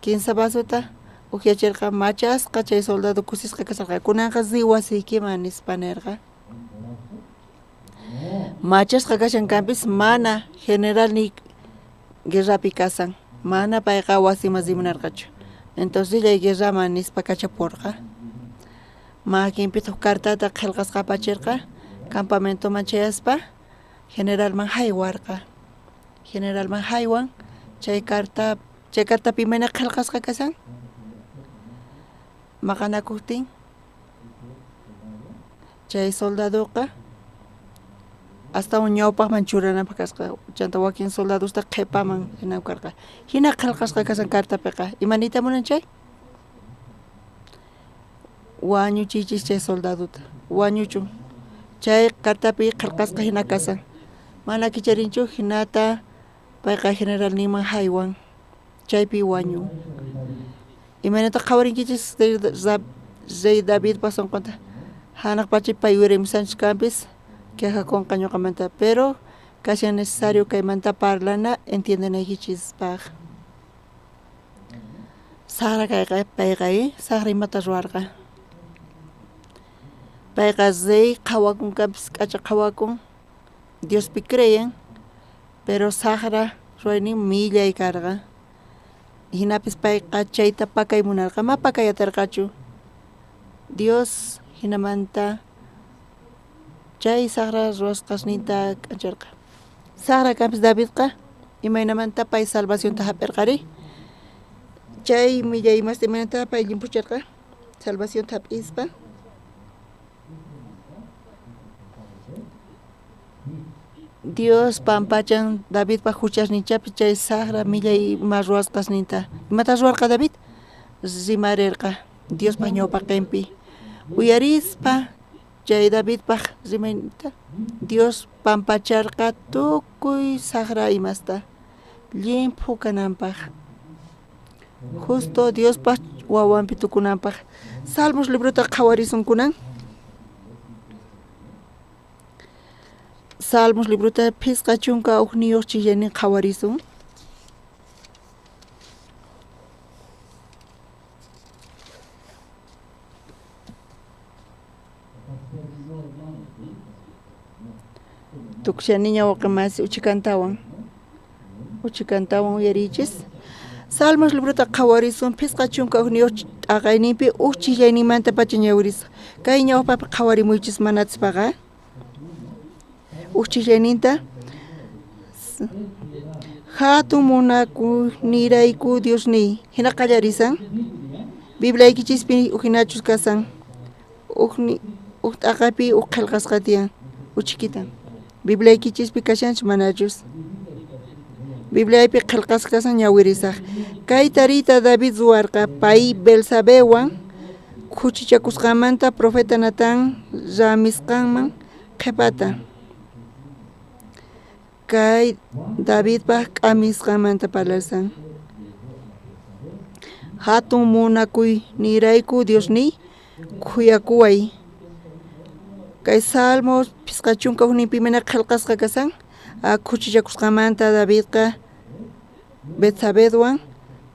kinsa vasuta ujyachirqa machasqa chay soldado kusisqa kasarqa. Kunanqa riy wasiykiman nispa nirqa. Machasqa kashan kanpis mana general ni guerrapi kasan, mana payqa wasiman rimunarqachu. Entonces rillay guerraman nispa kachapurqa. Makinpitaq cartata qillqasqa apachirqa, campamentoman chayaspa generalman haywarqa. Generalman haywan chay carta, chay cartapi imayna qillqasqa kasan? Maqanakuqtin chay soldadoqa astawan ñawpaqman churananpaq kasqa, chanta wakin soldadosta qhipaman hina karqa. Hina qillqasqa kasan cartapiqa. Ima niyta munan chay? Wañuchiychis chay soldadota, wañuchun. Chay cartapi qillqasqa hina kasan. Mana kicharinchu hinata payqa generalninman haywan. Chaypi wañun. Imaynataq qhawarinkichis rey Davidpa sunqunta? Hanaq pacha pay wiraymusanchis kanpis quejakunqa ñuqamanta, pero kashan necesario kaymanta parlana entiendenaykichispaq. Saqra kayqa payqa saqra imata ruwarqa. Payqa rey qhawakun kanpis k'acha qhawakun, Diospi creen, pero saqra ruwaynin millay karqa. Hinapis payqa chayta pakay munarqa, ma pakay atarqachu. Dios hinamanta chay saqra ruwasqasninta k'ancharqa. Saqra kanpis Davidqa imaynamanta pay salvacionta hap'irqari? Chay millay imasta imaynata pay llimphucharqa salvacionta hap'ispa. Dios pampachan Davidpa huchasninchapi chay saqra millay ima ruwasqasninta. Imata ruwarqa David? Rimarirqa Diospa ñawpaqinpi. Uyarispa chay Davidpaq rimayninta Dios pampacharqa tukuy saqra imasta llimphu kananpaq. Justo Diospa wawanpi tukunanpaq. Salmos librota qhawarisun kunan. Salmos librota 51 chillaynin qhawarisun. Tukushaniña waqimasi uchikantawan. Uchikantawan uyarichis. Salmos librota qhawarisun 51 t'aqayninpi uj chillayninmantapacha ñawirisa. Kay ñawpapi qhawarimuychis manatispaqa. Uj chillayninta Jatun munakuynirayku Diosniy. Jina qallarisan. Bibliaykichispi ujinachus kasan. Ujni uj t'aqapi uj qhelqasqa tiyan. Uchikita. Bibliaykichispi kashanchu manachus. Bibliaypi qhelqasqa kasan ñawirisaj. Kay tariyta David ruwarqa pay Belsabewan khuchichakusqanmanta profeta Natán ramisqanman qhepata. Kay Davidpaj k'amisqanmanta parlarsan. Jatun munakuynirayku Diosniy khuyakuway. Kay Salmos 51 mana qhelqasqa kasan khuchichakusqanmanta Davidqa Betsabedwan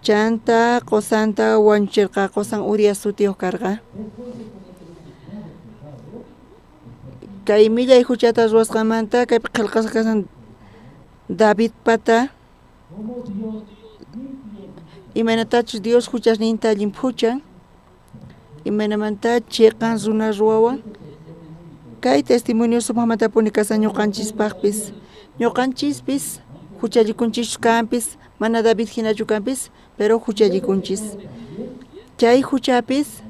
chanta qosanta wañucherqa qosan Urias sutiyuq karqa. Kay millay huchata ruwasqanmanta kaypi qhelqasqa kasan Davidpata imaynatachus Dios huchasninta llimphuchan imaynamanta chiqan runa ruwawan kay testimonio sumaqmantapuni kasan ñuqanchispaqpis ñuqanchispis huchallikunchischu kanpis mana David hinachu kanpis pero huchallikunchis chay huchapis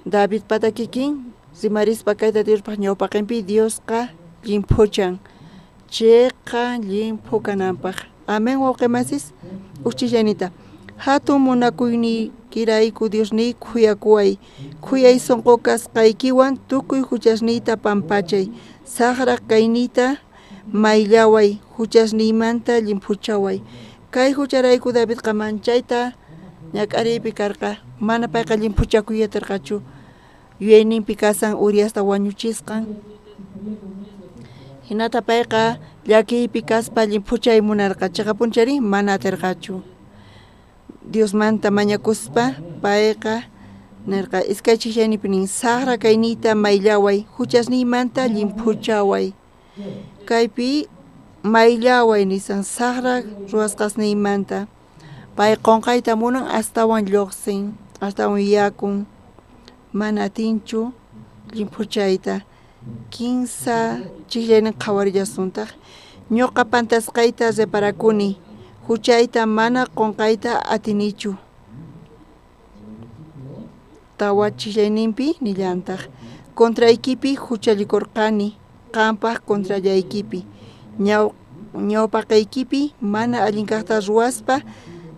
Davidpata kikin rimarispa kayta Diospaq ñawpaqinpi Diosqa llimphuchan chiqan llimphu kananpaq. Amén wawqimasis uchillanita. Hatun munakuyniykirayku Diosniy khuyakuway. Khuyay sunqu kasqaykiwan tukuy huchasniyta pampachay. Saqra kayniyta mayllaway huchasniymanta llimphuchaway. Kay hucharayku Davidqa manchayta ñak'ariypi karqa. Mana payqa llimphuchakuy atirqachu. Yuyayninpi kasan Uriasta wañuchisqan. Hinata payqa llakiypi kaspa llimphuchay munarqa. Chiqapunchari mana atirqachu. Diosmanta mañakuspa payqa nirqa iskay chikchayninpi nin saqra kayniyta mayllaway huchasniymanta llimphuchaway. Kaypi mayllaway nisan saqra ruwasqasniymanta. Pay qunqayta munan astawan lluqsin, astawan yakun, mana atinchu llimphuchayta. Kinsa chikchaynin qhawarillasuntaq. Ñuqa pantasqayta reparakuni, huchayta mana qunqayta atinichu. Tawa chikchayninpi nillantaq. Contraykipi huchallikurqani, qampaq contrallaykipi. Ñawpaqaykipi mana allin kaqta ruwaspa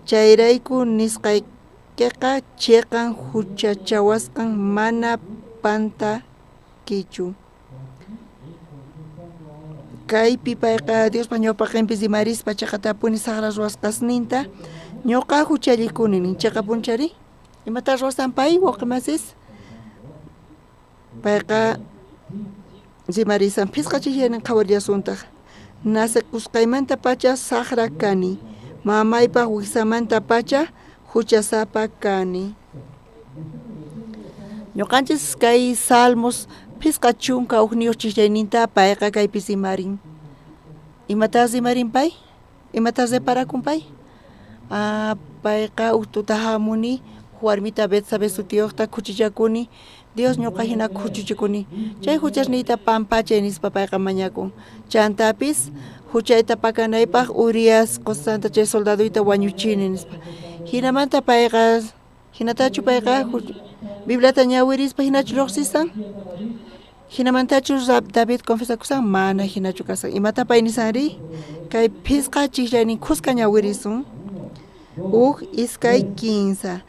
chayrayku nisqaykiqa chiqan huchachawasqan mana pantakichu. Kaypi payqa Diospa ñawpaqinpi rimarispa chiqatapuni saqra ruwasqasninta ñuqa huchallikuni nin chiqapunchari. Imata ruwasan pay wawqimasis? Payqa rimarisan phisqa chikchaynin qhawarillasuntaq. Nacekusqaymantapacha saqra kani. Mamaypaq wiksamantapacha huchasapa kani. Ñuqanchis kay Salmos 51 chikchayninta payqa kaypi rimarin. Imata rimarin pay? Imata reparakun pay? Payqa uj tuta hamuni warmita Betsabe sutiyuqta khuchichakuni. Dios ñuqa hina khuchichakuni. Chay huchasniyta pampachay nispa payqa mañakun. Chantapis huchayta pakanaypaq Urias qusanta chay soldaduyta wañuchini nispa. Hinamanta payqa hinatachu payqa Bibliata ñawirispa hinachu lluqsisan? Hinamantachu David confesakusan? Mana hinachu kasan. Imata pay nisanri? Kay phisqa chikchaynin khuska ñawirisun. Uj iskay kinsa.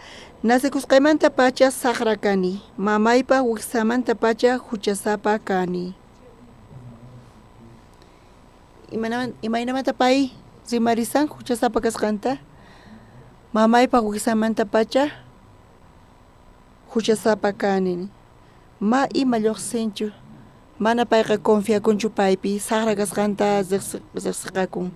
Nacekusqaymantapacha saqra kani. Mamaypaq wiksamantapacha huchasapa kani. Imaynamanta pay rimarisan huchasapa kasqanta? Mamaypaq wiksamantapacha huchasapa kani. Ma ima lluqsinchu. Mana payqa confiakunchu paypi saqra kasqanta riqsiqakun.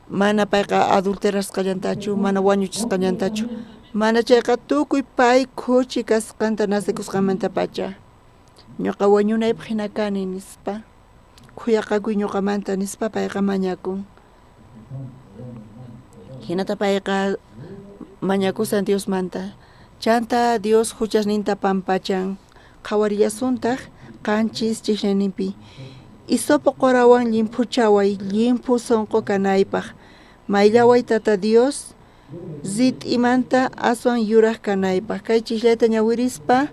Mana payqa adulterasqallantachu, mana wañuchisqallantachu. Mana chayqa tukuy pay khuchi kasqanta nacekusqanmantapacha. Ñuqa wañunaypaq hina kani nispa. Khuyaqakuy ñuqamanta nispa payqa mañakun. Hinata payqa mañakusan Diosmanta. Chanta Dios huchasninta pampachan. Qhawarillasuntaq qanchis chikchayninpi. Hisopo qorawan llimphuchaway, llimphu sonqo kanaypaj. Mayllaway Tata Dios, rit'imanta aswan yuraj kanaypaj. Kay chiqllayta ñawirispa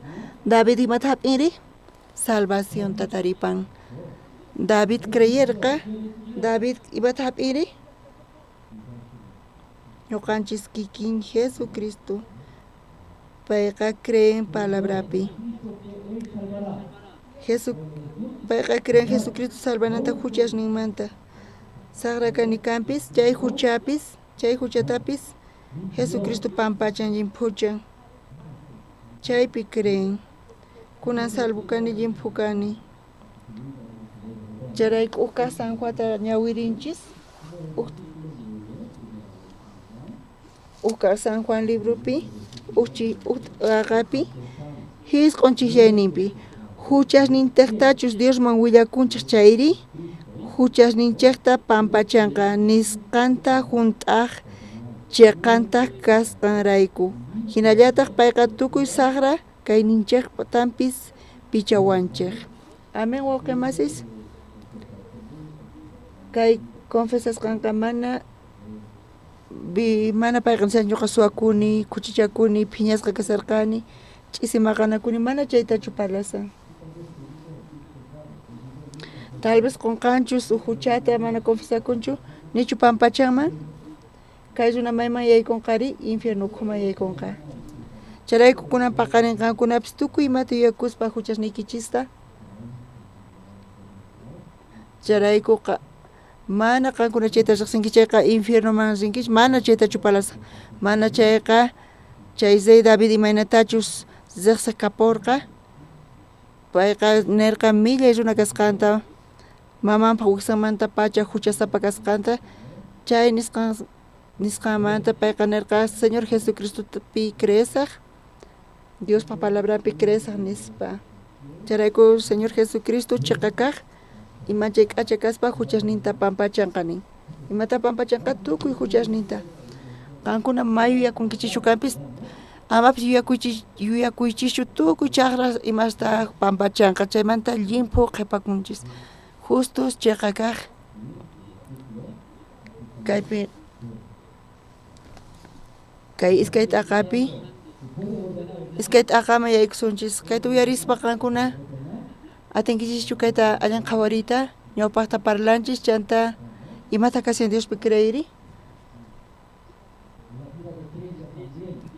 David imata hap'inri? Salvacionta taripan. David creyerqa, David imata hap'inri? Ñuqanchis kikin Jesucristo. Payqa creen palabrapi. Payqa creen Jesucristo salvananta huchasninmanta. Saqra kani kanpis, chay huchapis, chay huchatapis Jesucristo pampachan llimphuchan. Chaypi creen. Kunan salvo kani llimphu kani. Chayrayku uj San Juanta ñawirinchis. Uj San Juan libropi, uj t'aqapi, jisq'on chijllayninpi. Huchasninchejtachus Diosman willakunchej chayri, huchasninchejta pampachanqa nisqanta junt'aj cheqantaj kasqanrayku. Hinallataq payqa tukuy saqra kayninchejtampis pichawanchej. Amén, wawqimasis. Kay confesasqanqa mana payqa nishan ñuqa suwakuni, khuchichakuni, phiñasqa kasarqani, ch'isi maqanakuni, mana chaytachu parlasan. Tal vez qunqanchus uj huchata mana confesakunchu, nichu pampachanman, kay runa mayman yaykunqari, infierno ukhuman yaykunqa. Chayrayku kunan paqarin qankunapis tukuy imata yuyakuspa huchasniykichista. Chayraykuqa mana qankuna chayta riqsinki chayqa infiernoman rinkichis, mana chaytachu parlasan. Mana chayqa chay rey David imaynatachus riqsiq kaporqa, payqa nerqa millay runa kasqanta, mamanpaq wiksanmanta pacha huchasapa kasqanta, chay nisqanmanta payqa nerqa Señor Jesucristopi creesaj, Diospa palabranpi creesaj nispa. Chayrayku Señor Jesucristo chiqa kaq, ima chay k'acha kaspa huchasninta pampachanqa nin. Imata pampachanqa? Tukuy huchasninta. Qankuna may yuyakunkichischu kanpis, amapis yuyakuychischu tukuy chaqra imasta pampachanqa, chaymanta llimphu qhipakunchis. Justos chiqa kaq. Kaypi kay iskay t'aqapi, iskay t'aqaman yaykusunchis. Kayta uyarispa qankuna atinkichischu kayta allin qhawariyta, ñawpaqta parlanchis, chanta imata kashan Diospi creeri.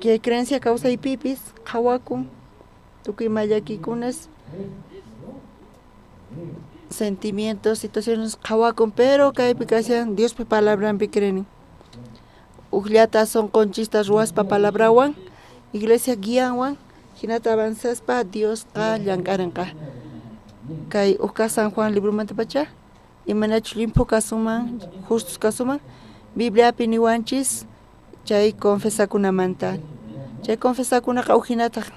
Kay creencia kawsaypipis qhawakun tukuy ima llakikunas, sentimientos, situaciones qhawakun, pero kaypi kashan Diospa palabranpi creen. Ujllata sonqonchista ruwaspa palabrawan, iglesia guianwan, hinata avanzaspa Diosqa llank'arinqa. Kay uj San Juan libromanta pacha, imanachus llimphu kasuman, justus kasuman, Bibliapi niwanchis chay confesakunamanta. Chay confesakunaqa uj hinataq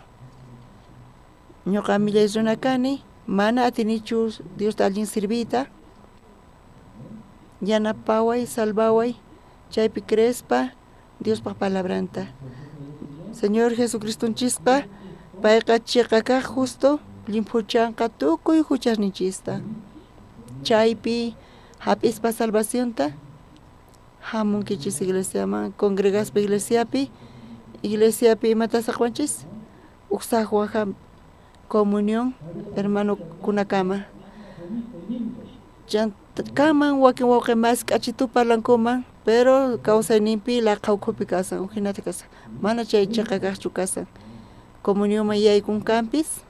ñuqa millay runa kani, mana atinichu Diosta allin sirviyta, yanapaway, salvaway, chaypi creespa Diospaq palabranta. Señor Jesucristonchisqa payqa chiqa kaq justo llimphuchanqa tukuy huchasninchista. Chaypi hap'ispa salvacionta hamunkichis iglesiaman, congregaspa iglesiapi, iglesiapi imata saqwanchis? Uj saqwaja comunión hermanokunakama. Kanman wakin wawqi mas k'achitu parlankuman, pero kawsayninpi laqha ukhupi kasan, ujinata kasan. Mana chay chiqa kaqchu kasan. Comunionman yaykun kanpis,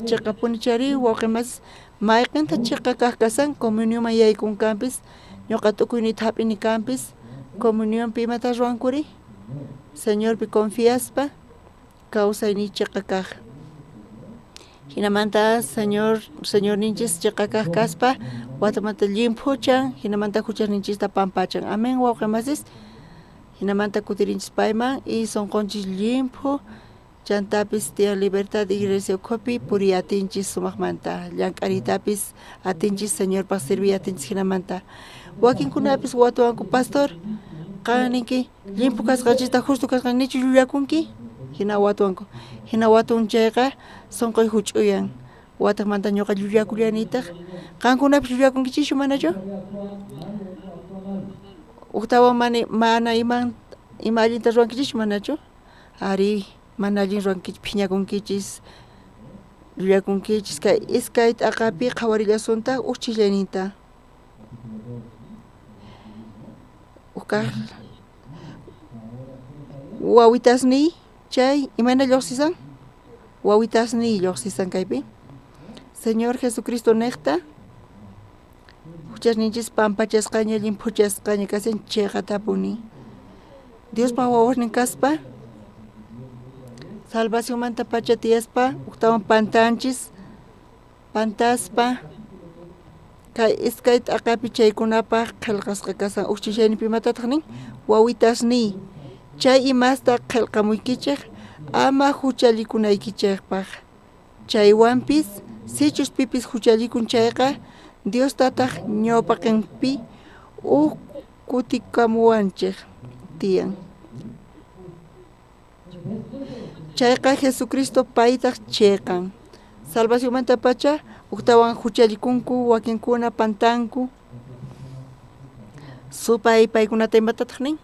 chiqapuni chari wawqi mas mayqinta chiqa kaq kasan, comunionman yaykun kanpis, ñuqa tukuyniyta hap'ini kanpis, comunionpi imata ruwankuri? Señorpi confiaspa kawsayniy chiqa kaq. Hinamanta Señorninchis chiqa kaq kaspa watamanta llimphuchan, hinamanta huchasninchista pampachan. Amén, wawqi masis. Hinamanta kutirinchis payman y sonqonchis llimphu, chantapis tiyan libertad iglesia ukhupi puriy atinchis sumaqmanta, llank'ariytapis atinchis Señorpaq sirviy atinchis hinamanta. Wakinkunapis watuwanku, pastor, qan ninki llimphu kasqanchista justo kasqan nichu llullakunki? Hina watuwanku. Hina watun chayqa sonqoy huch'uyan. Watejmanta ñoqa llullakullanitaj. Qankunapis llullakunkichischu manachu? Ujtawan mana ima allinta ruwankichischu manachu? Arí, mana allin ruwankichis, phiñakunkichis, llullakunkichis. Kay iskay t'aqapi qhawarillasuntaj uj ch'illayninta. Uj wawitasniy chay imayna lluqsisan? Wawitasniy lluqsisan kaypi. Señor Jesucristo nejta huchasninchis pampachasqaña llimphuchasqaña kashan cheqatapuni. Diospa wawasnin kaspa salvacionmanta pacha tiyaspa ujtawan pantanchis pantaspa kay iskay t'aqapi chaykunapaj qhelqasqa kasan. Uj ch'illayninpi imatataq nin? Wawitasniy chay imasta qhelqamuykichej ama huchallikunaykichejpaj. Chaywanpis sichus pipis huchallikun chayqa Dios tataj ñawpaqenpi uj kutikamuwanchej tiyan. Chayqa Jesucristo paytaj cheqan. Salvacionmanta pacha ujtawan huchallikunku wakinkuna pantanku. Supay paykunata imatataq nin?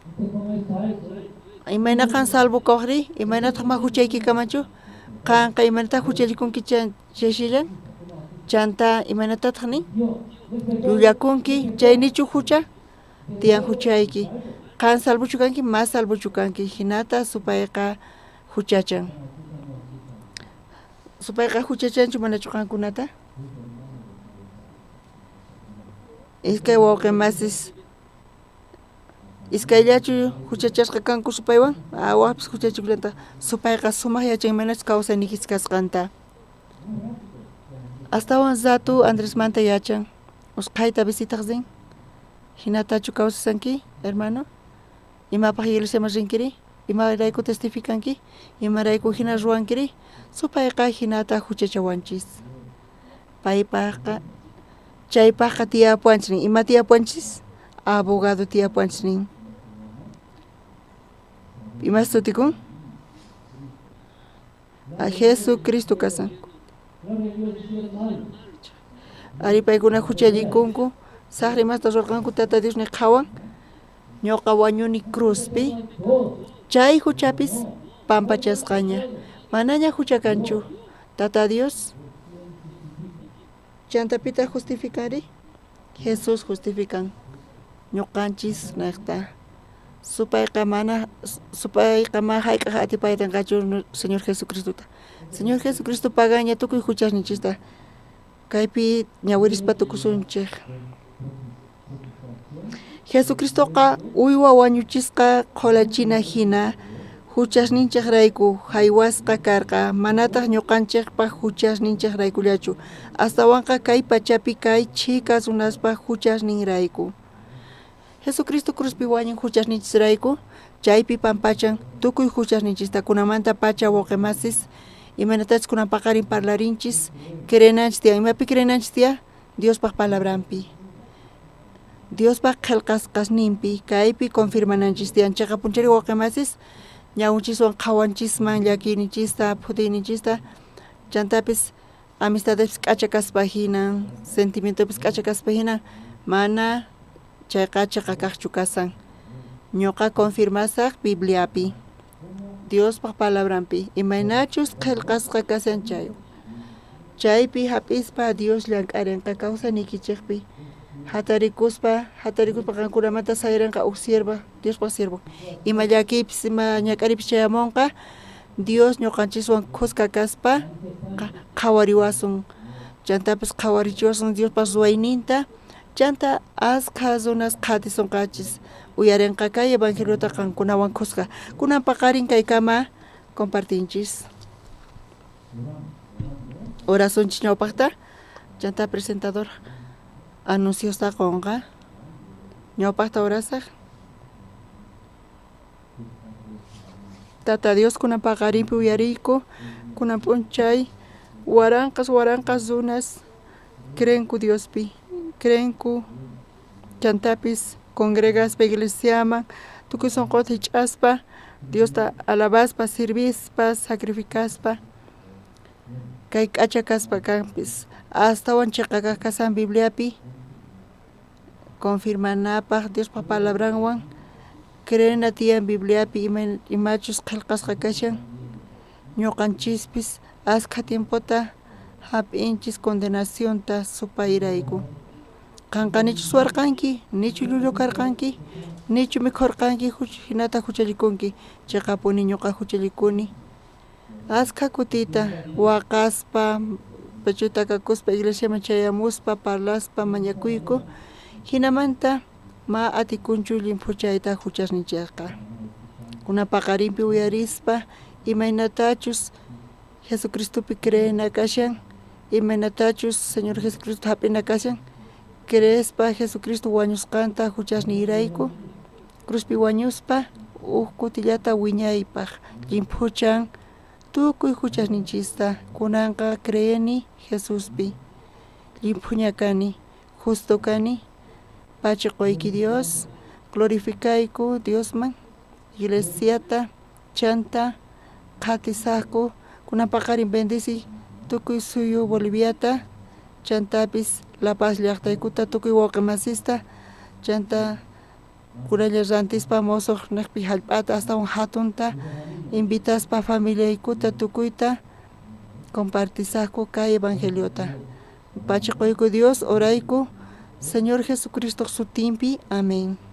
Imayna qan salvo kawajri? Imaynataq ma huchayki kamanchu? Qanqa imaynataq huchallikunki chayshillan? Chanta imaynatataq nin? Llullakunki chaynichu hucha? Tiyan huchayki. Qan salvochu kanki? Ma salvochu kanki. Hinata supayqa huchachan. Supayqa huchachanchu manachu qankunata? Iskay wawqi masis iskayllachu huchachasqa kanku supaywan? Wajpis huchachikullantaq. Supayqa sumaq yachan imaynachus kawsayniykis kasqanta. Astawan ratu Andresmanta yachan. Usqhayta visitaq rin. Hinatachu kawsasanki, hermano? Imapaq iglesiaman rinkiri? Imarayku testificanki? Imarayku hina ruwankiri? Supayqa hinata huchachawanchis. Paypaqqa chaypaqqa tiyapuwanchis nin. Ima tiyapuwanchis? Abogado tiyapuwanchis nin. Imas sutikun? A Jesucristo kasan. Ari paykuna huchallikunku, saqra imasta ruwarqanku Tata Dios ni qhawan, ñuqa wañuni cruzpi, chay huchapis pampachasqaña, manaña hucha kanchu. Tata Dios chantapita justificanri? Jesús justifican ñuqanchis nejta. Supayqa mana supayqa ma hayk'aq atipaytanqachu Señor Jesucristota. Señor Jesucristo pagaña tukuy huchasninchista. Kaypi ñawirispa tukusunchej. Jesucristoqa uywa wañuchisqa qholachina hina huchasninchejrayku haywasqa karqa, manataq ñuqanchejpaj huchasninchejraykullachu, astawanqa kay pachapi kay chhika runaspaj huchasninrayku. Jesucristo cruzpi wañun huchasninchisrayku, chaypi pampachan tukuy huchasninchista kunamanta pacha wawqi masis imaynatachus kunan paqarin parlarinchis, creenanchis tiyan. Imapi creenanchis tiyan? Diospaj palabranpi. Diospaj qhelqasqasninpi kaypi confirmananchis tiyan. Chayqa punchari wawqi masis ñawinchiswan qhawanchisman llakiyninchista, phutiyninchista, chantapis amistadespis k'acha kaspa hinan, sentimientopis k'acha kaspa hinan, mana chayqa chiqa kaqchu kasan. Ñuqa confirmasaq Bibliapi, Diospaj palabranpi, imaynachus qhelqasqa kashan chay. Chaypi hap'ispa Dios llank'arinqa kawsaynikichikpi. Hatarikuspa, hatarikuspa qankunamanta sayrinqa uj sierva, Diospaj siervo. Ima llakiypis, ima ñak'aripis chayamunqa, Dios ñuqanchiswan khuska kaspa qhawariwasun. Chantapis qhawarichiwasun Diospaj ruwayninta, chanta askha runas qhatisunqachis. Uyarinqa kay evangeliota qankunawan khuska. Kunan paqarin kaykama compartinchis. Orasunchis ñawpaqta, chanta presentador anunciosta qunqa. Ñawpaqta orasaq. Tata Dios kunan paqarinpi uyariyku, kunan p'unchay waranqas waranqas runas creenku Diospi, creenku chantapis congregaspa iglesiaman tukuy sunquta hich'aspa Diosta alabaspa, sirvispa, sacrificaspa. Kay k'acha kaspa kanpis astawan chiqa kaq kasan Bibliapi confirmanapaq Diospa palabranwan creena tiyan Bibliapi imachus qillqasqa kashan ñuqanchispis askha tiempota hap'inchis condenacionta supayrayku. Qanqa nichu suwarqanki, nichu llullu karqanki, nichu mikhurqanki hinata huchallikunki, chiqapuni ñuqa huchallikuni. Askha kutita waqaspa pechuta kakuspa iglesiaman chayamuspa parlaspa mañakuyku hinamanta ma atikunchu llimphuchayta huchasninchikqa. Kunan paqarinpi uyarispa imaynatachus Jesucristopi creena kashan, imaynatachus Señor Jesucristo hap'ina kashan, creespa Jesucristo wañusqanta huchasniyrayku, cruzpi wañuspa uj kutillata wiñaypaq llimphuchan tukuy huchasninchista. Kunanqa creeni Jesuspi, llimphuña kani, justo kani, pachi qoyki Dios, glorificayku Diosman, iglesiata, chanta, qhatisaqku, kunan paqarin bendici tukuy suyu Boliviata, chantapis La Paz llaqtaykuta tukuy wawqimasista, chanta kunalla rantispa mosoq niqpi hallp'ata astawan hatunta invitaspa familiaykuta tukuyta compartisaqku kay evangeliota. Pachi qoyku Dios, orayku Señor Jesucristo sutinpi. Amén.